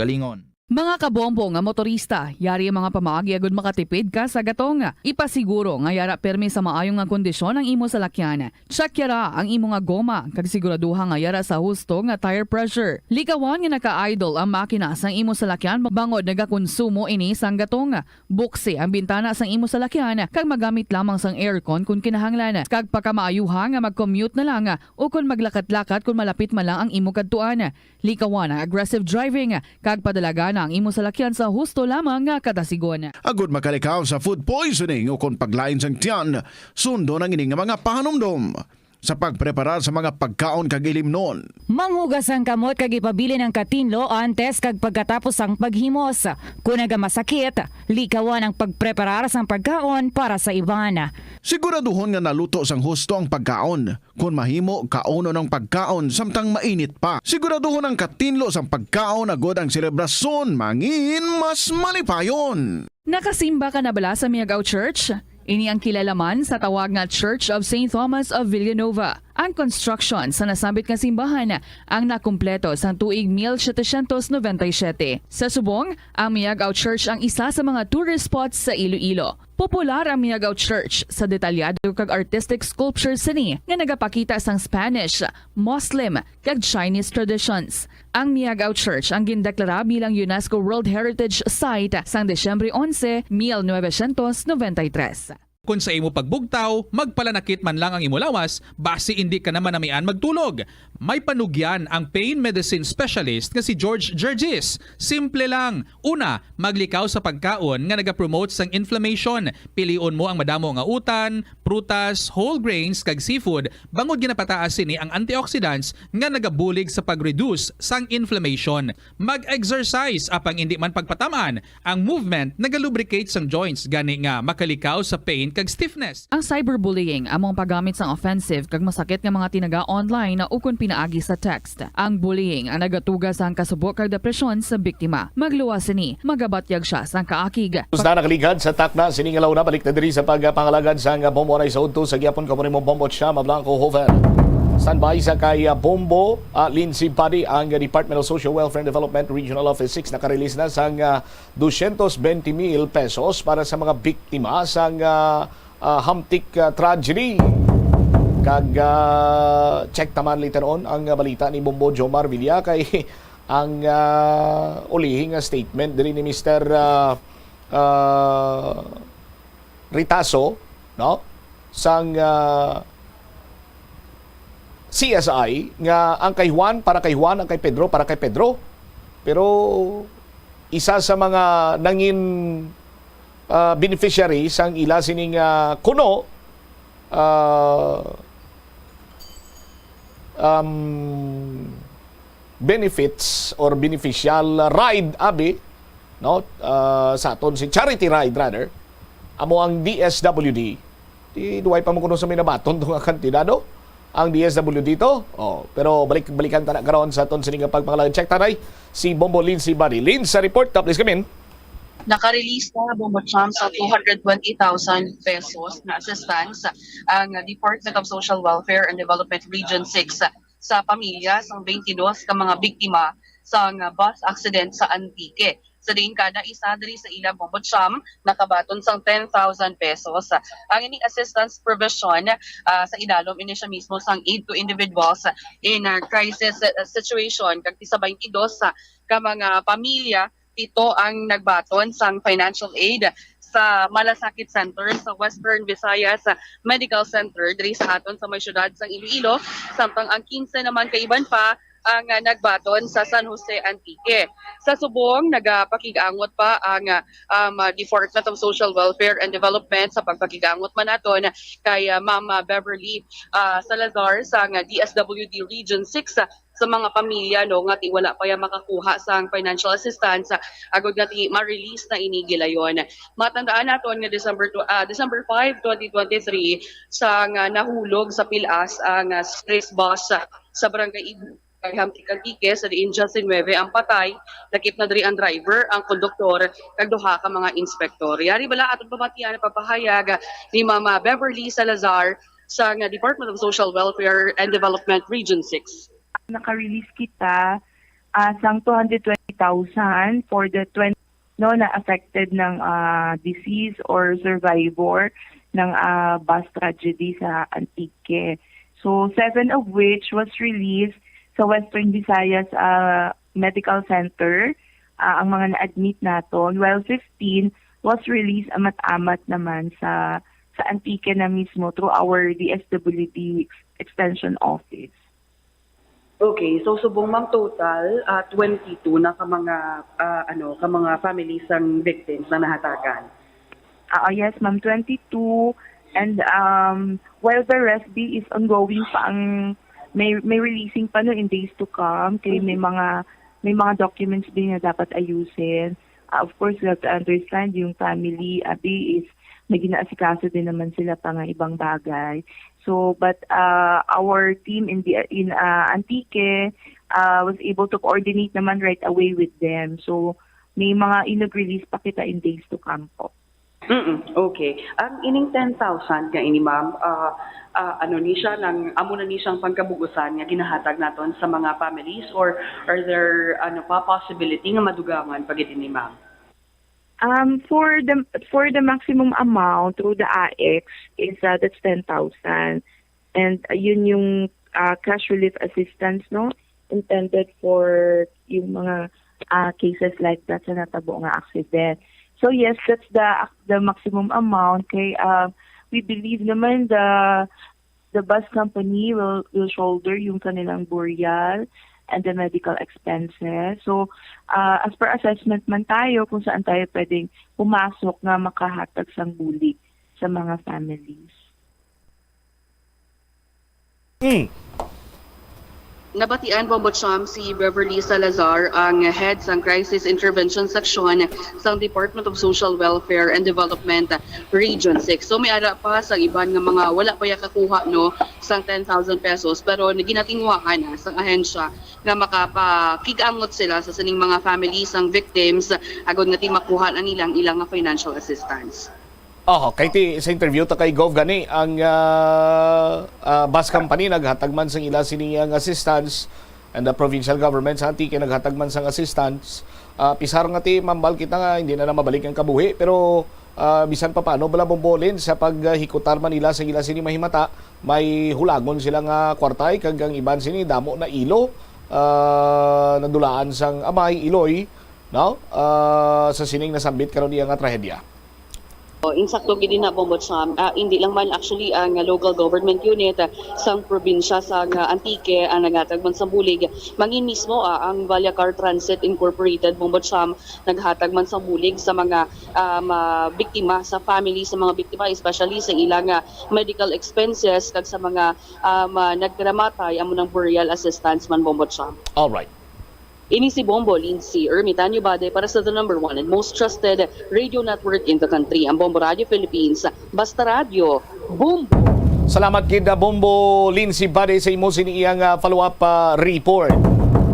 Mga kabombo nga motorista, yari ang mga pamaagi agud makatipid ka sa gatong. Ipasiguro nga yara pirmi sa maayo nga kondisyon ang imo salakyan. Check yara ang imo nga goma, kag siguraduha nga yara sa husto nga tire pressure. Likawan nga naka-idle ang makina sang imo salakyan bangod nagakonsumo ini sang gatong. Buksi ang bintana sang imo salakyan, kag magamit lamang sang aircon kon kinahanglan. Kag pakamaayuha nga mag-commute na lang, o kon maglakat-lakat kon malapit man lang ang imo kadtuan. Likawan ang aggressive driving, kag padalagan ang imo salakyan sa husto lamang nga kadasigon. Agud makalikaw sa food poisoning o kon paglain sang tiyan, sundon ang ini nga mga pahanumdom sa pagpreparar sa mga pagkaon kag ilimnon. Manghugas ang kamot kag ipabilin ang katinlo antes kag pagkatapos sang paghimos. Kon nagamasakit, likawan ang pagpreparar sang pagkaon para sa iban. Siguraduhon nga naluto sang husto ang pagkaon. Kon mahimo, kaunon ang pagkaon samtang mainit pa. Siguraduhon ang katinlo sang pagkaon agud ang selebrasyon mangin mas malipayon. Nakasimba ka na bala sa Miagao Church? Ini ang kilala man sa tawag nga Church of Saint Thomas of Villanova. Ang construction sa nasambit nga simbahan ang nakumpleto sang tuig mil setecientos noventa y siete. Sa subong, ang Miagao Church ang isa sa mga tourist spots sa Iloilo. Popular ang Miagao Church sa detalyado kag artistic sculpture sini nga nagapakita sang Spanish, Muslim, kag Chinese traditions. Ang Miagao Church ang gindeklara bilang UNESCO World Heritage Site sang Disyembre onse, mil novecientos noventa y tres. Kon sa imo pagbugtaw, magpalanakit man lang ang imo lawas, basi indi ka na manamian magtulog. May panugyan ang pain medicine specialist nga si George Gergis. Simple lang. Una, maglikaw sa pagkaon nga nagapromote sang inflammation. Pilion mo ang madamo nga utan, prutas, whole grains, kag seafood, bangod ginapataas sini ang antioxidants nga nagabulig sa pag-reduce sang inflammation. Mag-exercise, apang indi man pagpataman, ang movement nagalubricate sang joints, gani nga makalikaw sa pain kag stiffness. Ang cyberbullying amo ang paggamit sang offensive kag masakit nga mga tinaga online ukon pinaagi sa text. Ang bullying ang nagatuga sang kasubo kag depresyon sa biktima. Magluwas sini, magabatyag sia sang kaakig. Sa nakaligad sa takna, sini nga launa, balik na diri sa pagpangalagad sang Bombo Anay sa udto sa gihapon. Kamo nimo Bombo Chama Blanco Hoven. Standby sa kay, ah, Bombo, ah, Lindsay Buddy, ang Department of Social Welfare and Development Regional Office six nakarelease na sang, ah, dosyentos bente mil pesos para sa mga biktima sang, ah, ah, Hamtic, ah, tragedy. Kag, ah, check taman later on ang, ah, balita ni Bombo Jomar Villa kay ang, ah, ulihi nga statement diri ni Mister, ah, ah, Ritaso, no? Sang, ah, C S I nga ang kay Juan para kay Juan, ang kay Pedro para kay Pedro. Pero isa sa mga nangin, ah, beneficiary sang ila sining, ah, kuno, ah, um, benefits or beneficial ride, abi, no? Ah, sa aton si charity ride rather, amo ang D S W D. Di duway pa mo kuno sa may nabaton to nga kantidad, no? Ang D S W D to. Oh, pero balik-balikan ta na karon sa aton sini nga pagpangalaga. Check tanay si Bombo Lindsay Buddy. Lindsay, sa report, please come in. Naka-release na, Bombo Cham, sa two hundred twenty thousand pesos na assistance ang Department of Social Welfare and Development Region six sa pamilya sang twenty-dos ka mga biktima sang bus accident sa Antique. Sa diin kada isa diri sa ila, Bombo Cham, nakabaton sang ten thousand pesos. Ang ini assistance provision, ah, sa idalom ini siya mismo sang aid to individuals in, ah, crisis, ah, situation, kag ti sa twenty-dos ka mga pamilya, pito ang nagbaton sang financial aid sa Malasakit Center sa Western Visayas Medical Center diri sa aton sa may siyudad sang Iloilo, samtang ang kinse naman ka iban pa ang, ah, nagbaton sa San Jose, Antique. Sa subong, nagapakig-angot pa ang, ah, um, ah, Department of Social Welfare and Development sa pagpakig-angot man naton kay, ah, Ma'am, ah, Beverly, ah, Salazar sang D S W D Region six, ah, sa mga pamilya, no, nga ti wala pa ya makakuha sang financial assistance, ah, agod nga ti ma-release na ini gilayon. Matandaan naton nga December tw-, ah, December five, twenty twenty-three, sang, ah, nahulog sa pilas ang, ah, stress bus, ah, sa barangay Ibu-, kay Hamtic, Antique, sa diin diyes nuebe ang patay, lakip na diri ang driver, ang konduktor, kag duha ka mga inspektor. Yari bala aton pamatian ang pagpahayag ni Mama Beverly Salazar sang Department of Social Welfare and Development Region six. Naka-release kita, ah, sang two hundred twenty thousand for the twenty, no, na affected ng, ah, disease or survivor ng, ah, bus tragedy sa Antique. So, seven of which was released sa Western Visayas, ah, Medical Center, ah, ang mga na-admit naton, while fifteen was released amat-amat naman sa, sa Antique na mismo through our D S W D ex-, extension office. Okay, so subong, ma'am, total, ah, twenty-two na ka mga, ah, ano, ka mga families sang victims na nahatagan. Ah, yes, ma'am, twenty-two. And, um, while the rest B is ongoing pa ang may, may releasing pa, no, in days to come, kay may Mhm. mga, may mga documents din na dapat ayusin. Ah, of course, we have to understand yung family, abi, is may ginaasikaso din naman sila pa nga ibang bagay. So, but, uh, our team in the, in, uh, Antique, uh, was able to coordinate naman right away with them. So, may mga inog-release pa kita in days to come po. Mm, okay. Ang ining ten thousand nga ini, ma'am, ah, ah, ano ni siya, nang, amo na ni siyang pangkabugusan nga ginahatag naton sa mga families, or are there, ano pa, possibility nga madugangan pa gid ini, ma'am? Um, for the for the maximum amount through the A X is uh, that's ten thousand, and uh, yun yung uh, cash relief assistance, no, intended for yung mga uh, cases like that sa natabo nga accident. So yes, that's the the maximum amount. Kay uh, we believe naman the the bus company will will shoulder yung kanilang burial and the medical expenses. So, uh, as per assessment man tayo kung saan tayo pwedeng pumasok nga makahatag sang bulig sa mga families. Mm. Nabatian, Bombo Cham, si Beverly Salazar, ang head sang Crisis Intervention Section sang Department of Social Welfare and Development, Region six. So may ara pa sang iban nga mga wala pa ya kakuha, no, sang ten thousand pesos, pero ginatinguhaan na sang ahensya nga makapakig-angot sila sa sining mga families sang victims agod nga ti makuha ang ilang ilang nga financial assistance. Oh, kay ti sa interview ta kay Gov gani ang ah, ah, bus company naghatag man sang ila sini ang assistance, and the provincial government sa Antique naghatag man sang assistance. Ah, pisar nga ti mambal kita nga hindi na, na mabalik ang kabuhi, pero ah, bisan pa paano bala, Bombolin, sa paghikutar man nila sa ila sini mahimata, may hulagon sila nga kwartay kag ang iban sini damo na ilo ah, nadulaan sang amay, iloy, no? Ah, sa sining nasambit karon iya nga trahedya. O, insakto gid na, Bombo Cham. Ah, hindi lang man actually ang local government unit, ah, sang probinsya sang Antique ang naghatag man sang bulig. Mangin mismo, ah, ang Vallacar Transit Incorporated, Bombo Cham, naghatag man sang bulig sa mga um, ah, biktima, sa family sa mga biktima, especially sa ilang ah, medical expenses kag sa mga um, ah, nagkaramatay, amo nang burial assistance man, Bombo Cham. All right. Ini si Bombo Lindsay Ermitanio Bade para sa the number one and most trusted radio network in the country, ang Bombo Radio Philippines. Basta Radio, Bombo! Salamat gid na Bombo Lindsay Bade sa imo sini iyang ah, follow-up ah, report.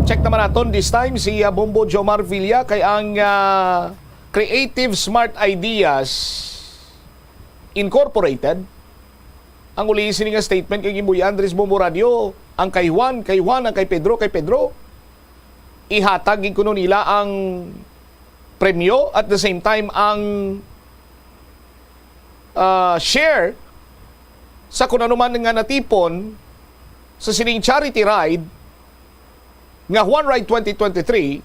Check naman naton this time si ah, Bombo Jomar Villa kay ang ah, Creative Smart Ideas Incorporated ang uli sini nga statement kay gimbuy Andres Bombo Radio, ang kay Juan, kay Juan, ang kay Pedro, kay Pedro. Ihatag gid kuno nila ang premyo, at the same time ang ah, share sa kun ano man nga natipon sa sining charity ride nga Juan Ride twenty twenty-three,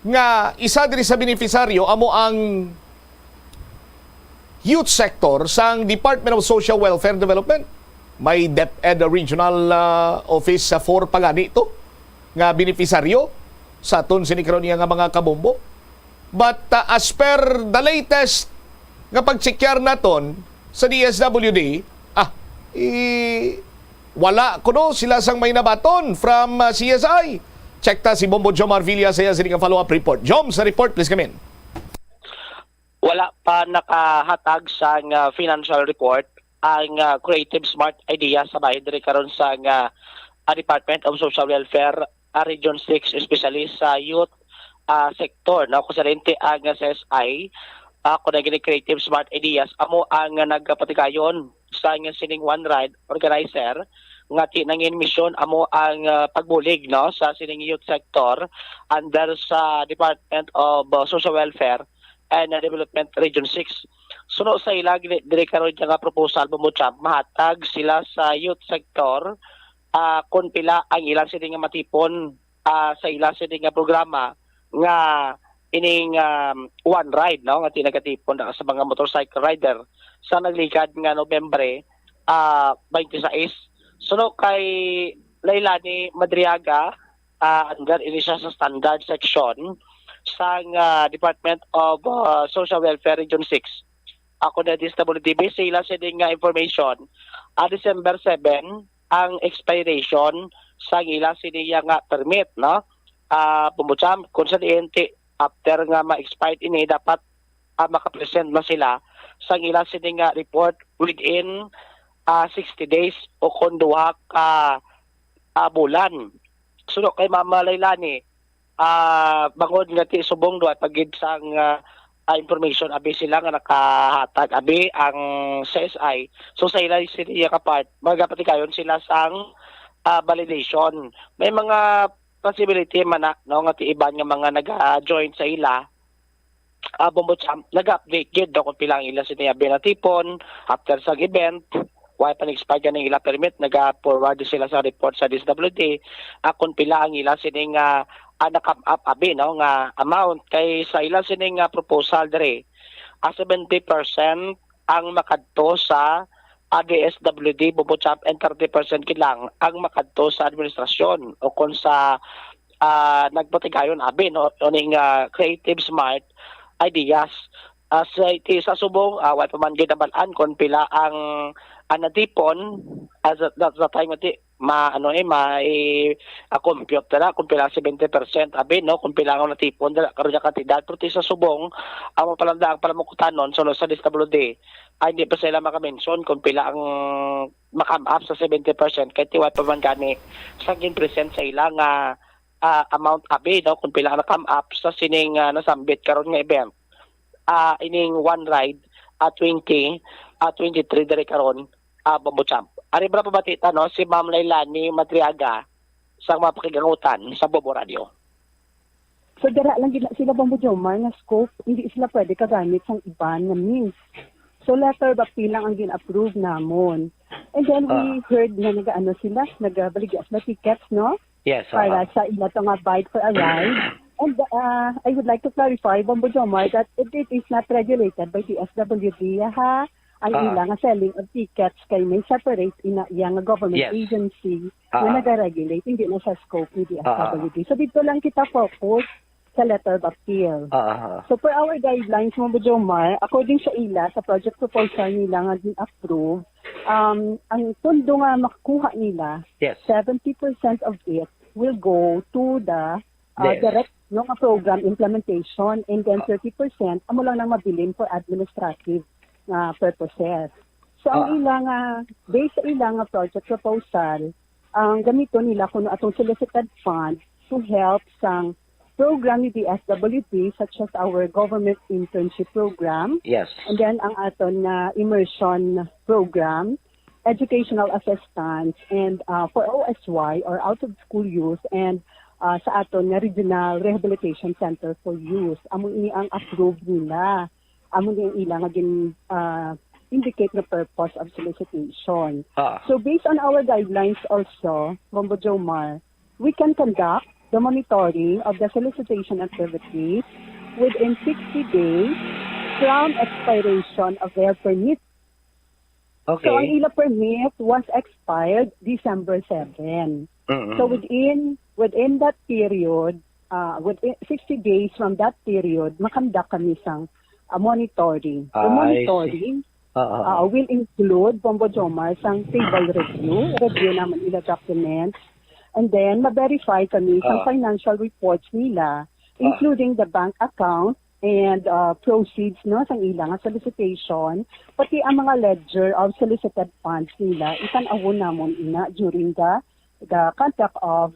nga isa diri sa benepisaryo amo ang youth sector sang Department of Social Welfare and Development. May DepEd Regional ah, Office sa four pa gani to nga benepisaryo sa aton sini karon niya nga mga kabombo. But ah, as per the latest nga pagtsekyar naton sa D S W D, ah, i, wala kuno sila sang may nabaton from ah, C S I. Check ta si Bombo Jomar Villa sa iya sini nga follow-up report. Jom, sa report, please come in. Wala pa nakahatag sang ah, financial report ang ah, Creative Smart Idea sa bahin diri karon sang ah, ah, Department of Social Welfare, ah, Region six, especially sa youth ah, sector, no? Kung sa rente ang ah, C S I, ah, kung ang gini Creative Smart Ideas, amo ang ah, nagpatigayon sa ang sining One Ride organizer nga ti nangin misyon amo ang ah, pagbulig, no, sa sining youth sector under sa Department of ah, Social Welfare and ah, Development Region six. Suno sa ila gini- diri karon nga proposal, Bombo Cham, mahatag sila sa youth sector ah, kung pila ang ilang sini nga matipon ah, sa ila sini nga programa nga ining um, One Ride, no, nga ti nagatipon na sa mga motorcycle rider sa nagligad nga Nobyembre ah, twenty-six. Suno kay Lailani Madriaga, ah, under ini siya sa standard section sang ah, Department of ah, Social Welfare Region six. Ako na D S W D B, sa ila sini nga information, ah, December seven ang expiration sang ila sini nga permit, no? Ah, Bombo Cham, kung sa diin ti after nga ma-expire ini, dapat ah, makapresent na sila sang ila sini nga report within ah, sixty days o kon duha ka ah, bulan. Suno kay Mama Lailani, ah, bangod nga ti subong duha pa gid sang ah, ah, information abi sila nga nakahatag abi ang C S I. So sa ila sila ka part, magapatigayon sila sang, ah, validation. May mga possibility man na, no, nga ti iban nga mga naga-join sa ila, ah, Bombo Champ, nag-update gid, no, kung pila ang ila sini abi natipon after sang event. Wala pa nag-expire ganing ila permit, naga-forward sila sa report sa D S W D, ah, kung pila ang ila sining, ah, ah, na-come up abi, no, nga amount. Kay sa ila sining, ah, proposal diri, ah, seventy percent ang makadto sa, ah, D S W D, Bombo Champ, and thirty percent gid lang ang makadto sa administrasyon o kung sa, ah, nagpatigayon abi, no, uning, ah, creative, smart ideas. Ah, sa, iti sa subong, ah, wala pa man gid nabal-an kung pila ang, ang natipon as at, at the time nga ti, ma, ano, eh, ma, i, ah, compute na kung pila, seventy percent abi, no, kung pila ang natipon dala karon nga kantidad. Pero ti sa subong, ang mga palanda, ang palamukutanon, so, sa D S W D, ay hindi pa sila makamention kung pila ang ma-come up sa seventy percent, kay ti wala pa man gani sa gin-present sa ila nga, ah, amount abi, no, kung pila ang na-come up sa sining, ah, nasambit karon nga event. Ah, ining one ride, ah, twenty, ah, twenty-three diri karon, ah, Bombo Champ. Ari ba pabati ta, no, si Ma'am Lailani Madriaga sa mga pakigangutan sa Bombo Radio. So, dira lang gid na sila, Bombo Jomar, nga scope, hindi sila pwede kagamit sang iban nga means. So, letter of appeal lang ang gin-approve namon. And then, we Ah. heard nga nag-ano sila, nagabaligya sila tickets, no? Yes, Para ah. sa ila to nga Bike for a Ride. And, uh, I would like to clarify, Bombo Jomar, that it, it is not regulated by D S W D, ha? Ang Ah. ila nga selling of tickets kay may separate ina iya nga government Yes. agency Ah. nga nagaregulate, hindi na sa scope ni Ah. D S W D. So, dito lang kita focus sa letter of appeal. Ah. So, for our guidelines, Bombo Jomar, according sa ila, sa project proposal nila nga gin-approve, um, ang pondo nga makukuha nila, Yes. seventy percent of it will go to the, uh, Yes. direct, no, nga program implementation, and then Ah. thirty percent amo lang nang mabilin for administrative nga purposes. So, ang Ah. ila nga, based sa ila nga project proposal, ang gamiton nila kuno atong solicited fund to help sang program ni D S W D, such as our government internship program, Yes. and then ang aton nga immersion program, educational assistance, and, uh, for O S Y or out of school youth, and, uh, sa aton nga regional rehabilitation center for youth. Amo ini ang approve nila. Amo ni ang ila nga gin, ah, indicate nga purpose of solicitation. Ah. So, based on our guidelines also, Bombo Jomar, we can conduct the monitoring of the solicitation activities within sixty days from expiration of their permit. Okay. So, ang ila permit was expired December seven. Mm-mm. So, within, within that period, ah, within sixty days from that period, makandak kami sang, ah, monitoring. The Ah, I see. monitoring, Ah, ah, ah, ah. will include, Bombo Jomar, sang table review, review naman ila documents, and then ma-verify kami sang Ah. financial reports nila, Ah. including the bank account and, ah, proceeds, no, sang ila nga solicitation, pati ang mga ledger of solicited funds nila, itan-awon namon ina during the, the conduct of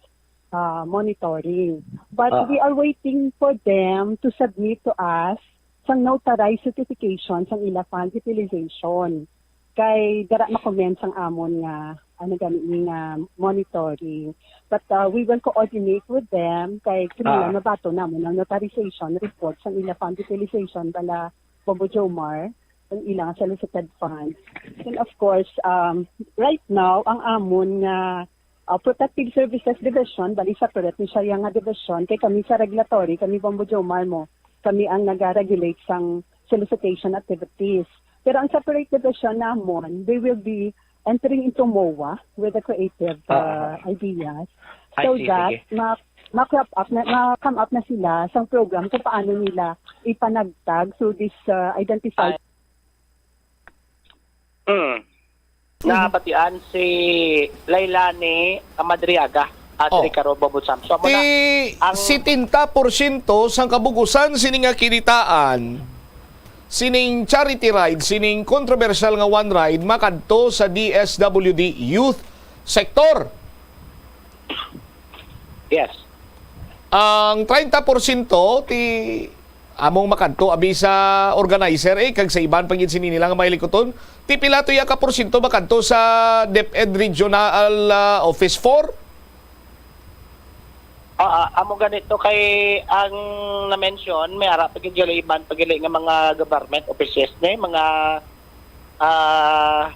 ah, monitoring. But Ah. we are waiting for them to submit to us sang notarized certification sang ila fund utilization. Kay dara ma-commence ang amon nga, ano gani ni nga monitoring. But, ah, we will coordinate with them kay kinahanglan Ah. mabaton namon ang notarization report sang ila fund utilization bala Bombo Jomar, ang ilang solicited funds. And of course, um, right now, ang amon nga, uh, Protective Services Division, bali separate ni siya nga division, kay kami sa regulatory, kami Bombo Jomar mo, kami ang nag-regulate sang solicitation activities. Pero ang separate division namon, they will be entering into MOA with the creative, Ah, uh, ideas. I So see, that, sige. ma-, ma-crop up na, ma-come up na sila sang program kung paano nila ipanagtag through this, uh, identified. Ay. Mm. Mhm. Nabatian si Lailani Madriaga at Ah. Ricardo Bobucham. So, amo na Ti ang setenta porsyento sang kabugusan sini nga kinitaan, sining charity ride, sining kontrobersyal nga one ride, makadto sa D S W D youth sector. Yes. Ang treinta porsyento ti among makadto abi sa organizer, eh, kag sa iban pa gid sini nila nga mga hilikuton. Ti pila to iya ka porsyento makadto sa DepEd Regional, ah, Office four? Ah, ah, amo ganito kay ang na-mention, may ara pa gid gali iban pa gali nga mga government offices ni, mga, ah,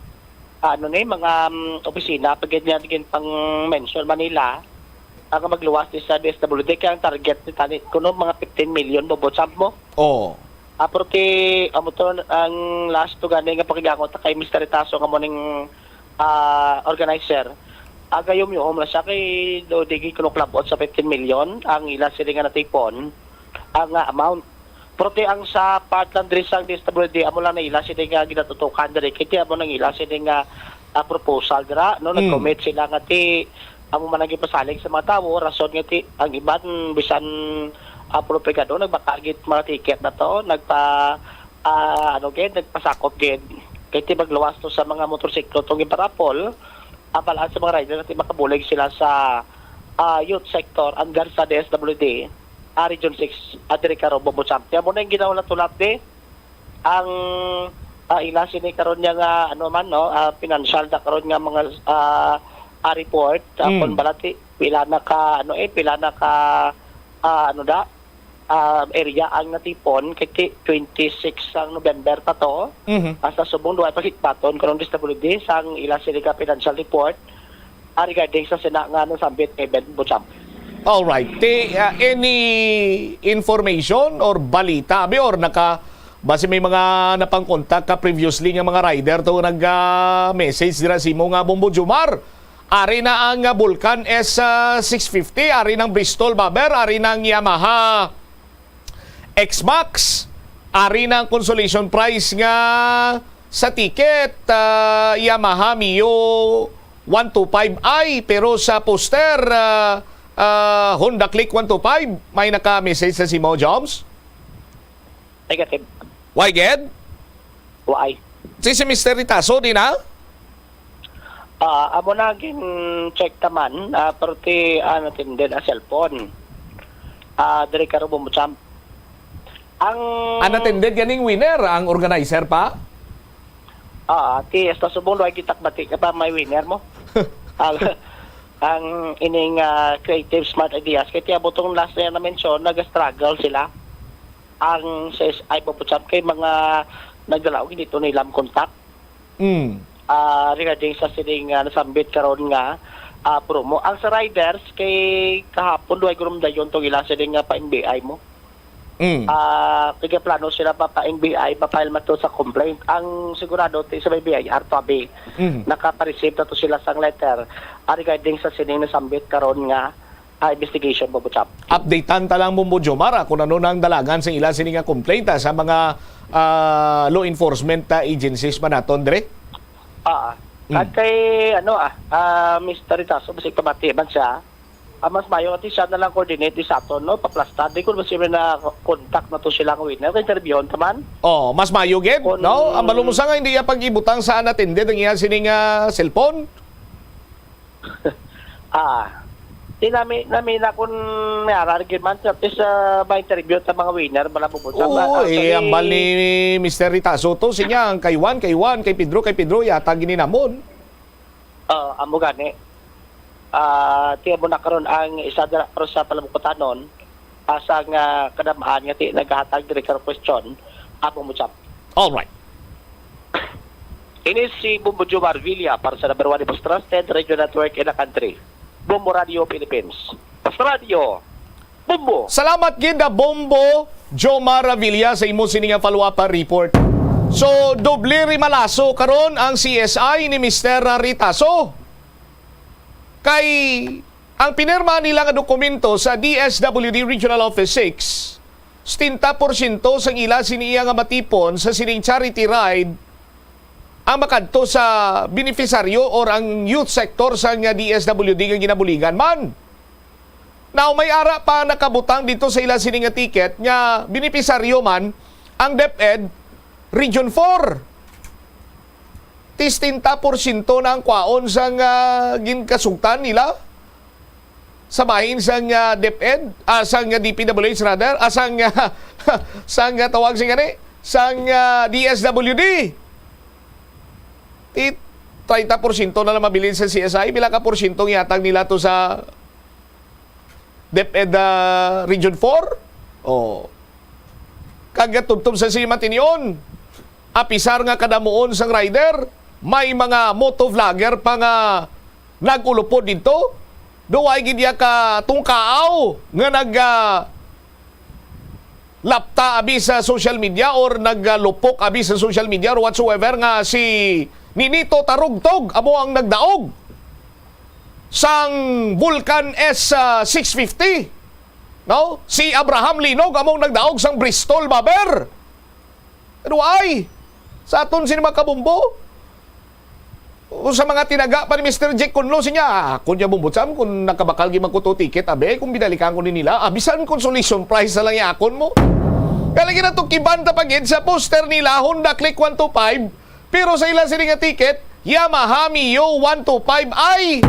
ano ni, mga, um, opisina pa gid nga gin pang-mention Manila, ang magluwas ni sa D S W D kay ang target ni tani kuno mga fifteen million, Bobo Champ, mo. Oh. Ah, pero ti, amo to ang last to gani nga pakigangot kay Mister Ritaso nga mo ning, ah, organizer. Agayom yo, mo lang siya kay do di gid kuno klabot sa fifteen million ang ila sila nga natipon, ang, ah, amount. Pero ti ang sa part lang diri sang D S W D, amo lang na ila sila nga ginatutukan diri. Kay ti amo nang ila sila nga, ah, proposal dira, no? Mm. Nag-commit sila nga ti amo man ang gipasalig sa mga tawo, rason nga ti ang iban bisan, ah, pulo pigado nagbaka gid mga ticket na to, nagpa, ah, ano gid, nagpasakop gid. Kay ti magluwas to sa mga motorsiklo tong iparapol, apalaan sa mga rider nga ti makabulig sila sa, ah, youth sector under sa D S W D, ah, Region six, ah, diri karon, Bobo Champ. Ti amo na yung ginahulat-hulat di ang, ah, ila sini karon niya nga, ano man, no, ah, financial na karon nga mga, ah, ah, report, ah, Mm. kung balati, pila na ka, ano, eh, pila na ka, ah, ano da, ah, area ang natipon, kay ti-, twenty-six ang November pa to. Mhm. Hasta subong duwa pa hikbaton karon, D S W D, sang ila sini ka financial report, ah, regarding sa sina nga nasambit event, Bobo Champ. Alright. Ti, ah, any information or balita, abi, or naka, basi may mga napangkontak ka previously nga mga rider to nag, ah, message dira sa imo nga, Bombo Jomar? Ari na ang, ah, Vulcan S six fifty, ari ng Bristol Bobber, ari ng Yamaha X-Max, ari ng consolation prize nga sa ticket, ah, Yamaha Mio one two five i, pero sa poster, ah, ah, Honda Click one two five. May naka-message sa simo, Joms? Negative. Why, gid? Why? Si, si Mister Ritaso, di na? Ah, amo na gin-check taman, ah, pero ti, ah, natindid ang cellphone. Ah, diri karon, Bombo Champ. Ang Unattended ganing winner, ang organizer pa? Ah, ti, hasta subong duwa gitakbati ka pa may winner mo. Ang, ang ining, ah, creative smart ideas, kay ti amo tong last na na-mention, nag-struggle sila. Ang sa S I, Bobo Champ, kay mga nagdala og dito nilang contact. Mm. Ah, regarding sa sining, ah, nasambit karon nga, ah, promo. Ang sa riders, kay kahapon duway gurumdayon tong ila sining nga pa N B I mo. Mm. Ah, kaya plano sila pa pa N B I, pa-file man to sa complaint. Ang sigurado, ti sa may B I R to abi, Mm. nakapareceive na to sila sang letter, ah, regarding sa sining nasambit karon nga, ah, investigation, Bobo Chap. Updatean ta lang, Bombo Jomar, ah, kung ano na ang dalagan sa ila sini nga complaint, ah, sa mga, ah, law enforcement, ah, agencies man naton, dire? Ah, Mm. at kay, ano, ah, ah, Mister Ritaso, basig pamati man siya, ah, mas mayo ati siya na lang coordinate di sa aton, no? Paplasta. Di ko ba siya na contact na to sila nga winner. Kay interviewon ta man. Oh, mas mayo gid, Kun- no? Ang balong mo sa nga hindi iya pag-ibutang sa unattended ang iya sini nga cellphone. Ah, di nami, nami na kung may aral gid man, at least, ah, may interview sa mga winner, bala mo po. Oo, eh, ang bal ni Mister Ritaso to, sinya, ang kay Juan, kay Juan, kay Pedro, kay Pedro, yata gininamon. Ah, amo gani. Ah, tiyan mo na karon ang isa dira karon sa Palabukutanon, asa nga kadamaan nga ti naghatag diri karon question, amo mo, Chap. All right. Ini si Bombo Jomar Villa para sa number one, the most trusted radio network in the country, Bombo Radio Philippines. Basta Radio, Bombo! Salamat gid na Bombo Jomar Villa sa imo sini nga follow-up, ah, report. So, doble rimalaso karon ang C S I ni Mister Ritaso. Kay ang pinirma nila nga dokumento sa D S W D Regional Office six, setenta porsyento sang ila sini iya nga matipon sa sining charity ride ang makadto sa benepisaryo or ang youth sector sang D S W D nga ginabuligan man. Now, may ara pa nakabutang dito sa ila sini nga ticket nga benepisaryo man ang DepEd Region four. Ti setenta porsyento na ang kwaon sang, ah, ginkasugtan nila. sa bahin sang, ah, DepEd, ah, sang, ah, D P W H rather, ah, sang, ah, sang, ah, tawag sing gani, sang, ah, D S W D. Ti treinta porsyento na lang mabilin sa C S I, pila ka porsyento ang ihatag nila to sa DepEd, ah, Region four? Oh. Kag tubtob sa sini matinion, apisar nga kadamuon sang rider, may mga motovlogger pa nga nag-ulupod didto. Duway gid iya ka tungkaaw nga nag, ah, lapta abi sa social media or naglupok abi sa social media or whatsoever nga si Ninito Tarugtog amo ang nagdaog sang Vulcan S, ah, six fifty. No? Si Abraham Linog amo ang nagdaog sang Bristol Bobber. Ano ay? Sa aton sini mga kabumbo? O sa mga tinaga pa ni Mister Jack Kunlo, siya, "Ah, akon niya, Bumbot Sam, kung nakabakal gyud man ko to ticket, abi, kung binalikan ko ni nila, ah, bisan consolation prize na lang yakon mo." Kaya lagi na to, kiban ta pa gid sa poster nila, Honda Click one two five, pero sa ila sini nga ticket, Yamaha Mio one two five i.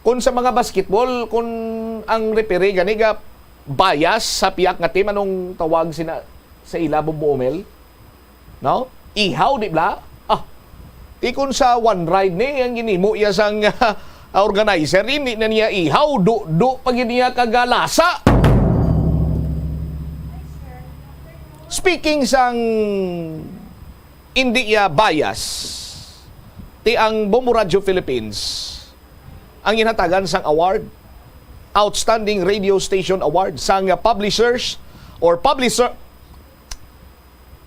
Kung sa mga basketball, kung ang referee gani ga bias sa piyak nga team, anong tawag sina sa ila, Bombo Omel? No? Ihaw, di bala? Ah, ti kung sa one ride ni, ang ginimo iya sang, ah, organizer, hindi na niya ihaw, do-do pa gid niya kagalasa. Speaking sang hindi iya bias, ti ang Bombo Radio Philippines ang ginhatagan sang award, Outstanding Radio Station Award, sang Publishers or Publisher.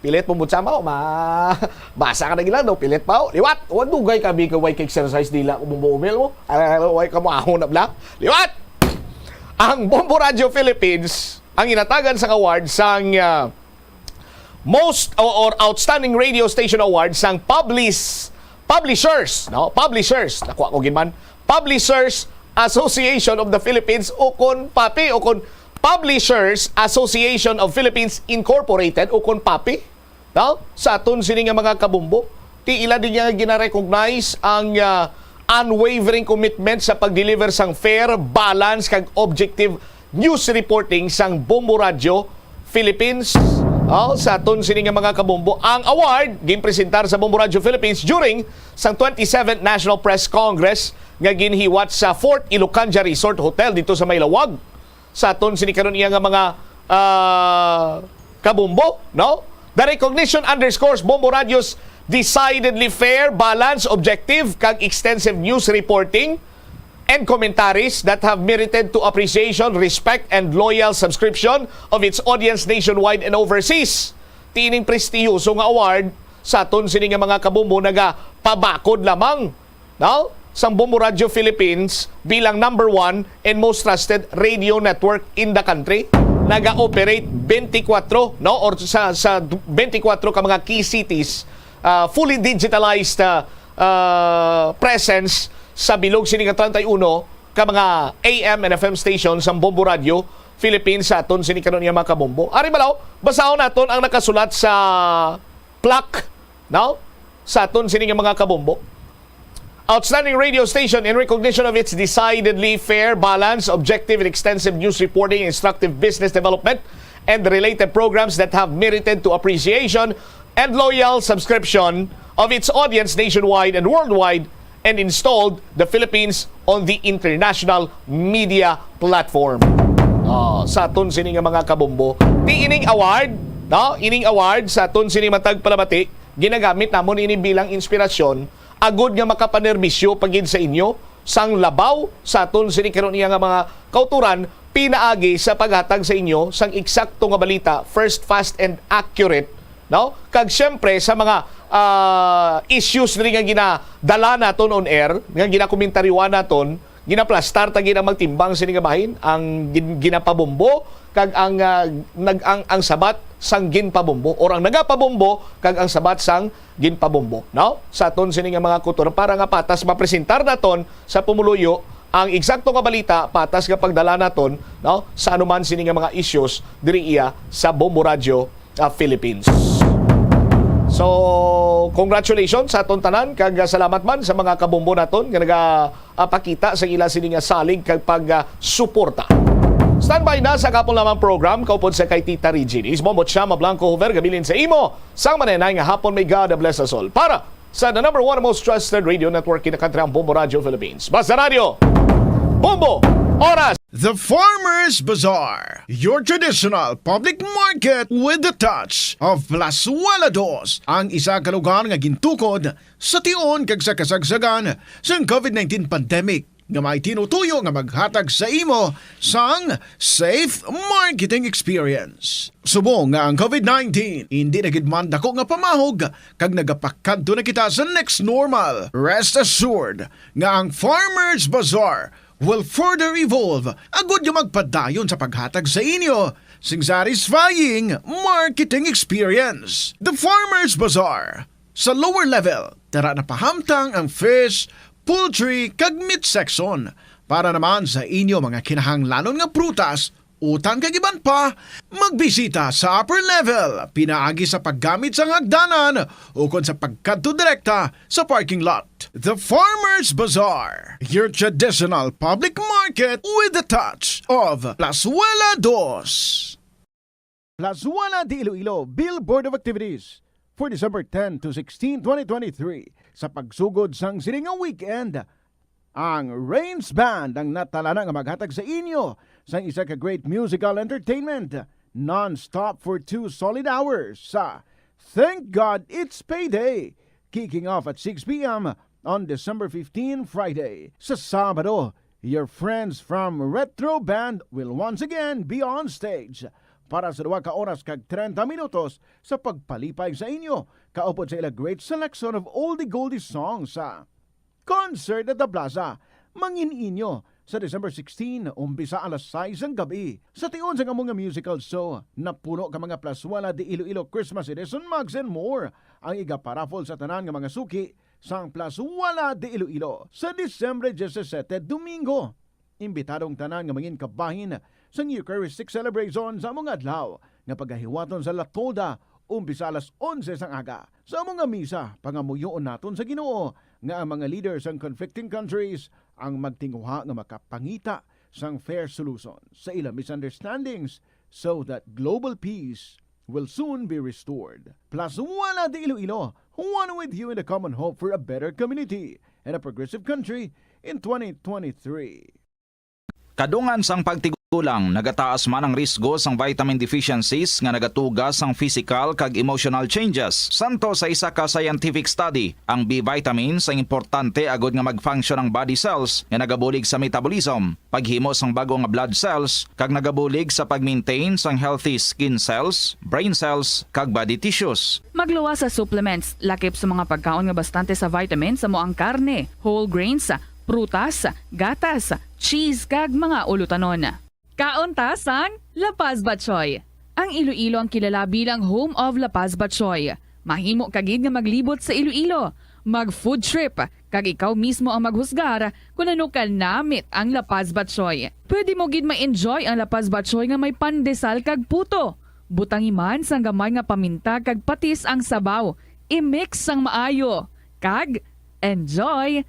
Pilit mo mo sama, ma-, basa ka na gila, no? Pilit pa, oh. Liwat! Wa dugay kami ka way ka-exercise dila ko mo umil mo. Ay, ay, ay, way ka mo ahon na bla. Liwat! Ang Bombo Radio Philippines ang ginhatagan sang award sang, ah, most or, or outstanding radio station award sang publish publishers, no? Publishers. Nakuha ko gid man. Publishers Association of the Philippines, o kon PAPI, o kon Publishers Association of Philippines Incorporated, o kon PAPI, no? Sa aton sini nga mga kabumbo, ti ila din nga gina-recognize ang, ah, unwavering commitment sa pag-deliver sang fair, balance, kag objective news reporting sang Bombo Radio Philippines. Oh, sa aton sini nga mga kabombo, ang award ginpresentar sa Bombo Radio Philippines during sang twenty-seventh National Press Congress nga ginhiwat sa Fort Ilocandia Resort Hotel dito sa Maylawag. Sa aton sini karon iya nga mga, ah, kabombo, no? The recognition underscores Bombo Radio's decidedly fair, balanced, objective, kag extensive news reporting and commentaries that have merited to appreciation, respect, and loyal subscription of its audience nationwide and overseas. Ti ining prestihiyoso nga award sa aton sini nga mga kabombo nagapabakod lamang, no, sang Bombo Radio Philippines bilang number one and most trusted radio network in the country. Naga-operate twenty-four, no, or sa, sa twenty-four ka mga key cities, ah, fully digitalized, ah, ah, presence sa bilog sini nga treinta y uno ka mga A M and F M stations sang Bombo Radio Philippines sa aton sini karon nga mga kabombo. Ari balaw, basahon naton ang nakasulat sa plaque, no? Sa aton sini nga mga kabombo. Outstanding radio station in recognition of its decidedly fair, balanced, objective, and extensive news reporting, instructive business development, and related programs that have merited to appreciation and loyal subscription of its audience nationwide and worldwide, and installed the Philippines on the international media platform. Oh, sa aton sini nga mga kabombo, ti ining award, no? Ining award sa aton sini matag palamati, ginagamit namon ini bilang inspirasyon agud nga makapanerbisyo pa gid sa inyo sang labaw sa aton sini karon iya nga mga kauturan pinaagi sa paghatag sa inyo sang eksakto nga balita, first, fast, and accurate, no? Kag siyempre sa mga, ah, issues diri nga ginadala naton on air, nga ginakomentaryoan naton, ginaplastar ta gid ang magtimbang sini nga bahin, ang gin-, ginapabombo kag ang, ah, nag-, ang, ang sabat sang ginpabombo, or ang nagapabombo kag ang sabat sang ginpabombo, no? Sa aton sini nga mga kultura, para nga patas mapresentar naton sa pumuluyo ang eksakto nga balita, patas nga pagdala naton, no, sa anuman sini nga mga issues diri iya sa Bombo Radio, ah, Philippines. So, congratulations sa aton tanan, kag, ah, salamat man sa mga kabombo naton nga nagapakita sa ila sini nga salig kag pag, ah, suporta. Standby na sa kahapon lamang program, kaupod sa kay Tita Regine. Is Bombo Chama Blanco Hover, gabilin sa imo sang manenay nga hapon. May God bless us all. Para sa the number one most trusted radio network in the country, ang Bombo Radio Philippines. Basta Radio, Bombo, Oras. The Farmers Bazaar, your traditional public market with the touch of Plazuela Dos, ang isa ka lugar nga gintukod sa tion kag sa kasagsagan sang COVID nineteen pandemic, nga may tinutuyo nga maghatag sa imo sang safe marketing experience. Subong nga ang COVID nineteen indi na gid man dako nga pamahog kag nagapakadto na kita sa next normal, rest assured nga ang Farmers Bazaar will further evolve agud nga magpadayon sa paghatag sa inyo sing satisfying marketing experience. The Farmers Bazaar. Sa lower level, tara na pahamtang ang fish, poultry, kag meat section. Para naman sa inyo mga kinahanglanon nga prutas, utang kag iban pa, magbisita sa upper level pinaagi sa paggamit sang hagdanan ukon sa pagkadto direkta sa parking lot. The Farmers Bazaar, your traditional public market with the touch of Plazuela Dos. Plazuela de Iloilo, Bill Board of Activities for December ten to sixteen, twenty twenty-three. Sa pagsugod sang sini nga weekend, ang Rains Band ang natalana nga maghatag sa inyo sang isa ka great musical entertainment, non-stop for two solid hours sa Thank God It's Payday, kicking off at six p m on December fifteen, Friday. Sa Sabado, your friends from Retro Band will once again be on stage para sa duha ka oras kag treinta minutos sa pagpalipay sa inyo, kaupod sa ila great selection of oldie goldie songs sa Concert at the Plaza, mangin-inyo sa December sixteen, umpisa alas sais sang gab-i. Sa tion sang amo nga musical show, napuno ka mga Plazuela de Iloilo Christmas Edition mugs and more ang igaparaffle sa tanan nga mga suki sang Plazuela de Iloilo sa Disyembre disisete, Domingo. Imbitado ang tanan nga mangin kabahin sang Eucharistic celebration sa amo nga adlaw nga pagahiwaton sa La Tolda, umpisa alas onse sang aga. Sa amo nga misa, pangamuyoon naton sa Ginoo nga ang mga leaders sang conflicting countries ang magtinguha nga makapangita sang fair solution sa ila misunderstandings so that global peace will soon be restored. Plazuela de Iloilo, one with you in the common hope for a better community and a progressive country in twenty twenty-three. Kadungan sang pagtigulang, nagataas man ang risgo sang vitamin deficiencies nga nagatuga sang physical kag emotional changes. Santo sa isa ka scientific study, ang B vitamins ang importante agud nga mag-function ang body cells nga nagabulig sa metabolism, paghimo sang bag-o nga blood cells, kag nagabulig sa pag-maintain sang healthy skin cells, brain cells, kag body tissues. Magluwas sa supplements, lakip sa mga pagkaon nga bastante sa vitamins, amo ang karne, whole grains, prutas, gatas, cheese, kag mga ulutanon. Kaon ta sang La Paz Batchoy. Ang Iloilo ang kilala bilang home of La Paz Batchoy. Mahimo ka gid nga maglibot sa Iloilo, mag-food trip, kag ikaw mismo ang maghusgar kon ano ka namit ang La Paz Batchoy. Pwede mo gid ma-enjoy ang La Paz Batchoy nga may pandesal kag puto. Butangi man sang gamay nga paminta kag patis ang sabaw. I-mix sang maayo. Kag enjoy!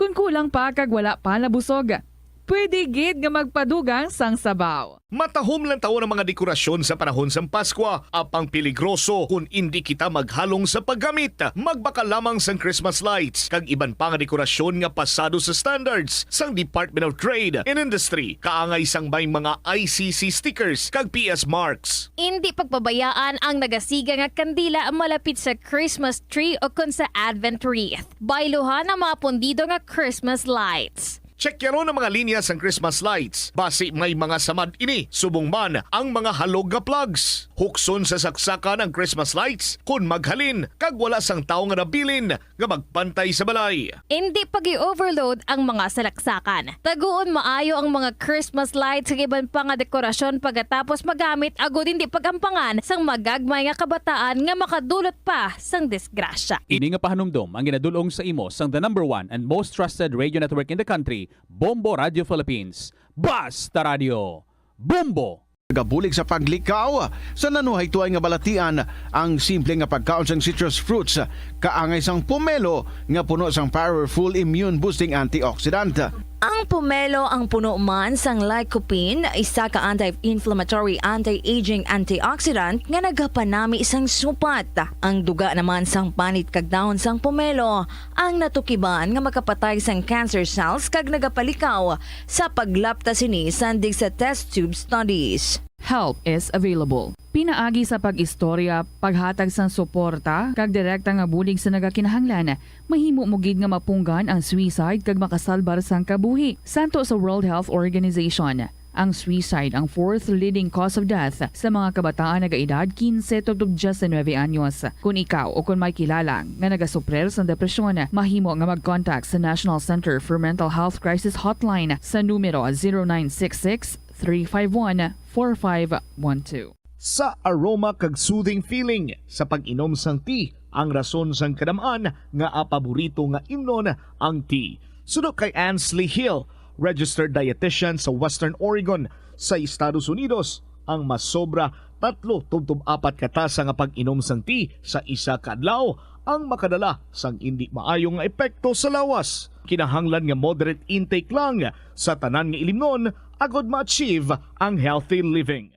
Kon kulang pa kag wala pa nabusog, pwede gid nga magpadugang sang sabaw. Matahom lang tawon ang mga dekorasyon sa panahon sang Paskwa, apang peligroso kon indi kita maghalong sa paggamit. Magbakal lamang sang Christmas lights kag iban pa nga dekorasyon nga pasado sa standards sang Department of Trade and Industry, kaangay sang may mga I C C stickers kag P S marks. Indi pagpabayaan ang nagasiga nga kandila malapit sa Christmas tree o kon sa Advent wreath. Bayluhan ang mga pundido nga Christmas lights. Checkyaron ang mga linya sang Christmas lights, basi may mga samad ini, subong man ang mga halog nga plugs. Hukson sa saksakan ang Christmas lights kon maghalin kag wala sang tawo nga nabilin nga magpantay sa balay. Indi pag-i-overload ang mga salaksakan. Taguon maayo ang mga Christmas lights kag iban pa nga dekorasyon pagkatapos magamit, agud indi pag-ampangan sang magagmay nga kabataan nga makadulot pa sang disgrasya. Ini nga pahanumdom ang ginadul-ong sa imo sang the number one and most trusted radio network in the country, Bombo Radio Philippines. Basta Radio, Bombo! Gabulig sa paglikaw sa nanuhay tuay nga balatian, ang simple nga pagkaon sang citrus fruits kaangay sang pomelo nga puno sang powerful immune boosting antioxidant. Ang pomelo ang puno man sang lycopene, isa ka anti-inflammatory, anti-aging antioxidant nga nagapanami sang supat. Ang duga naman sang panit kag dahon sang pomelo ang natukiban nga makapatay sang cancer cells kag nagapalikaw sa paglapta sini sandig sa test tube studies. Help is available. Pinaagi sa pag-istorya, paghatag sang suporta, kag direkta nga bulig sa nagakinahanglan, mahimo mo gid nga mapunggan ang suicide kag makasalbar sang kabuhi. Santo sa World Health Organization, ang suicide ang fourth leading cause of death sa mga kabataan nagaedad quince tubtob diecinuebe anyos. Kon ikaw o kon may kilala nga nagasuprir sang depresyon, mahimo nga mag-contact sa National Center for Mental Health Crisis Hotline sa numero zero nine six six, three five one, four five one two. Sa aroma kag soothing feeling sa pag-inom sang tea ang rason sang kadam-an nga paborito nga imnon ang tea. Suno kay Ansley Hill, registered dietitian sa Western Oregon sa Estados Unidos, ang masobra tatlo tubtob apat ka tasa nga pag-inom sang tea sa isa ka adlaw ang makadala sang indi maayo nga epekto sa lawas. Kinahanglan nga moderate intake lang sa tanan nga ilimnon agod ma-achieve ang healthy living.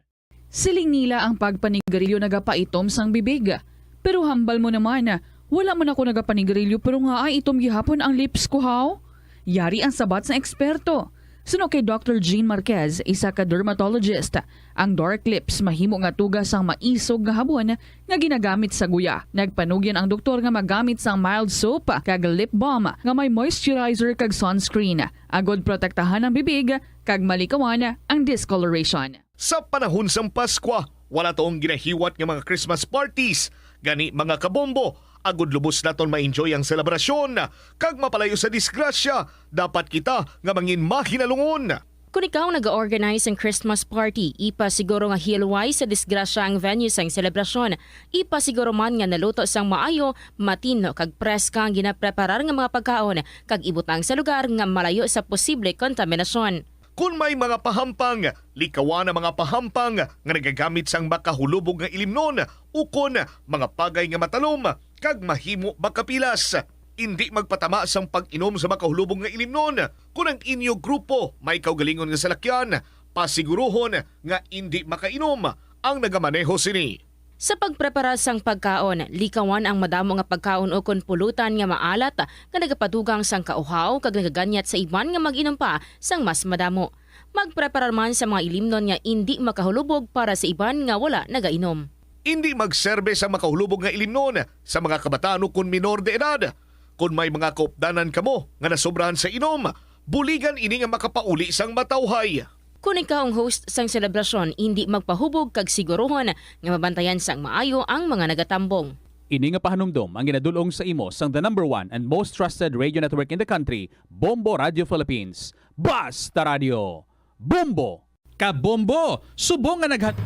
Siling nila ang pagpanigarilyo nagapaitom sang bibig. Pero hambal mo naman, wala man ako nagapanigarilyo pero nga ay itom gihapon ang lips ko, haw? Yari ang sabat sang eksperto. Suno kay Doctor Jean Marquez, isa ka dermatologist, ang dark lips mahimo nga tuga sang maisog nga habon nga ginagamit sa guya. Nagpanugyan ang doktor nga magamit sang mild soap kag lip balm nga may moisturizer kag sunscreen, agod protektahan ang bibig kag malikawan ang discoloration. Sa panahon sang Paskwa, wala taong ginahiwat nga mga Christmas parties. Gani, mga kabombo, agud lubos naton ma-enjoy ang selebrasyon kag mapalayo sa disgrasya, dapat kita nga mangin mahinalungon. Kon ikaw naga-organize sang Christmas party, ipasiguro nga hilway sa disgrasya ang venue sang selebrasyon. Ipasiguro man nga naluto sang maayo, matino kag preska ang ginapreparar nga mga pagkaon, kag ibutang sa lugar nga malayo sa posible kontaminasyon. Kon may mga pahampang, likawan ang mga pahampang nga nagagamit sang makahulubog nga ilimnon ukon mga pagay nga matalom kag mahimo makapilas. Indi magpatama sang pag-inom sa makahulubog nga ilimnon. Kon ang inyo grupo may kaugalingon nga salakyan, pasiguruhon nga indi makainom ang nagamaneho sini. Sa pagprepara sang pagkaon, likawan ang madamo nga pagkaon ukon pulutan nga maalat, nga nagapadugang sang kauhaw kag nagaganyat sa iban nga mag-inom pa sang mas madamo. Magpreparar man sa mga ilimnon nga indi makahulubog para sa iban nga wala nagainom. Indi magserbe sang makahulubog nga ilimnon sa mga kabataan ukon minor de edad. Kon may mga kaupdanan kamo nga nasobrahan sa inom, buligan ini nga makapauli sang matawhay. Kon ikaw ang host sang selebrasyon, indi magpahubog kag siguruhon nga mabantayan sang maayo ang mga nagatambong. Ini nga pahanumdom ang ginadul-ong sa imo sang the number one and most trusted radio network in the country, Bombo Radio Philippines. Basta Radio Bombo! Kabombo, subong nga naghat-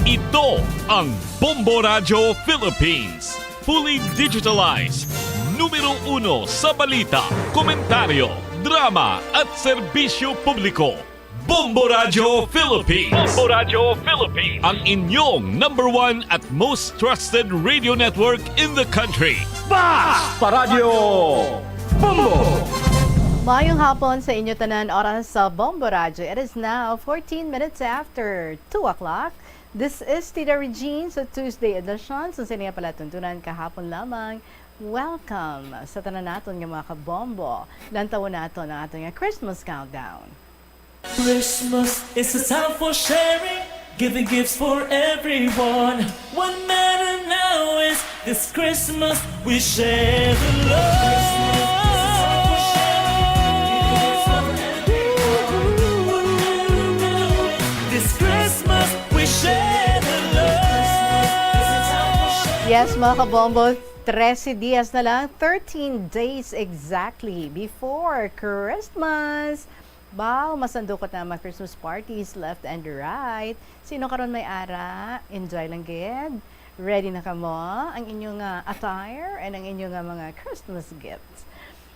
Ito ang Bombo Radyo Philippines. Fully digitalized. Numero uno sa balita, komentaryo, drama at serbisyo publiko. Bombo Radyo Philippines. Bombo Radyo Philippines. Ang inyong number one at most trusted radio network in the country. Basta Radyo Bombo! Maayong hapon sa inyo tanan. Oras sa Bombo Radyo. It is now fourteen minutes after two o'clock. This is Tita Regine sa Tuesday edition. Sa sini nga palatuntunan kahapon lamang. Welcome sa tanan naton nga mga kabombo. Lantawon naton ang aton nga Christmas countdown. Christmas is a time for sharing, giving gifts for everyone. What matter now is this Christmas we share the love. This Christmas we share the love. Yes, mga kabombo, trese dias na lang, thirteen days exactly before Christmas. Baw, masandukot na ang mga Christmas parties left and right. Sino karon may ara? Enjoy lang gid. Ready na kamo? Ang inyong, ah, attire and ang inyong, ah, mga Christmas gifts.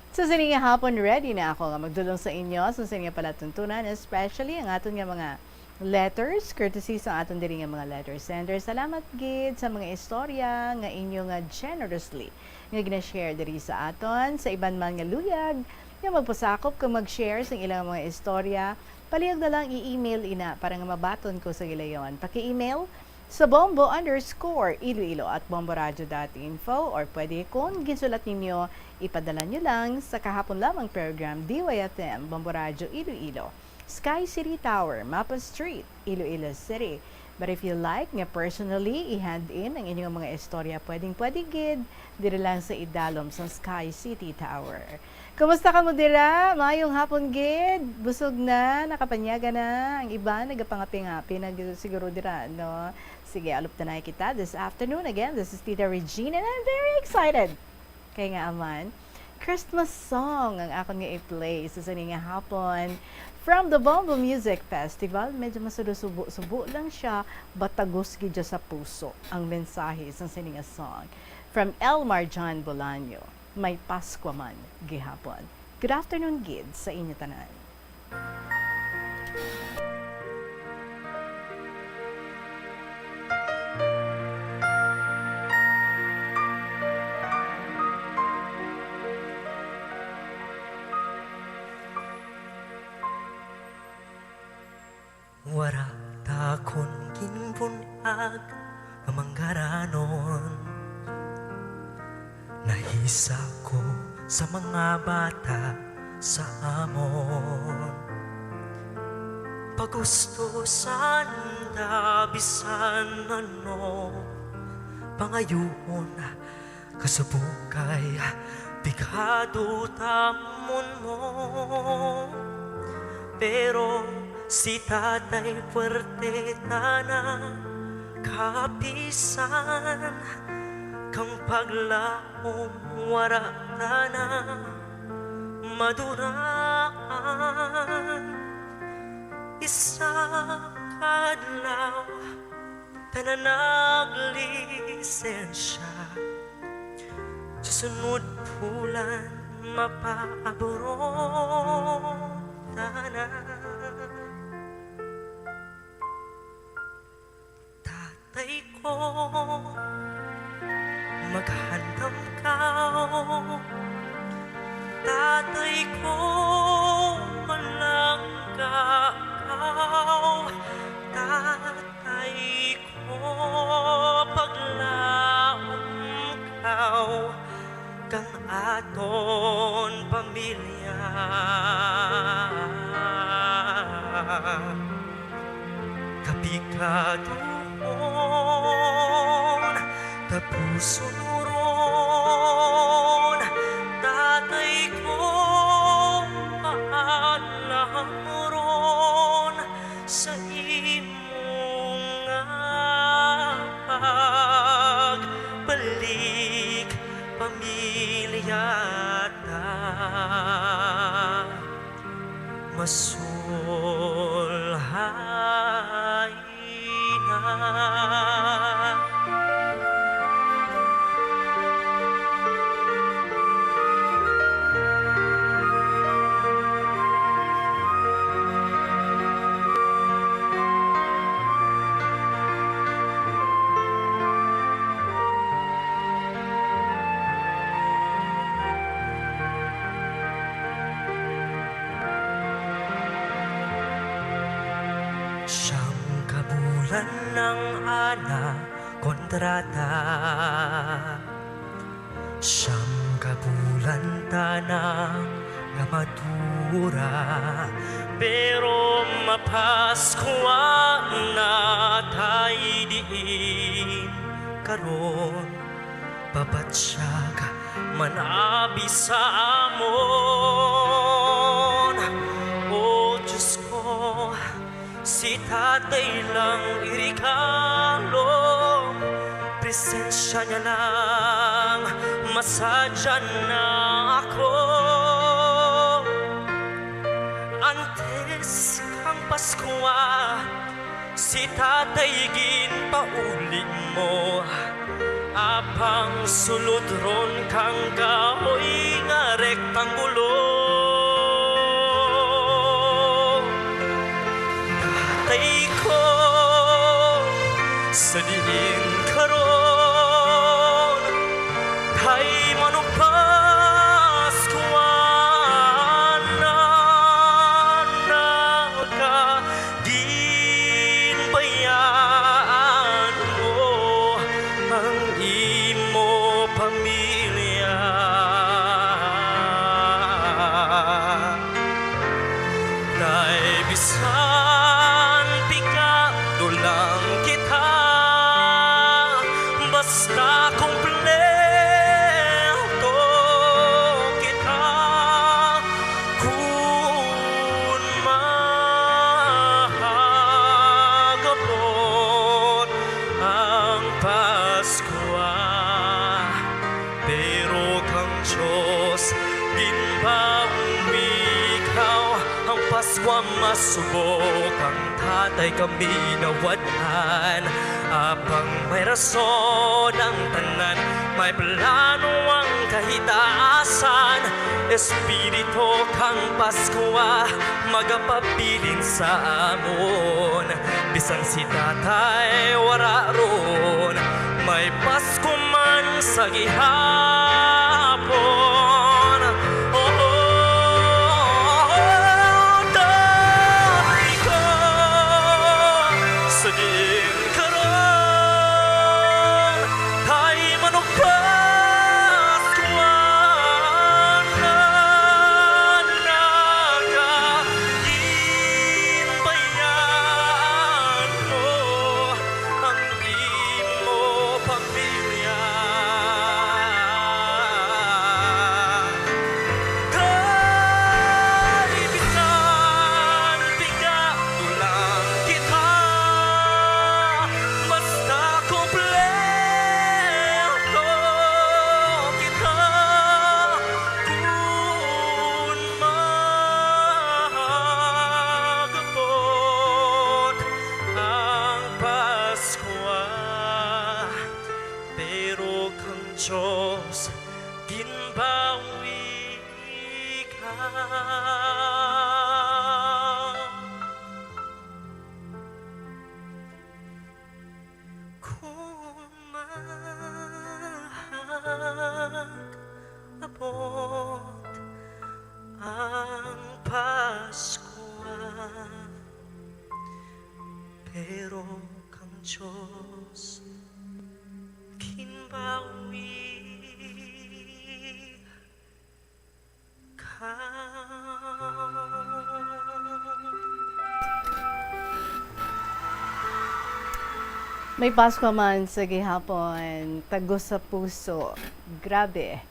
So, sini nga hapon, ready na ako nga magdulong sa inyo sa sini nga palatuntunan, especially ang aton nga mga letters, courtesy sa aton diri nga mga letter sender. Salamat gid sa mga istorya nga inyo nga generously nga gina-share diri sa aton. Sa iban man nga luyag nga magpasakop kag mag-share sa ilang mga istorya, palihog na lang i-email ina para nga mabaton ko sa gilayon. Paki-email sa bombo underscore iloilo at bomboradio dot info, or pwede, kung ginsulat ninyo, ipadala nyo lang sa kahapon lamang program, D Y F M, Bombo Radio Iloilo, Sky City Tower, Mapa Street, Iloilo City. But if you like nga personally i-hand in ang inyong mga istorya, pwedeng-pwede gid diri lang sa idalom sa Sky City Tower. Kumusta kamo dira? Maayong hapon gid. Busog na, nakapanyaga na. Ang iba nagapangapi-ngapi na gid siguro dira, no? Sige, aluptanay kita this afternoon. Again, this is Tita Regina, and I'm very excited. Kay nga aman, Christmas song ang akon nga i-play sa sini nga hapon. From the Bombo Music Festival, medyo masudo-subo-subo lang siya, batagos gid siya sa puso ang mensahe sa sini nga song. From Elmar John Bolaño, May Paskwa Man Gihapon. Good afternoon gid sa inyo tanan. Wara ta kon ginbun-ag nga manggaranon. Nahisa ko sa mga bata sa amon. Pagusto sanda bisan ano pangayuon, kasubong kay pigado ta mon mo. Pero si tatay puwerte tana, kapisan kang paglaom wara tana maduraan. Isa ka adlaw, tanan naglisensya. Sa sunod bulan, mapaabroad na. Tatay ko, maghandam ka. Tatay ko, malangga ka. Tatay ko, paglaom ka kang aton pamilya. Kapikaduhon, tapuson ron, tatay ko, paalam ron sa imo nga pagbalik, pamilya ta masulhay na. Siyam ka bulan ang ana kontrata. Siyam ka bulan tana nga madura, pero mapaskwa na tay diin karon. Babatyag man abi sa amon. O Diyos ko, si tatay lang iregalo. Presensya niya lang masadya na ako. Antes kang Paskwa, si tatay ginpauli mo, apang sulod ron kang kahoy nga rek Ang gulo, Tatay ko, sa diin karon, kay manugpas ko na naka Ginbayaan mo ang imo pamilya. Tay, bisan pikadulang kita, basta kumpleto kita. Kun maagabot ang Paskwa, pero kang Dios ginbawikaw. Ang Paskwa masubo kang tatay kami nawad-an. Apang may rason ang tanan, may plano ang kahitaasan. Espiritu kang Paskwa magapabilin sa amon. Bisan si Tatay wara ron, may Pasko man sa gihapon. Oh, Tatay ko, sa diin karon, kay manugpas ko ang nagagimbayan mo ang imo pamilya. Kay bisan pikadulang kita, basta kumpleto kita. Kun maagabot ang Paskwa, pero kang Dios ginbawi ka. Kun maagabot ang Paskwa, pero kang Dios ginbawi ka. May Paskwa man sa gihapon, tago sa puso. Grabe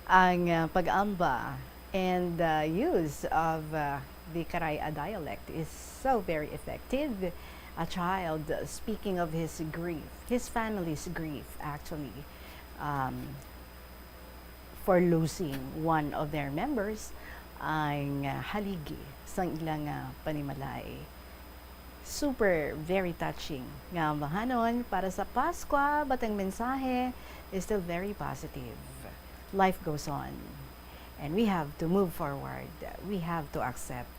ang, ah, pag-amba and, ah, use of, ah, the Karay-a dialect is so very effective. A child speaking of his grief, his family's grief, actually, um, for losing one of their members, ang, ah, haligi sang ilang, ah, panimalay. Super, very touching nga ambahanon para sa Paskwa, but ang mensahe is still very positive. Life goes on, and we have to move forward. We have to accept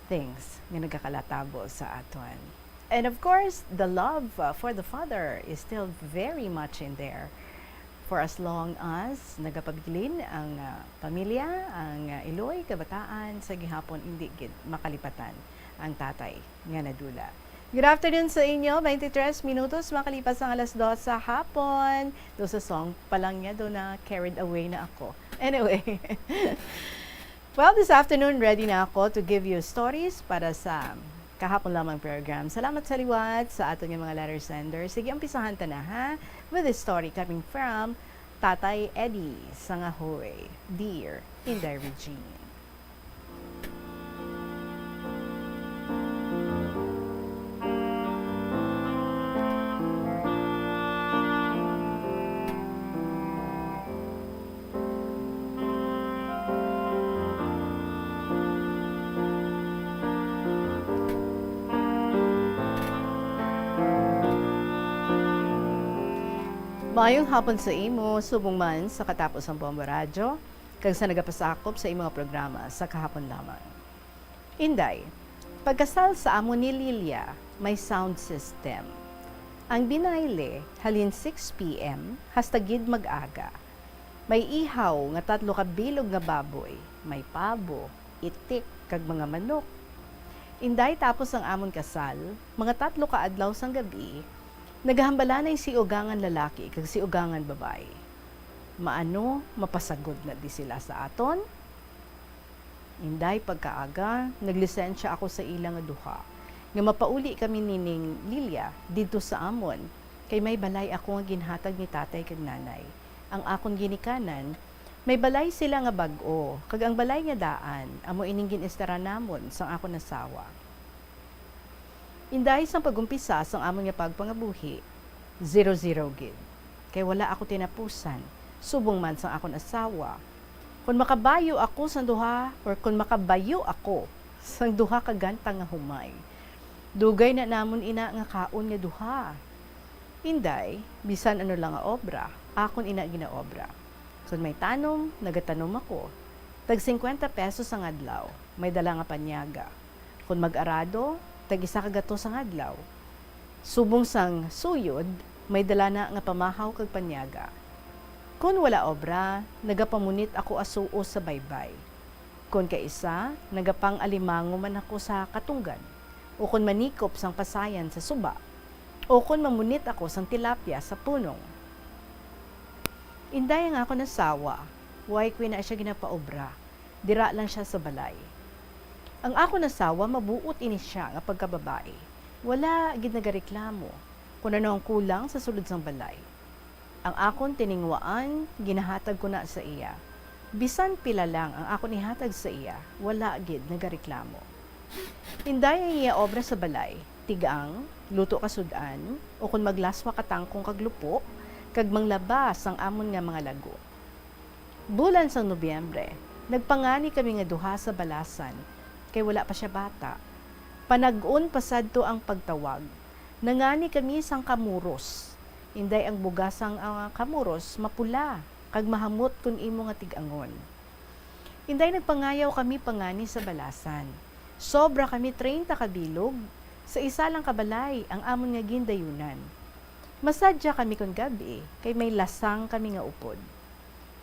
things nga nagakalatabo sa aton. And of course, the love, uh, for the father is still very much in there. For as long as nagapabilin ang, uh, pamilya, ang, uh, iloy, kabataan, sa gihapon, hindi gid makalipatan ang tatay nga nadula. Good afternoon sa inyo. Twenty-three minutos makalipas ang alas dos sa hapon. Do sa song pa lang niya, do na carried away na ako. Anyway. Well, this afternoon, ready na ako to give you stories para sa kahapon lamang program. Salamat sa liwat sa aton nga mga letter sender. Sige, umpisahan ta na, ha? With this story coming from Tatay Eddie Sangahoy. Dear Inday Regine. Maayong hapon sa imo, subong man sa katapos sang Bombo Radyo. kag sa nagapasakop sa imo nga programa sa kahapon lamang. Inday, pagkasal sa amo ni Lilia, may sound system. Ang binayle halin six P M hasta gid mag-aga. May ihaw nga tatlo ka bilog nga baboy, may pabo, itik, kag mga manok. Inday, tapos ang amon kasal, mga tatlo ka adlaw sang gabi, nagahambalanay si ugangan lalaki kag si ugangan babayi. Maano, mapasagod na di sila sa aton? Inday, pagkaaga, naglisensya ako sa ila nga duha, nga mapauli kami nining Lilia didto sa amon, kay may balay ako nga ginhatag ni tatay kag nanay. Ang akon ginikanan, may balay sila nga bag-o, kag ang balay nga daan, amo ining gin-estaran namon sang akon asawa. Inday, sang pag-umpisa sang amon nga pagpangabuhi, zero-zero gid. Kay wala ako tinapusan, subong man sang akon asawa. Kon makabayo ako sang duha, or kon makabayo ako sang duha ka gantang nga humay, dugay na namon ina nga kaon nga duha. Inday, bisan ano lang nga obra, akon ina ginaobra. Kon may tanom, nagatanom ako. Tag singkwenta pesos ang adlaw, may dala nga panyaga. Kon mag-arado, tag isa ka gatos ang adlaw. Subong sang suyod, may dala na nga pamahaw kag panyaga. Kon wala obra, nagapamunit ako asuo sa baybay. Kon kaisa, nagapang-alimango man ako sa katunggan, ukon manikop sang pasayan sa suba, ukon mamunit ako sang tilapia sa punong. Inday, ang akon asawa, way ko na siya ginapaobra, dira lang siya sa balay. Ang akon asawa, mabuot ini siya nga pagkababayi, wala gid nagareklamo kon ano ang kulang sa sulod sang balay. Ang akon tiningwaan, ginahatag ko na sa iya. Bisan pila lang ang akon ihatag sa iya, wala gid nagareklamo. Inday, ang iya obra sa balay, tigang, luto ka sud-an, ukon maglaswa ka tangkong kag lupo, kag manglaba sang amon nga mga lago. Bulan sang Nobyembre, nagpangani kami nga duha sa balasan, kay wala pa sia bata. Panag-on pa sadto ang pagtawag. Nangani kami sang kamuros. Inday, ang bugas sang, ah, kamuros mapula kag mahamot kon imo nga tig-angon. Inday, nagpangayaw kami pangani sa balasan. Sobra kami treinta ka bilog, sa isa lang ka balay ang amon nga gindayunan. Masadya kami kon gab-i, kay may lasang kami nga upod.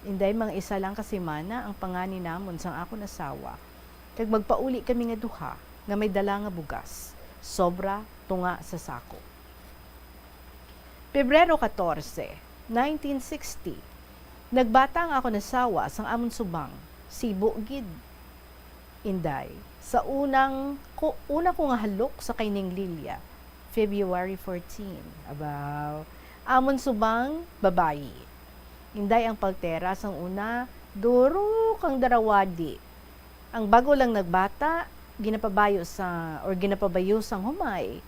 Inday, mga isa lang ka semana ang pangani namon sang akon asawa, kag magpauli kami nga duha nga may dala nga bugas, sobra tunga sa sako. Pebrero catorce, nineteen sixty, nagbata ang akon asawa sang amon subang, sibo gid. Inday, sa unang ko, una ko nga halok sa kay Ning Lilia, February fourteen. Abaw, amon subang babayi. Inday, ang paltera sang una, duro kang darawadi. Ang bago lang nagbata, ginapabayo sa, or ginapabayo sang humay,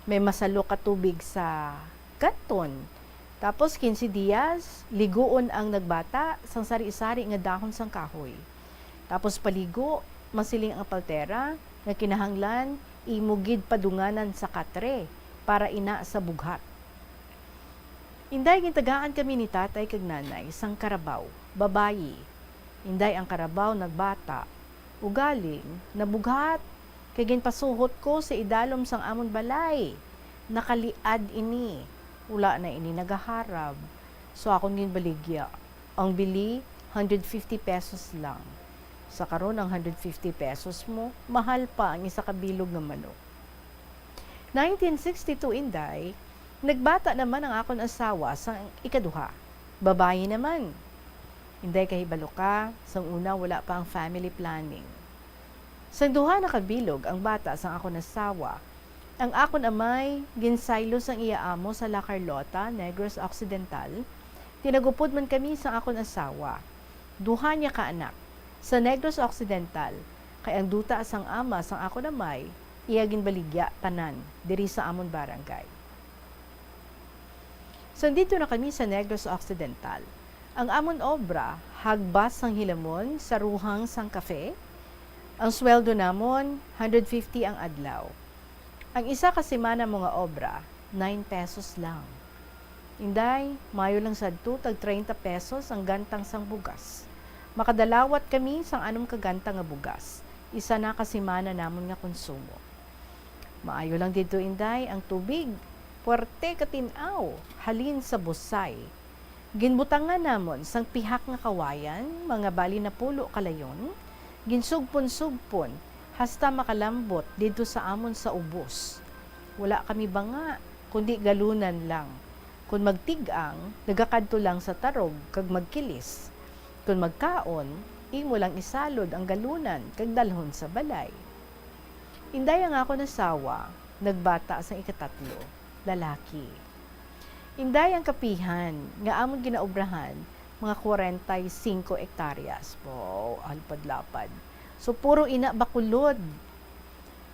may masalok ka tubig sa kanton. Tapos, quince dias, liguon ang nagbata sang sari-sari nga dahon sang kahoy. Tapos paligo, masiling ang paltera, nga kinahanglan imo gid padunganan sa katre para ina sa bughat. Inday, gintagaan kami ni tatay kag nanay sang karabaw, babayi. Inday, ang karabaw nagbata. Ugaling, nabughat, kay ginpasuhot ko sa idalom sang amon balay. Nakaliad ini. Wala na ini nagaharab. So, akon ginbaligya. Ang bili, hundred fifty pesos lang. Sa karon, ang hundred fifty pesos mo, mahal pa ang isa ka bilog nga manok. Nineteen sixty-two, Inday, nagbata naman ang akon asawa sang ikaduha. Babayi naman. Inday, kahibalo ka, sang una wala pa ang family planning. Sang duha na ka bilog ang bata sang akon asawa, ang akon amay ginsaylo sang iya amo sa La Carlota, Negros Occidental. Tinagupod man kami sang akon asawa. Duha niya ka anak. Sa Negros Occidental, kay ang duta sang ama sang akon amay, iya ginbaligya tanan diri sa amon barangay. Sang didto na kami sa Negros Occidental, ang amon obra, hagbas sang hilamon sa ruhang sang kafe. Ang sweldo namon, hundred fifty ang adlaw. Ang isa ka semana mo nga obra, nine pesos lang. Inday, mayo lang sadto, tag treinta pesos ang gantang sang bugas. Makadalawat kami sang anom ka ganta nga bugas, isa na ka semana namon nga konsumo. Maayo lang didto, Inday, ang tubig. Puwerte ka tin-aw, halin sa Busay. Ginbutangan namon sang pihak nga kawayan, mga bali napulo ka layon, ginsugpon-sugpon, hasta makalambot didto sa amon sa ubos. Wala kami banga, kundi galunan lang. Kon magtig-ang, nagakadto lang sa tarog kag magkilis. Kon magkaon, imo lang isalod ang galunan kag dalhon sa balay. Inday, ang akon asawa, nagbata sang ikatatlo, lalaki. Inday, ang kapihan nga amon ginaobrahan, mga kwarenta y singko hektaryas. Wow, alpad-lapad. So, puro ina bakulod.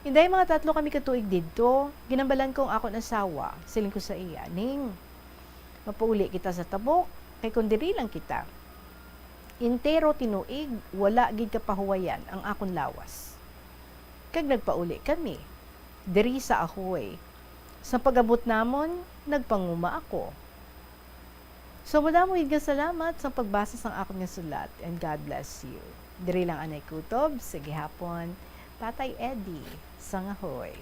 Inday, mga tatlo kami ka tuig didto, ginambalan ko ang akon asawa. Siling ko sa iya, "Ning, mapauli kita sa tabok, kay kon diri lang kita, entero tinuig, wala gid kapahuwayan ang akon lawas." Kag nagpauli kami diri sa Ahoy. Sa pag-abot namon, nagpanguma ako. So, madamo gid nga salamat sa pagbasa sang akon nga sulat, and God bless you. Diri lang anay kutob sa gihapon, Tatay Eddie sang Ahoy.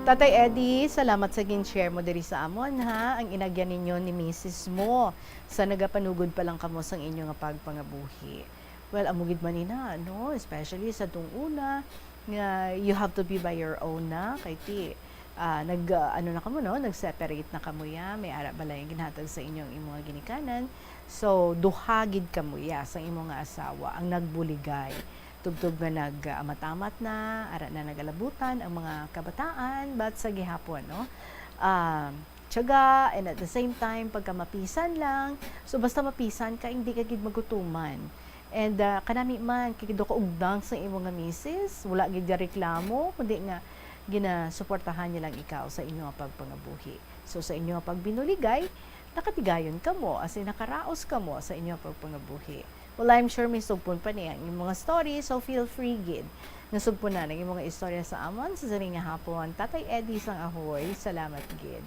Tatay Eddie, salamat sa gin-share mo diri sa amon, ha, ang inagyan ninyo ni misis mo. Sa nagapanugod pa lang kamo sang inyo nga pagpangabuhi. Well, amo gid man ina, no? Especially sa tung una nga you have to be by your own na, kay ti, ah, nag, ah, ano na kamo, no? Nag-separate na kamo ya, may ara balay ang ginhatag sa inyo ang imong ginikanan. So, duha gid kamo ya sa imong nga asawa ang nagbuligay. Tubtob nga nag-amat-amat na, ara na nagalabutan ang mga kabataan, but sa gihapon, no? Ah, tiyaga, and at the same time, pagka mapisan lang. So, basta mapisan ka, hindi ka gid magutuman. And, ah, kanami man, kay daw kaugdang sa imo nga misis, wala gid ya reklamo, kundi nga ginasuportahan niya lang ikaw sa inyo nga pagpangabuhi. So, sa inyo nga pagbinuligay, nakatigayon kamo, as in, nakaraos kamo sa inyo nga pagpangabuhi. Well, I'm sure may sugpon pa ni ang imong mga story, so feel free gid nga sugpon na ang imong mga istorya sa amon sa sining nga hapon. Tatay Eddie sang Ahoy, salamat gid.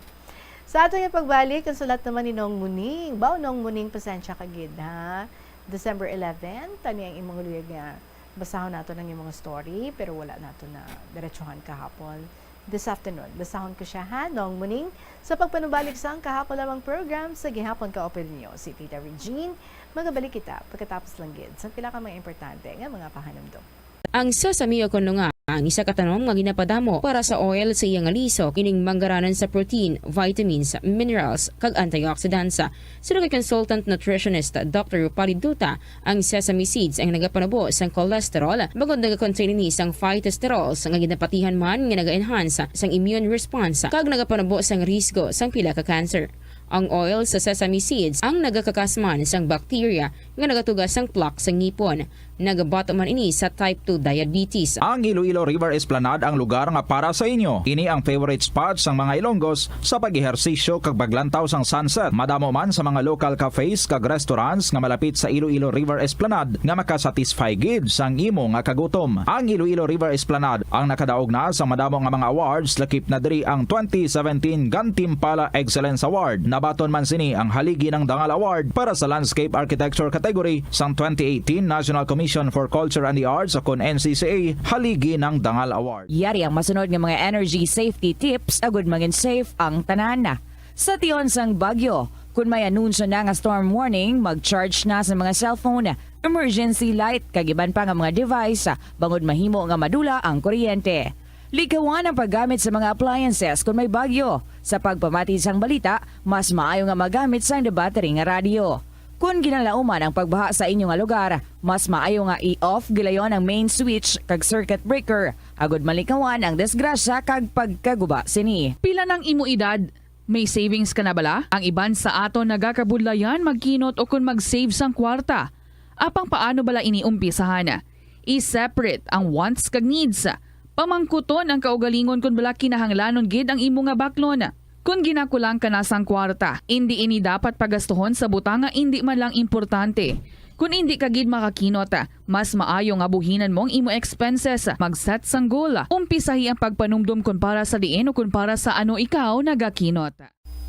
Sa ato nga pagbalik, ang sulat naman ni Nong Muning. Baw, Nong Muning, pasensya ka gid, ha? December eleven, tani ang imong luyag nga basahon nato ang imong story, pero wala nato na diretsuhan kahapon. This afternoon, basahon ko siya, ha, Nong Muning. Sa pagpanubalik sang kahapon lamang program, sa gihapon ka open ninyo si Tita Regine. Magabalik kita pagkatapos lang gid sa pila ka mga importante nga mga pahanumdom. Ang sesame o kon nga ang isa ka tanom nga ginapadamo para sa oil sa iya nga lisok, ining manggaranan sa protein, vitamins, minerals, kag antioxidants. Suno kay consultant nutritionist Doctor Rupali Duta, ang sesame seeds ang nagapanubo sang cholesterol, bangod nagakontain ini sang phytosterols nga ginapatihan man nga naga-enhance sang immune response kag nagapanubo sang risgo sang pila ka cancer. Ang oil sa sesame seeds ang nagakakas man sang bacteria nga nagatuga sang plaque sa ngipon. Nagabato man ini sa type two diabetes. Ang Iloilo River Esplanade ang lugar nga para sa inyo. Ini ang favorite spot sang mga Ilonggos sa pag-ehersisyo kag paglantaw sang sunset. Madamo man sa mga local cafes kag restaurants nga malapit sa Iloilo River Esplanade nga makasatisfy gid sang imo nga kagutom. Ang Iloilo River Esplanade ang nakadaog na sa madamo nga mga awards, lakip na diri ang twenty seventeen Gantimpala Excellence Award. Nabaton man sini ang Haligi ng Dangal Award para sa Landscape Architecture category sang twenty eighteen National Commission for Culture and the Arts, o kon N C C A, Haligi ng Dangal Award. Yari ang masunod nga mga energy safety tips agud mangin safe ang tanan. Sa tion sang bagyo, kun may anunsyo na nga storm warning, mag-charge na sa mga cellphone, emergency light, kag iban pa nga mga device, bangod mahimo nga madula ang kuryente. Likawan ang paggamit sa mga appliances kun may bagyo. Sa pagpamati sang balita, mas maayo nga magamit sang debattery nga radyo. Kun ginalauman ang pagbaha sa inyo nga lugar, mas maayo nga i-off gilayon ang main switch kag circuit breaker, agud malikawan ang disgrasya kag pagkaguba sini. Pila nang imo edad? May savings ka na bala? Ang iban sa aton nagakabudlayan magkinot ukon mag-save sang kwarta. Apang paano bala ini umpisahan? I-separate ang wants kag needs. Pamangkuton ang kaugalingon kon bala kinahanglanon gid ang imo nga baklon. Kon ginakulang ka na sang kwarta, indi ini dapat pagastuhon sa butang nga indi man lang importante. Kon indi ka gid makakinot, mas maayo nga buhinan mo ang imo expenses. Mag-set sang goal. Umpisahi ang pagpanumdom kon para sa diin o kon para sa ano ikaw nagakinot.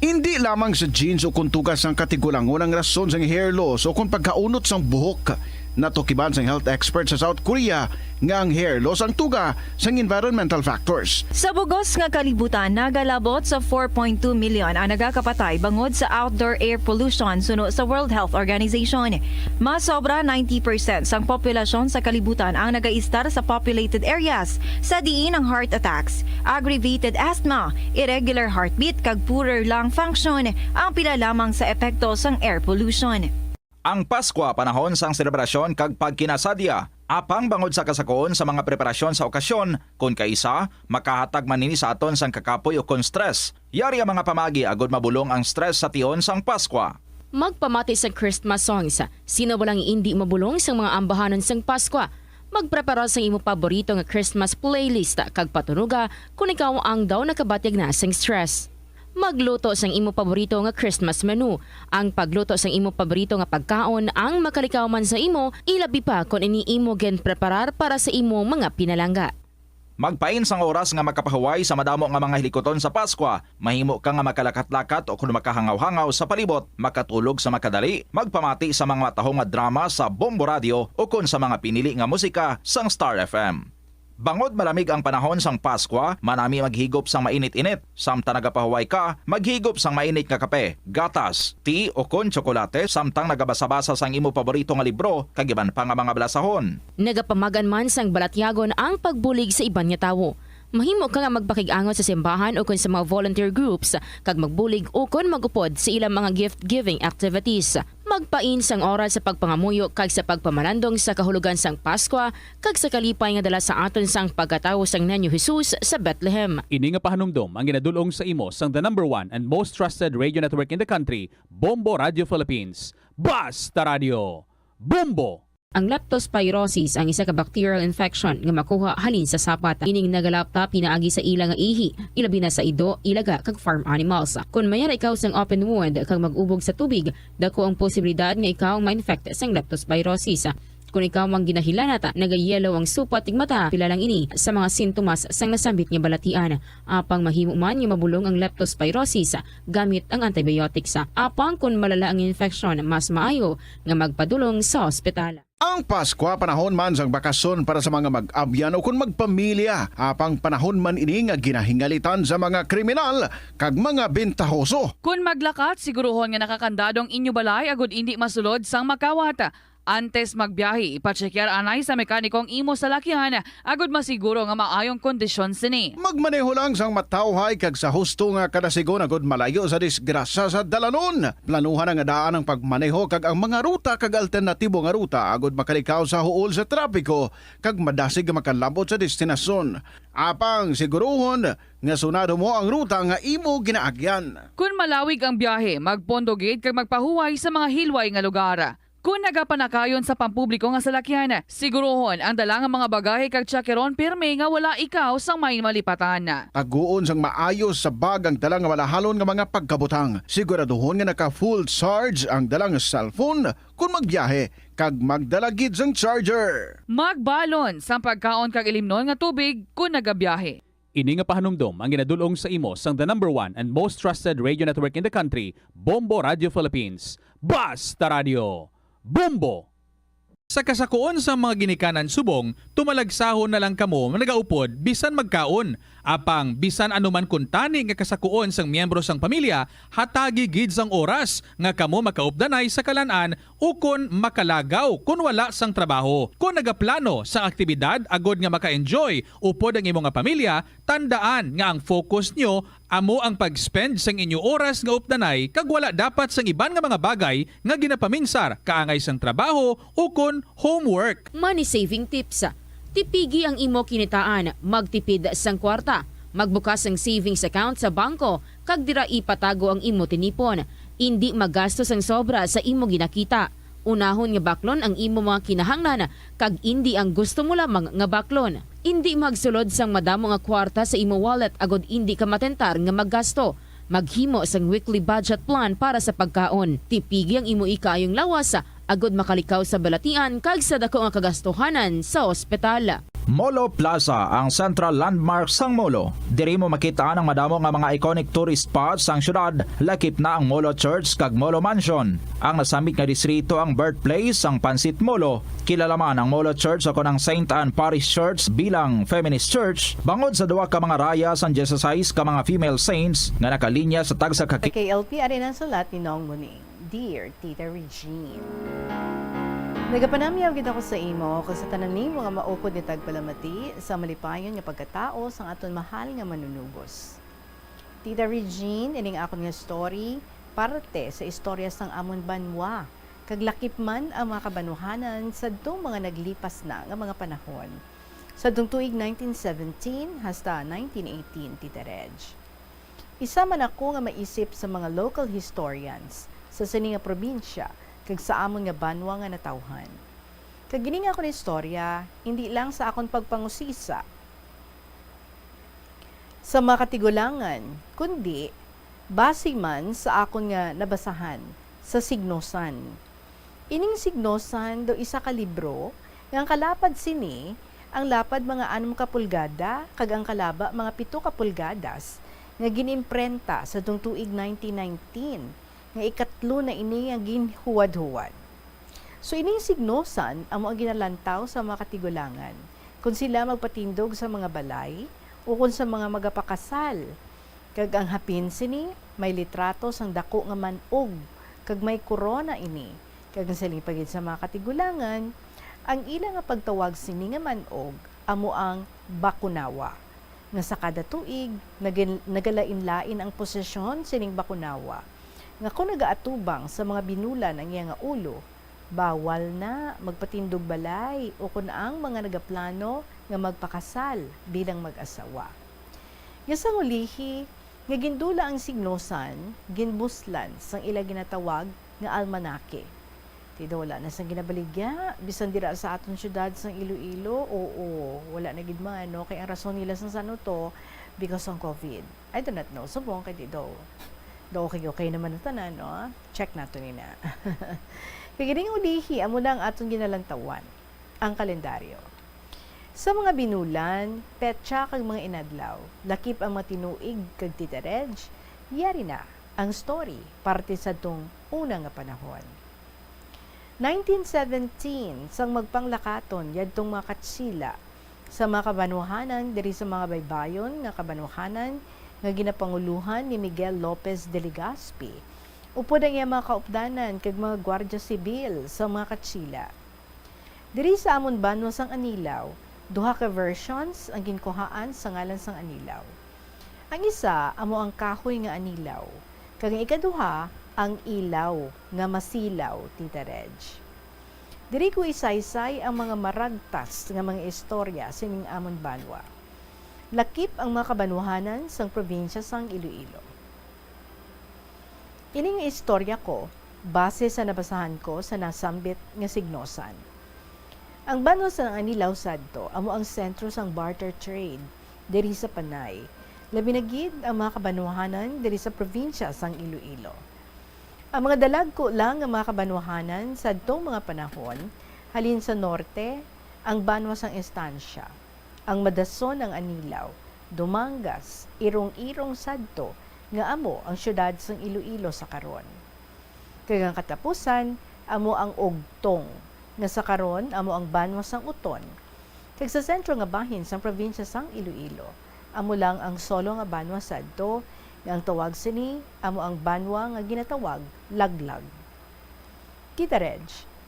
Indi lamang sa genes o kon tuga sang katigulangon ang rason sang hair loss o kon pagkaunot sang buhok. Natukiban sang health expert sa South Korea nga ang hair loss ang tuga sang environmental factors. Sa bugos nga kalibutan, nagalabot sa four point two million ang nagakapatay bangod sa outdoor air pollution, suno sa World Health Organization. Mas sobra ninety percent sang populasyon sa kalibutan ang nagaistar sa populated areas, sa diin ang heart attacks, aggravated asthma, irregular heartbeat, kag poorer lung function ang pila lamang sa epekto sang air pollution. Ang Paskwa panahon sang selebrasyon kag pagkinasadya, apang bangod sa kasakuon sa mga preparasyon sa okasyon, kon kaisa, makahatag man ini sa aton sang kakapoy ukon stress. Yari ang mga pamaagi agud mabulong ang stress sa tion sang Paskwa. Magpamati sang Christmas songs. Sino ba lang indi mabulong sang mga ambahanon sang Paskwa? Magprepara sang imo paborito nga Christmas playlist kag patunoga kon ikaw ang daw nakabatyag na sang stress. Magluto sang imo paborito nga Christmas menu. Ang pagluto sang imo paborito nga pagkaon ang makalikaw man sa imo, ilabi pa kon ini imo ginpreparar para sa imo mga pinalangga. Magpain sang oras nga makapahuway sa madamo nga mga hilikuton sa Paskwa. Mahimo ka nga makalakat-lakat o kon makahangaw-hangaw sa palibot, makatulog sa makadali, magpamati sa mga matahom nga drama sa Bombo Radio o kon sa mga pinili nga musika sang Star F M. Bangod malamig ang panahon sang Paskwa, manami maghigop sang mainit-init. Samtang nagapahuway ka, maghigop sang mainit nga kape, gatas, tea, o kon tsokolate, samtang nagabasa-basa sang imo paborito nga libro kag iban pa nga mga balasahon. Nagapamagan man sang balatyagon ang pagbulig sa iban nga tawo. Mahimo ka nga magpakig-angot sa simbahan ukon sa mga volunteer groups kag magbulig ukon mag-upod sa ilang mga gift-giving activities. Magpain sang oras sa pagpangamuyo kag sa pagpamalandong sa kahulogan sang Paskwa kag sa kalipay nga dala sa aton sang pagkatawo sang Niño Jesus sa Bethlehem. Ini nga pahanumdom ang ginadul-ong sa imo sang the number one and most trusted radio network in the country, Bombo Radio Philippines. Basta Radio! Bombo! Ang leptospirosis ang isa ka bacterial infection nga makuha halin sa sapat. Ining nagalapta pinaagi sa ila nga ihi, ilabi na sa ido, ilaga, kag farm animals. Kon mayara ikaw sang open wound kag mag-ubog sa tubig, dako ang posibilidad nga ikaw ma-infect sang leptospirosis. Kon ikaw ang ginahilanat, nagayellow ang supat kag mata, pila lang ini sa mga sintomas sang nasambit nga balatian. Apang mahimo man nga mabulong ang leptospirosis gamit ang antibiotics. Apang kon malala ang infeksyon, mas maayo nga magpadulong sa ospital. Ang Paskwa panahon man sang bakasyon para sa mga mag-abyan o kon magpamilya. Apang panahon man ini nga ginahingalitan sa mga kriminal kag mga bintahoso. Kon maglakat, siguruhon nga nakakandado ang inyo balay agud indi masulod sang makawat. Antes magbiyahe, ipatsekyar anay sa mekaniko ang imo salakyan agud masiguro nga maayong kondisyon sini. Magmaneho lang sang matawhay kag sa husto nga kadasigon agud malayo sa disgrasya sa dalanon. Planuhan nga daan ang pagmaneho kag ang mga ruta kag alternatibo nga ruta agud makalikaw sa huol sa trapiko kag madasig nga makalabot sa destinasyon. Apang siguruhon nga sunado mo ang ruta nga imo ginaagyan. Kon malawig ang biyahe, magpondo gid kag magpahuway sa mga hilway nga lugar. Kon nagapanakayon sa pampubliko nga salakyan, siguruhon ang dala nga mga bagahe kag tsakeron pirme nga wala ikaw sang may malipatan. Taguon sang maayo sa bag ang dala nga malahalon nga mga pagkabutang. Siguraduhon nga naka full charge ang dala nga cellphone kon magbiyahe, kag magdala gid sang charger. Magbalon sang pagkaon kag ilimnon nga tubig kon nagabiyahe. Ini nga pahanumdom ang ginadul-ong sa imo sang the number one and most trusted radio network in the country, Bombo Radio Philippines. Basta Radio! Bombo! Sa kasakuon sang mga ginikanan subong, tumalagsahon na lang kamo nga nagaupod bisan magkaon. Apang bisan ano man kuntani nga kasakuon sang miyembro sang pamilya, hatagi gid sang oras nga kamo makaupdanay sa kalan-an ukon makalagaw kon wala sang trabaho. Kon nagaplano sang aktibidad agod nga maka-enjoy upod ang imo nga pamilya, tandaan nga ang focus nyo amo ang pag-spend sang inyo oras nga updanay kag wala dapat sang iban nga mga bagay nga ginapaminsar kaangay sang trabaho ukon homework. Money saving tips. Tipigi ang imo kinitaan, magtipid sang kwarta, magbukas sang savings account sa bangko, kag dira ipatago ang imo tinipon. Indi magasto sang sobra sa imo ginakita. Unahon nga baklon ang imo mga kinahanglan kag indi ang gusto mo lamang nga baklon. Indi magsulod sang madamo nga kwarta sa imo wallet agod indi ka matentar nga maggasto. Maghimo sang weekly budget plan para sa pagkaon. Tipigi ang imo ikaayong lawas agud makalikaw sa balatian kag sa dako nga kagastuhanan sa ospital. Molo Plaza, ang central landmark sang Molo. Diri mo makit-an ang madamo nga mga iconic tourist spots sang syudad, lakip na ang Molo Church kag Molo Mansion. Ang nasambit nga distrito ang birthplace sang Pansit Molo. Kilala man ang Molo Church o kon ang Saint Anne Parish Church bilang feminist church, bangod sa duha ka mga raya sang dieciséis ka mga female saints nga nakalinya sa tagsa ka ki- K L P, ari na ang sulat ni Nong Muning. Dear Tita Regine, nagapanamyaw gid ako sa imo kag sa tanan nimo nga maupod nga tagpalamati sa malipayon nga pagkatao sang aton mahal nga Manunubos. Tita Regine, ining akon nga story parte sa istorya sang amon banwa, kag lakip man ang mga kabanwahanan sadtong mga naglipas na nga mga panahon, sadtong tuig nineteen seventeen hasta nineteen eighteen, Tita Reg. Isa man ako nga maisip sa mga local historians sa sini nga probinsya kag sa amon nga banwa nga natawhan. Kag ini nga akon istorya, indi lang sa akon pagpangusisa sa mga katigulangan, kundi base man sa akon nga nabasahan sa Signosan. Ining Signosan daw isa ka libro nga ang kalapad sini, ang lapad mga anom ka pulgada kag ang kalaba mga pito ka pulgadas, nga gin-imprenta sadtong tuig nineteen nineteen, nga ikatlo na ini nga ginhuwad-huwad. So, ining Signosan amo ang ginalantaw sa mga katigulangan kon sila magpatindog sa mga balay ukon sa mga magapakasal. Kag ang hapin sini may litrato sang daku nga man-og, kag may korona ini. Kag ang siling pa gid sa mga katigulangan, ang ila nga pagtawag sini nga man-og amo ang bakunawa, nga sa kada tuig nagin-, nagalain-lain ang posisyon sining bakunawa, nga kon nagaatubang sa mga binulan ang iya nga ulo, bawal na magpatindog balay ukon ang mga nagaplano nga magpakasal bilang mag-asawa. Nga sang ulihi, nga gindula ang Signosan, ginbuslan sang ila ginatawag nga almanake. Ti daw wala na sang ginabaligya, bisan dira sa aton siyudad sang Iloilo, oo, wala na gid man, no? Kay ang rason nila sang san-o to, because of COVID. I do not know. Subong kay di daw. Daw okay, okay naman ang tanan, no? Check nato ni na. Kay kining ulihi, amo na ang aton ginalantawan, ang kalendaryo. Sa mga binulan, petsa kag mga inadlaw, lakip ang mga tinuig kag Tita Reg, yari na ang story parte sadtong una nga panahon. Nineteen seventeen, sang magpanglakaton yadtong mga Katsila sa mga kabanwahanan diri sa mga baybayon nga kabanwahanan nga ginapangulohan ni Miguel Lopez de Legazpi, upod ang iya mga kaupdanan kag mga gwardya sibil sa mga Katsila. Diri sa amon banwa sang Anilao, duha ka versions ang ginkuhaan sa ngalan sang Anilao. Ang isa amo ang kahoy nga Anilao, kag ang ikaduha ang ilaw nga Masilaw, Tita Reg. Diri ko isaysay ang mga maragtas nga mga istorya sining amon banwa, lakip ang mga kabanwahanan sang probinsya sang Iloilo. Ini nga istorya ko base sa nabasahan ko sa nasambit nga Signosan. Ang banwa sang Anilao sadto amo ang sentro sang barter trade diri sa Panay, labi na gid ang mga kabanwahanan diri sa probinsya sang Iloilo. Ang mga dalagko lang nga mga kabanwahanan sadtong mga panahon, halin sa norte, ang banwa sang Estancia, ang madason ang Anilao, Dumangas, Irong-Irong sadto nga amo ang siyudad sang Iloilo sa karon. Kag ang katapusan amo ang Ugtong, nga sa karon amo ang banwa sang Uton, kag sa sentro nga bahin sang probinsya sang Iloilo amo lang ang solo nga banwa sadto, nga ang tawag sini amo ang banwa nga ginatawag Laglag. Tita Reg,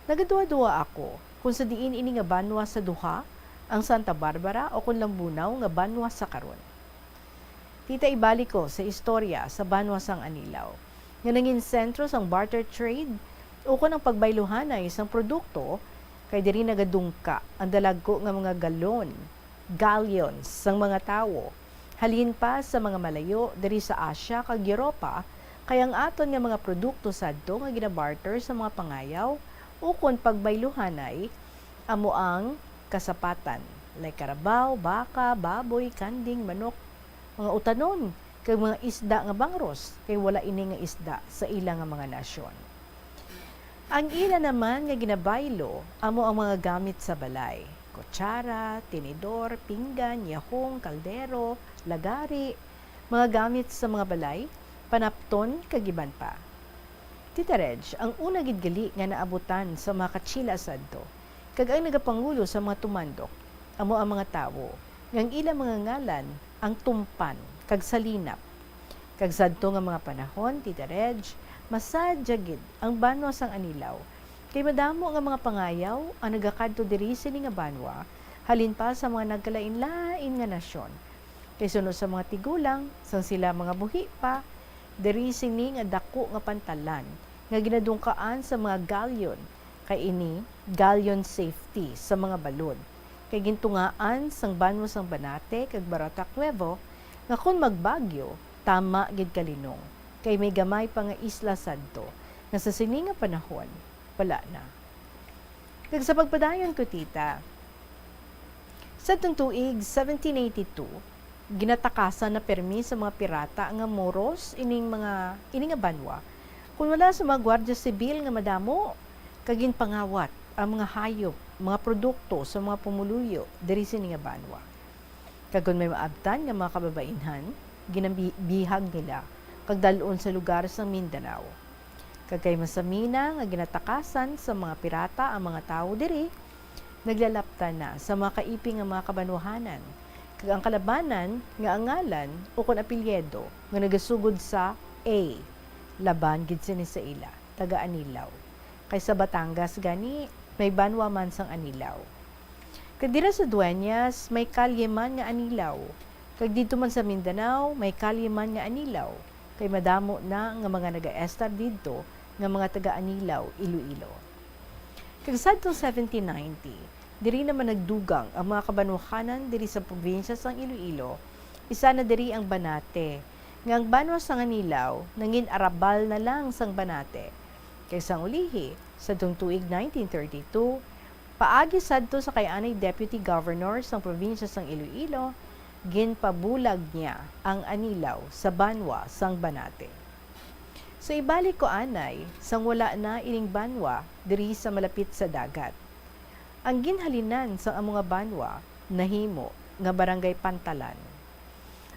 nagaduha-duha ako kon sa diin ini nga banwa sa duha, ang Santa Barbara o kon Lambunao nga banwa sa karon. Tita, ibalik ko sa istorya sa banwa sang Anilao, nga nangin sentro sang barter trade ukon ang pagbayluhanay sang produkto, kay diri nagadungka ang dalagko nga mga galon, galleons sang mga tawo, halin pa sa mga malayo diri sa Asia kag Europa, kay ang aton nga mga produkto sadto nga ginabarter sa mga pangayaw ukon pagbayluhanay amo ang kasapatan, like karabaw, baka, baboy, kanding, manok, mga utanon, kag mga isda nga bangros, kay wala ini nga isda sa ila nga mga nasyon. Ang ila naman nga ginabaylo amo ang mga gamit sa balay, kutsara, tinidor, pinggan, yahong, kaldero, lagari, mga gamit sa mga balay, panapton, kag iban pa. Tita Reg, ang una gid gali nga naabutan sa mga Kachila sadto, kag ang nagapangulo sa mga tumandok, amo ang mga tawo nga ang ila mga ngalan ang tumpan kag salinap. Kag sadto nga mga panahon, Tita Reg, masadya gid ang banwa sang Anilao, kay madamo nga mga pangayaw ang nagakadto diri sini nga banwa, halin pa sa mga nagkalain-lain nga nasyon. Kay suno sa mga tigulang, sang sila mga buhi pa, diri sini nga dako nga pantalan nga ginadungkaan sa mga galyon, kay ini galyon safety sa mga balod, kay gintungaan sang banwa sang Banate kag Baratac Nuevo nga kon magbagyo, tama gid kalinong, kay may gamay pa nga isla sadto nga sa sini nga panahon wala na. Kag sa pagpadayon ko, tita, sadtong tuig seventeen eighty-two, ginatakasan na permi sa mga pirata nga Moros ining mga, ini nga banwa, kun wala sa mga gwardya sibil nga madamo, kag ginpangawat ang mga hayop, mga produkto sa mga pumuluyo diri sini nga banwa. Kag kon may maabtan nga mga kababainhan, ginabihag nila kag dal-on sa lugar sang Mindanao. Kag kay masamina nga ginatakasan sa mga pirata ang mga tawo diri, naglalaptan na sa mga kaiping nga mga kabanwahanan, kag ang kalabanan nga ang ngalan ukon apelyido nga nagasugod sa A, laban gid sini sa ila, taga Anilao. Kay sa Batangas gani, may banwa man sang Anilao. Kag dira sa Dueñas, may kalye man nga Anilao, kag didto man sa Mindanao, may kalye man nga Anilao, kay madamo na nga mga nagaestar didto nga mga taga-Anilao, Iloilo. Kag sadtong seventeen ninety, diri naman nagdugang ang mga kabanwahanan diri sa probinsya sang Iloilo, isa na diri ang Banate, nga ang banwa sang Anilao nangin-arabal na lang sang Banate. Kay sang ulihi, sadtong tuig nineteen thirty-two, paagi sadto sa kay anay Deputy Governor sang probinsya sang Iloilo, ginpabulag niya ang Anilao sa banwa sang Banate. So, ibalik ko anay, sang wala na ining banwa diri sa malapit sa dagat, ang ginhalinan sang amo nga banwa nahimo nga Barangay Pantalan.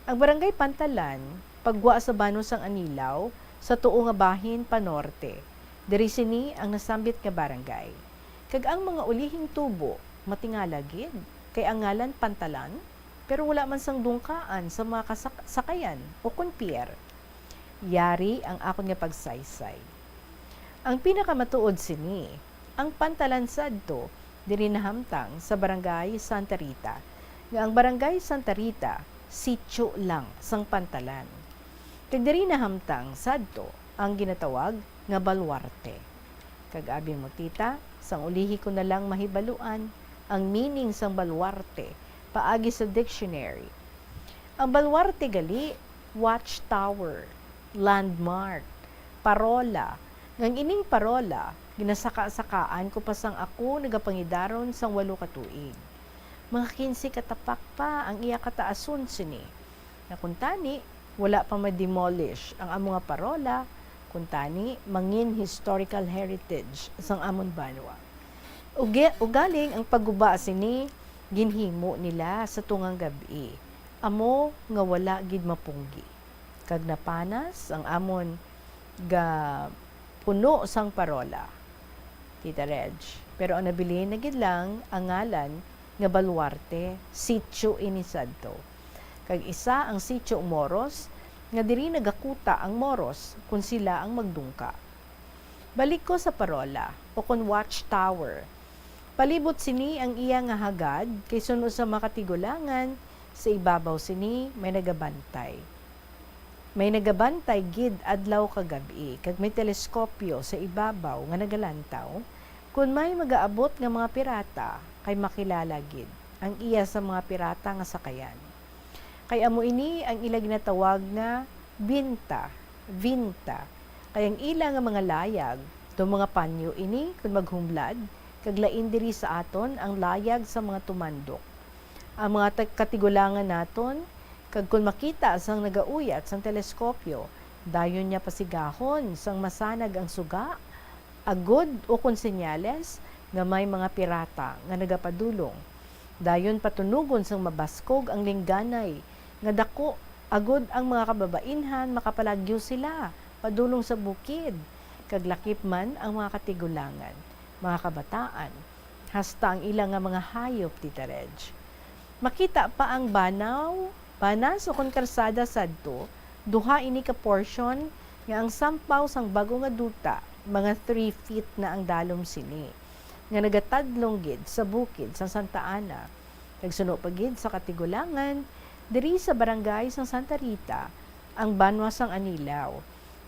Ang Barangay Pantalan paggwa sa banwa sang Anilao sa tuo nga bahin panorte. Diri sini ang nasambit nga barangay. Kag ang mga ulihing tubo matingala gid, kay ang ngalan Pantalan, pero wala man sang dungkaan sa mga kasak-, sakayan o kon pier. Yari ang akon nga pagsaysay. Ang pinakamatuod sini, ang Pantalan sadto diri nahamtang sa Barangay Santa Rita, nga ang Barangay Santa Rita sitio lang sang Pantalan. Kag diri nahamtang sadto ang ginatawag nga baluarte. Kag abi mo, tita, sang ulihi ko na lang mahibaluan ang meaning sang baluarte paagi sa dictionary. Ang baluarte gali, watchtower, landmark, parola, nga ang ining parola ginasaka-sakaan ko pa sang ako nagapangidaron sang walo ka tuig. Mga kinse ka tapak pa ang iya kataason sini. Nga kuntani, wala pa ma-demolish ang amo nga parola, kuntani mangin historical heritage sang amon banwa. Ugi-, ugaling ang pagguba sini ginhimo nila sa tungang gab-i, amo nga wala gid mapunggi. Kag napanas ang amon ga puno sang parola, Tita Reg. Pero ang nabilin na gid lang ang ngalan nga baluarte, sitio ini sadto. Kag isa ang sitio Moros nga diri nagakuta ang Moros kon sila ang magdungka. Balik ko sa parola, o kon watchtower. Palibot sini ang iya nga hagad, kay suno sa mga katigulangan, sa ibabaw sini may nagabantay. May nagabantay gid adlaw kag gab-i, kag may teleskopyo sa ibabaw nga nagalantaw. Kon may magaabot nga mga pirata, kay makilala gid ang iya sa mga pirata nga sakayan. Kay amo ini ang ila ginatawag nga binta, vinta. Kay ang ila nga mga layag, daw mga panyo ini kon maghumlad, kag lain diri sa aton ang layag sa mga tumandok. Ang mga tag-, katigulangan naton, kag kon makita sang nagauyat sang teleskopyo, dayon niya pasigahon sang masanag ang suga, agod ukon senyales nga may mga pirata nga nagapadulong. Dayon patunugon sang mabaskog ang lingganay nga dako, agod ang mga kababainhan makapalagyo sila padulong sa bukid, kag lakip man ang mga katigulangan, mga kabataan, hasta ang ila nga mga hayop, Tita Reg. Makita pa ang banaw, banas ukon karsada sadto, duha ini ka portion nga ang sampaw sang bag-o nga duta, mga three feet na ang dalom sini, nga nagatadlong gid sa bukid sang Santa Ana, kag suno pa gid sa Katigulangan, diri sa barangay sang Santa Rita, ang banwa sang Anilao.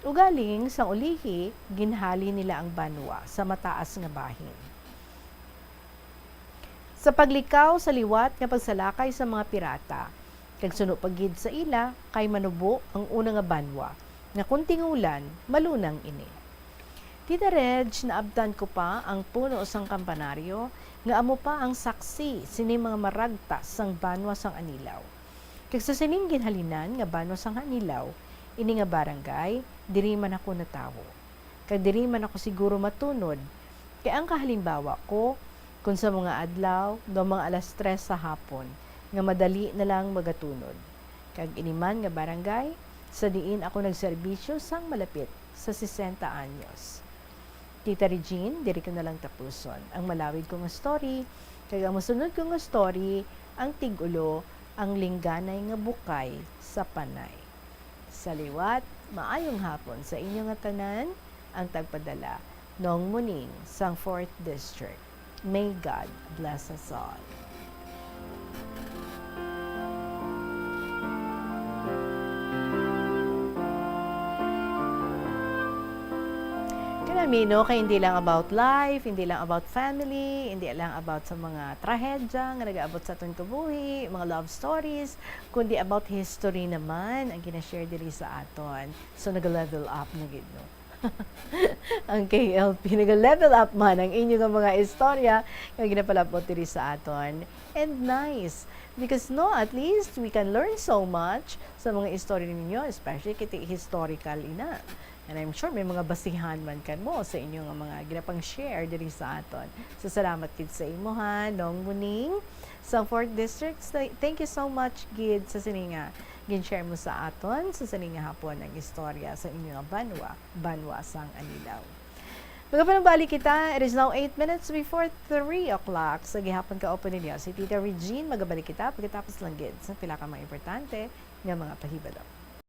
Ugaling, sang ulihi, ginhali nila ang banwa sa mataas nga bahin. Sa paglikaw sa liwat nga pagsalakay sa mga pirata, kag suno pa gid sa ila kay manubo ang una nga banwa, nga kon tingulan, malunang ini. Tita Reg, naabtan ko pa ang puno sang kampanaryo nga amo pa ang saksi sini mga maragtas sang banwa sang Anilao. Kag sa sining ginhalinan nga banwa sang Anilao, ini nga barangay, diri man ako natawo. Kag diri man ako siguro matunod, kay ang kahalimbawa ko, kun sa mga adlaw nga mga alas tres sa hapon, nga madali na lang magatunod. Kag ini man nga barangay, sa diin ako nagserbisyo sang malapit sa sesenta anyos. Tita Regine, diri ko na lang tapuson ang malawig ko nga story, kag ang masunod ko nga story, ang tig-ulo, ang lingganay nga bukay sa panay. Sa liwat, maayong hapon sa inyo nga tanan, ang tagpadala, Nong Muning, sang fourth District. May God bless us all. Kanami, no, kay hindi lang about life, hindi lang about family, hindi lang about sa mga trahedya nga nagaabot sa aton kabuhi, mga love stories, kundi about history naman ang gina-share diri sa aton. So, nag-level up na gid, no? Ang K L P, nag-level up man ang inyo nga mga istorya nga ginapalabot diri sa aton. And nice, because, no, at least we can learn so much sa mga istorya ninyo, especially kay ti-, historical ina. And I'm sure may mga basihan man kamo sa inyo nga mga ginapang-share diri sa aton. So, salamat gid sa imo, ha, Nong Muning. Sa fourth District, sa-, thank you so much gid sa sini nga gin-share mo sa aton sa sini nga hapon ang istorya sa inyo nga banwa, banwa sang Anilao. Magapanumbalik kita, it is now eight minutes before three o'clock sa gihapon. Kauban ninyo si Tita Regine. Magabalik kita pagkatapos lang gid sa pila ka mga importante nga mga pahibalo.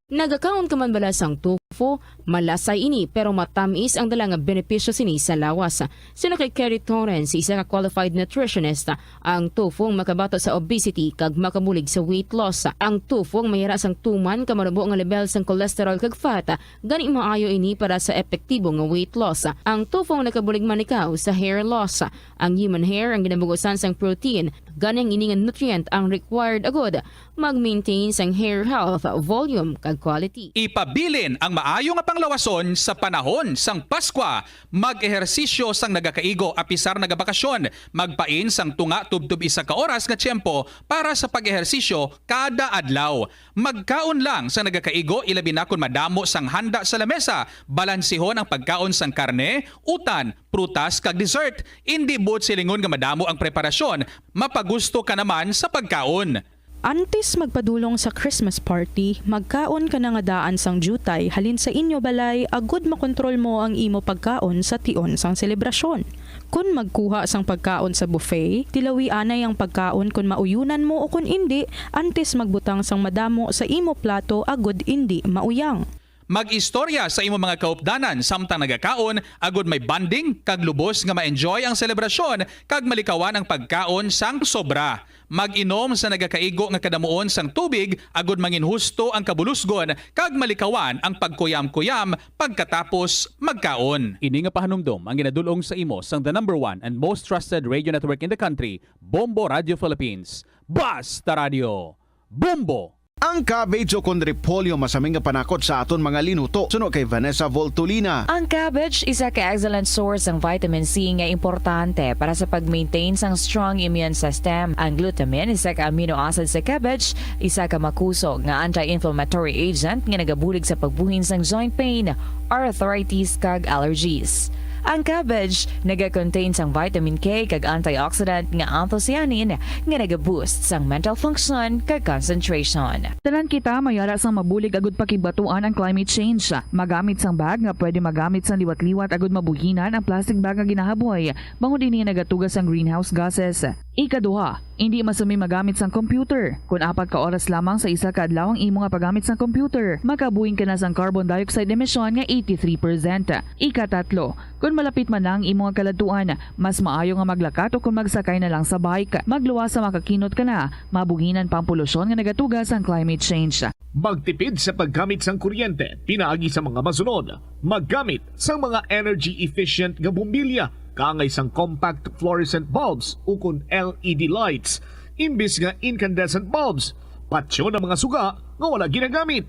Nagakaon ka man bala sang tofu? Malasay ini, pero matamis ang dala nga benepisyo sini sa lawas. Suno kay Kerry Torrens, isa ka qualified nutritionist, ang tofu ang makabato sa obesity kag makabulig sa weight loss. Ang tofu ang mayara sang tuman ka manubo nga level sang cholesterol kag fat, gani maayo ini para sa epektibo nga weight loss. Ang tofu ang nakabulig man ikaw sa hair loss. Ang human hair ang ginabugusan sang protein, gani ang ini nga nutrient ang required agud mag-maintain sang hair health, volume, kag quality. Ipabilin ang maayo nga panglawason sa panahon sang Paskwa. Mag-ehersisyo sang nagakaigo apisar nagabakasyon. Magpain sang tunga tubtob isa ka oras nga tiyempo para sa pag-ehersisyo kada adlaw. Magkaon lang sang nagakaigo, ilabi na kon madamo sang handa sa lamesa. Balansihon ang pagkaon sang karne, utan, prutas, kag dessert. Indi buot silingon nga madamo ang preparasyon, mapagusto ka naman sa pagkaon. Antes magpadulong sa Christmas party, magkaon ka na nga daan sang diutay halin sa inyo balay agud makontrol mo ang imo pagkaon sa tion sang selebrasyon. Kon magkuha sang pagkaon sa buffet, tilawi anay ang pagkaon kon mauyonan mo o kon indi, antes magbutang sang madamo sa imo plato agud indi mauyang. Mag-istorya sa imo mga kaupdanan samtang nagakaon, agud may bonding kag lubos nga ma-enjoy ang selebrasyon kag malikawan ang pagkaon sang sobra. Mag-inom sa nagakaigo nga kadamuon sang tubig, agud manginhusto ang kabulusgon kag malikawan ang pagkuyam-kuyam pagkatapos magkaon. Ini nga pahanumdom ang ginadul-ong sa imo sang the number one and most trusted radio network in the country, Bombo Radio Philippines. Basta Radio, Bombo! Ang cabbage o kon repolyo masaming nga panakot sa aton mga linuto. Suno kay Vanessa Voltolina. Ang cabbage isa ka excellent source sang vitamin C nga importante para sa pag-maintain sang strong immune system. Ang glutamine, isa ka amino acid sa cabbage, isa ka makusog nga anti-inflammatory agent nga nagabulig sa pagbuhin sang joint pain, arthritis, kag allergies. Ang cabbage nagakontain sang vitamin K kag antioxidant nga anthocyanin nga nagaboost sang mental function kag concentration. Tanan kita mayara sang mabulig agud pakigbatuan ang climate change. Magamit sang bag nga pwede magamit sang liwat-liwat agud mabuhinan ang plastic bag nga ginahaboy, bangod ini nagatuga sang greenhouse gases. Ikaduha, indi masumi magamit sang computer. Kon apat ka oras lamang sa isa ka adlaw ang imo nga paggamit sang computer, makabuhing ka na sang carbon dioxide emission nga eighty-three percent. Ikatatlo, kon malapit man na ang imo nga kaladtuan, mas maayo nga maglakat o kon magsakay na lang sa bike. Magluwas sa makakinot ka na, mabuhinan pa ang polusyon nga nagatuga sang climate change. Magtipid sa paggamit sang kuryente pinaagi sa mga masunod. Maggamit sang mga energy efficient nga bombilya kaangay sang compact fluorescent bulbs ukon L E D lights imbis nga incandescent bulbs. Patyon ang mga suga nga wala ginagamit.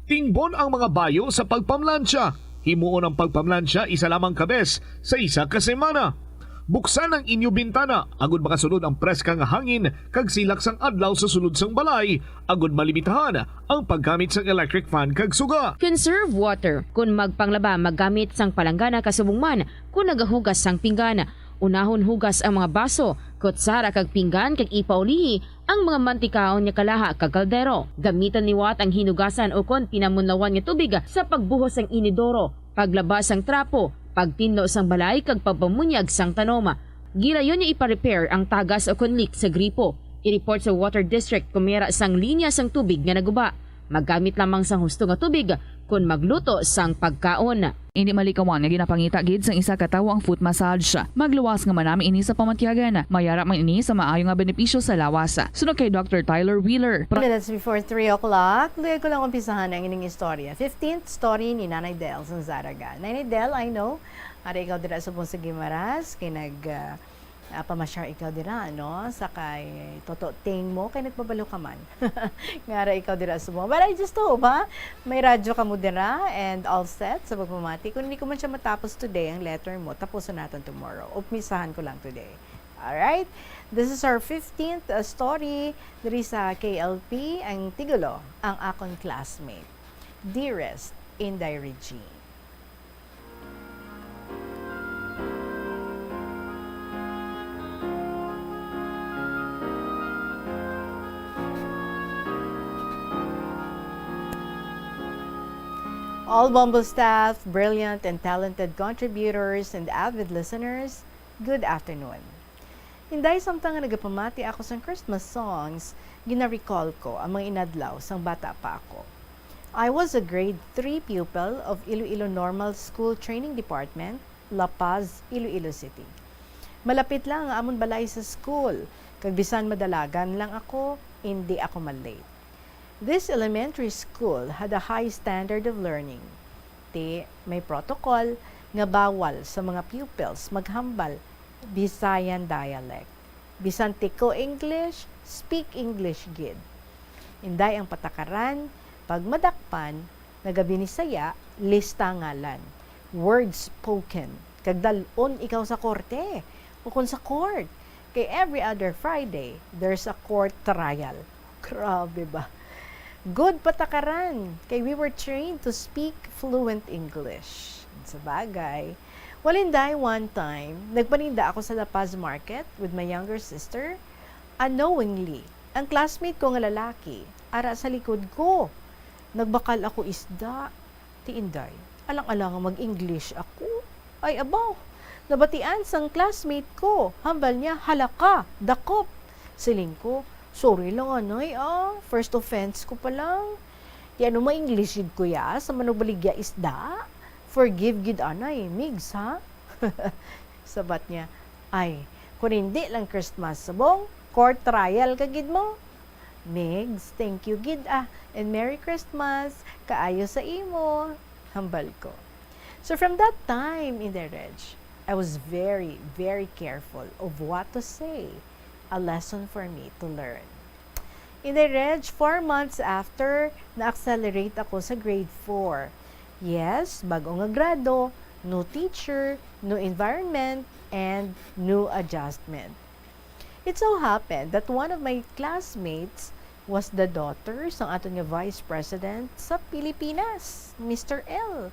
Tingbon ang mga bayo sa pagpamlansya. Himuon ang pagpamlansya isa lamang ka bes sa isa ka semana. Buksan ang inyo bintana agud makasulod ang preska nga hangin kag silak sang adlaw sa sulod sang balay, agud malimitahan ang paggamit sang electric fan kag suga. Conserve water. Kon magpanglaba, maggamit sang palanggana kasubong man kon nagahugas sang pinggan. Unahon hugas ang mga baso, kutsara kag pinggan kag ipaulihi ang mga mantikaon nga kalaha kag kaldero. Gamiton liwat ang hinugasan ukon pinamunlawan nga tubig sa pagbuhos sang inidoro, paglaba sang trapo, pagtinlo sang balay kag pagpamunyag sang tanom. Gilayon nga ipa-repair ang tagas ukon leak sa gripo. I-report sa Water District kon may ara sang linya sang tubig nga naguba. Maggamit lamang sang husto nga tubig kon magluto sang pagkaon. Indi malikawan nga ginapangita gid sang isa ka tawo ang foot massage. Magluwas nga manami ini sa pamatyagan. Mayara man ini sa maayo nga benepisyo sa lawas. Suno kay Doctor Tyler Wheeler. Minutes before three o'clock, luyag ko lang umpisahan ang ining istorya. Fifteenth story ni Nanay Del sang Zaraga. Nanay Del, I know, ari ikaw dira subong sa Guimaras, kay nag, ah, ah, pamasyar ikaw dira, no? Sa kay Toto Ting mo, kay nagbabalo ka man. Nga ara ikaw dira subong. But I just hope, ha? May radyo ka mo dira and all set sa pagpamati. Kung hindi ko man siya matapos today, ang letter mo, tapuson natin tomorrow. Umpisahan ko lang today. Alright? This is our fifteenth, uh, story diri sa K L P, ang titulo, Ang Akon Classmate. Dearest Inday Regine. All Bombo staff, brilliant and talented contributors, and avid listeners, good afternoon. Inday, samtang nga nagapamati ako sang Christmas songs, gina-recall ko ang mga inadlaw sang bata pa ako. I was a grade three pupil of Iloilo Normal School Training Department, La Paz, Iloilo City. Malapit lang ang amon balay sa school, kag bisan madalagan lang ako, indi ako ma-late. This elementary school had a high standard of learning. Ti, may protocol nga bawal sa mga pupils maghambal Visayan dialect. Bisan ti ko English, speak English gid. Inday ang patakaran, pag madakpan, nagabinisaya, lista ngalan, words spoken, kag dal-on ikaw sa korte, o kon sa court. Kay every other Friday, there's a court trial. Grabe ba? Good patakaran, kay we were trained to speak fluent English. Sa bagay, well, Inday, one time, nagpaninda ako sa La Paz Market with my younger sister. Unknowingly, ang classmate ko nga lalaki, ara sa likod ko. Nagbakal ako isda. Ti Inday, alang-alang nga mag-English ako. Ay, abaw, nabatian sang classmate ko. Hambal niya, "Hala ka, dakop." Siling ko, "Sorry lang, anay, ah. First offense ko pa lang." Ti ano, ma-English gid ko ya sa manugbaligya isda. Forgive gid, anay, Migs, ha? Sabat niya, "Ay, kung hindi lang Christmas, subong, court trial ka gid mo." "Migs, thank you gid, ah, and Merry Christmas, kaayo sa imo," hambal ko. So from that time, Inday Reg, I was very, very careful of what to say. A lesson for me to learn. Inday Reg, four months after, na-accelerate ako sa grade four. Yes, bag-o nga grado, new teacher, new environment, and new adjustment. It so happened that one of my classmates was the daughter sang aton nga Vice President sa Pilipinas, Mister L.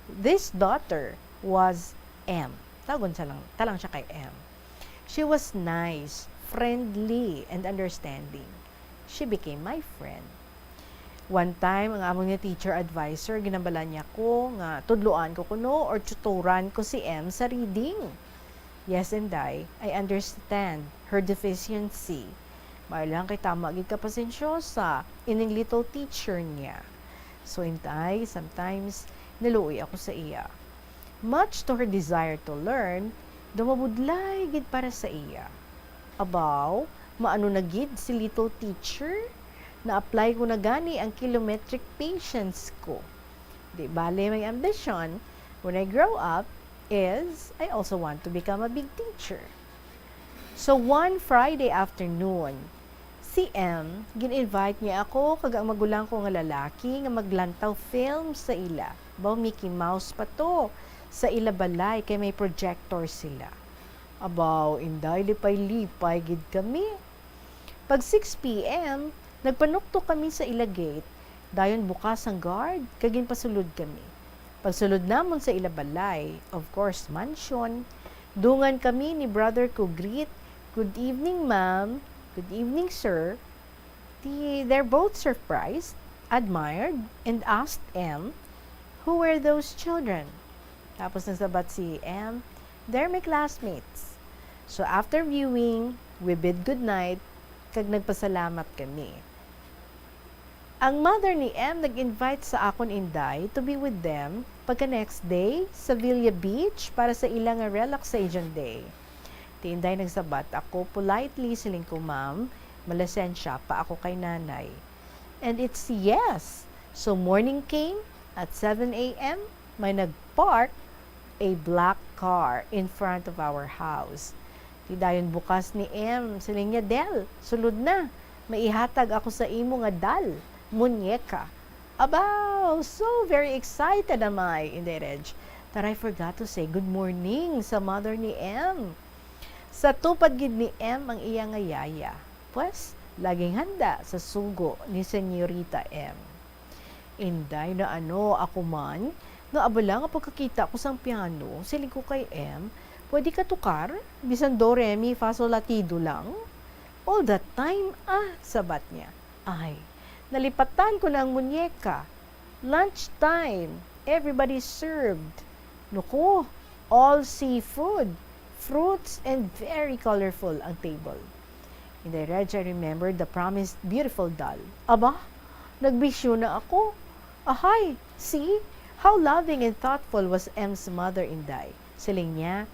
This daughter was M. Tawgon sa lang, ta lang siya kay M. She was nice, friendly, and understanding. She became my friend. One time, ang amon nga teacher advisor, ginambalan niya ko nga tudloan ko kuno or tutoran ko si M sa reading. Yes, Inday, I understand her deficiency. Maayo lang kay tama gid ka pasensyosa ining little teacher niya. So, Inday, sometimes naluoy ako sa iya. Much to her desire to learn, daw mabudlay gid para sa iya. Abaw, maano na gid si little teacher? Na-apply ko na gani ang kilometric patience ko. Di bale, my ambition when I grow up is I also want to become a big teacher. So, one Friday afternoon, si M, gin-invite niya ako kag ang magulang ko nga lalaki nga maglantaw film sa ila. Baw, Mickey Mouse pa to, sa ila balay kay may projector sila. Abaw, Inday, lipay-lipay gid kami. Pag six P M, nagpanuktok kami sa ila gate, dayon bukas ang guard, kag ginpasulod kami. Pagsulod namon sa ila balay, of course, mansion, dungan kami ni brother ko greet, "Good evening, ma'am. Good evening, sir." Di, they're both surprised, admired, and asked M, "Who were those children?" Tapos nagsabat si M, "They're my classmates." So after viewing, we bid good night, kag nagpasalamat kami. Ang mother ni M nag-invite sa akon, Inday, to be with them pagka next day sa Villa Beach para sa ila nga relaxation day. Ti Inday nagsabat ako politely, siling ko, "Ma'am, malasensya pa ako kay Nanay." And it's yes. So morning came, at seven A M, may nag-park a black car in front of our house. Ti dayon bukas ni M, siling niya, "Del, sulod na. May ihatag ako sa imo nga doll, muñeca." Abaw, so very excited am I, Inday Reg, that I forgot to say good morning sa mother ni M. Sa tupad gid ni M ang iya nga yaya, pwes, laging handa sa sugo ni Senyorita M. Inday, naano ako man, nga abala nga pagkakita ko sang piano, siling ko kay M, "Pwede ka tukar? Bisan do, re, mi, fa, sol, la, ti, do lang?" "All the time, ah," sabat niya. Ay, nalipatan ko na ang muñeca. Lunch time, everybody served. Naku, all seafood, fruits, and very colorful ang table. Inday Reg, I remembered the promised beautiful doll. Aba, nagbisyo na ako. Ahay, see, how loving and thoughtful was M's mother, Inday. Siling niya,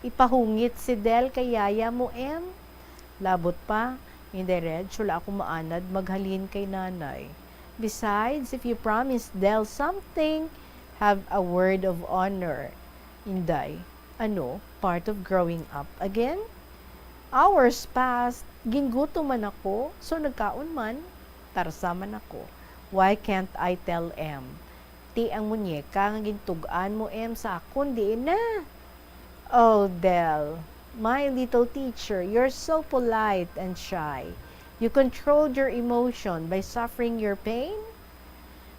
"Ipahungit si Del kay yaya mo, M." Labot pa, Inday Reg, wala ako maanad maghalin kay Nanay. Besides, if you promise Del something, have a word of honor, Inday. Ano, part of growing up again? Hours passed, gingutom man ako, so nagkaon man, tarsa man ako. Why can't I tell M? Ti ang muñeca nga gintug-an mo, M, sa akon, diin na? Oh, Del, my little teacher, you're so polite and shy. You controlled your emotion by suffering your pain?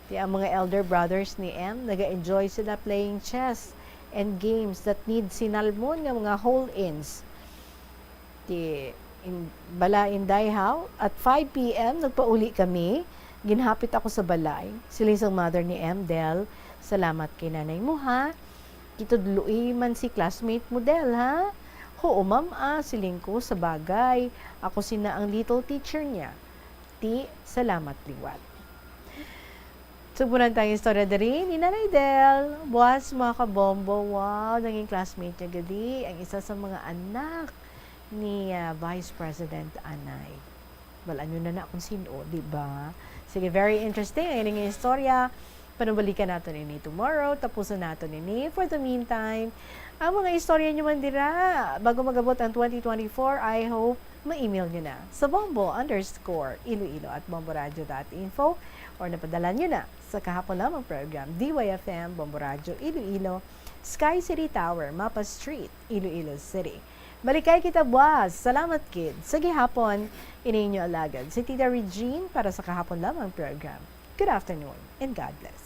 Ti ang mga elder brothers ni M, naga-enjoy sila playing chess and games that need sinalmon nga mga hole-ins. Ti in, bala, Inday, haw, at five P M, nagpauli kami. Ginhapit ako sa balay. Siling sang mother ni M, "Del, salamat kay nanay mo, ha? Kitudloi man si classmate mo, Del, ha?" "Huo, ma'am, ah," siling ko, "sa bagay, ako sina ang little teacher niya." Ti, salamat liwat. Sugbunan tang istorya diri ni Nanay Del. Buas, mga kabombo, wow, naging classmate niya gadi ang isa sa mga anak ni, ah, Vice President Anay. Balaan nyo na na kung sino, di ba? Sige, very interesting ang ining istorya. Panubalikan nato nini tomorrow. Tapuson nato nini. For the meantime, ang mga istorya nyo man dira, bago magabot ang twenty twenty-four, I hope ma-email nyo na sa bombo underscore iloilo at bomboradio dot info or napadala nyo na sa kahapon lamang program, D Y F M, Bombo Radio Iloilo, Sky City Tower, Mapa Street, Iloilo City. Balikay kita buas. Salamat gid. Sa gihapon, ini inyo alagad, si Tita Regine para sa kahapon lamang program. Good afternoon and God bless.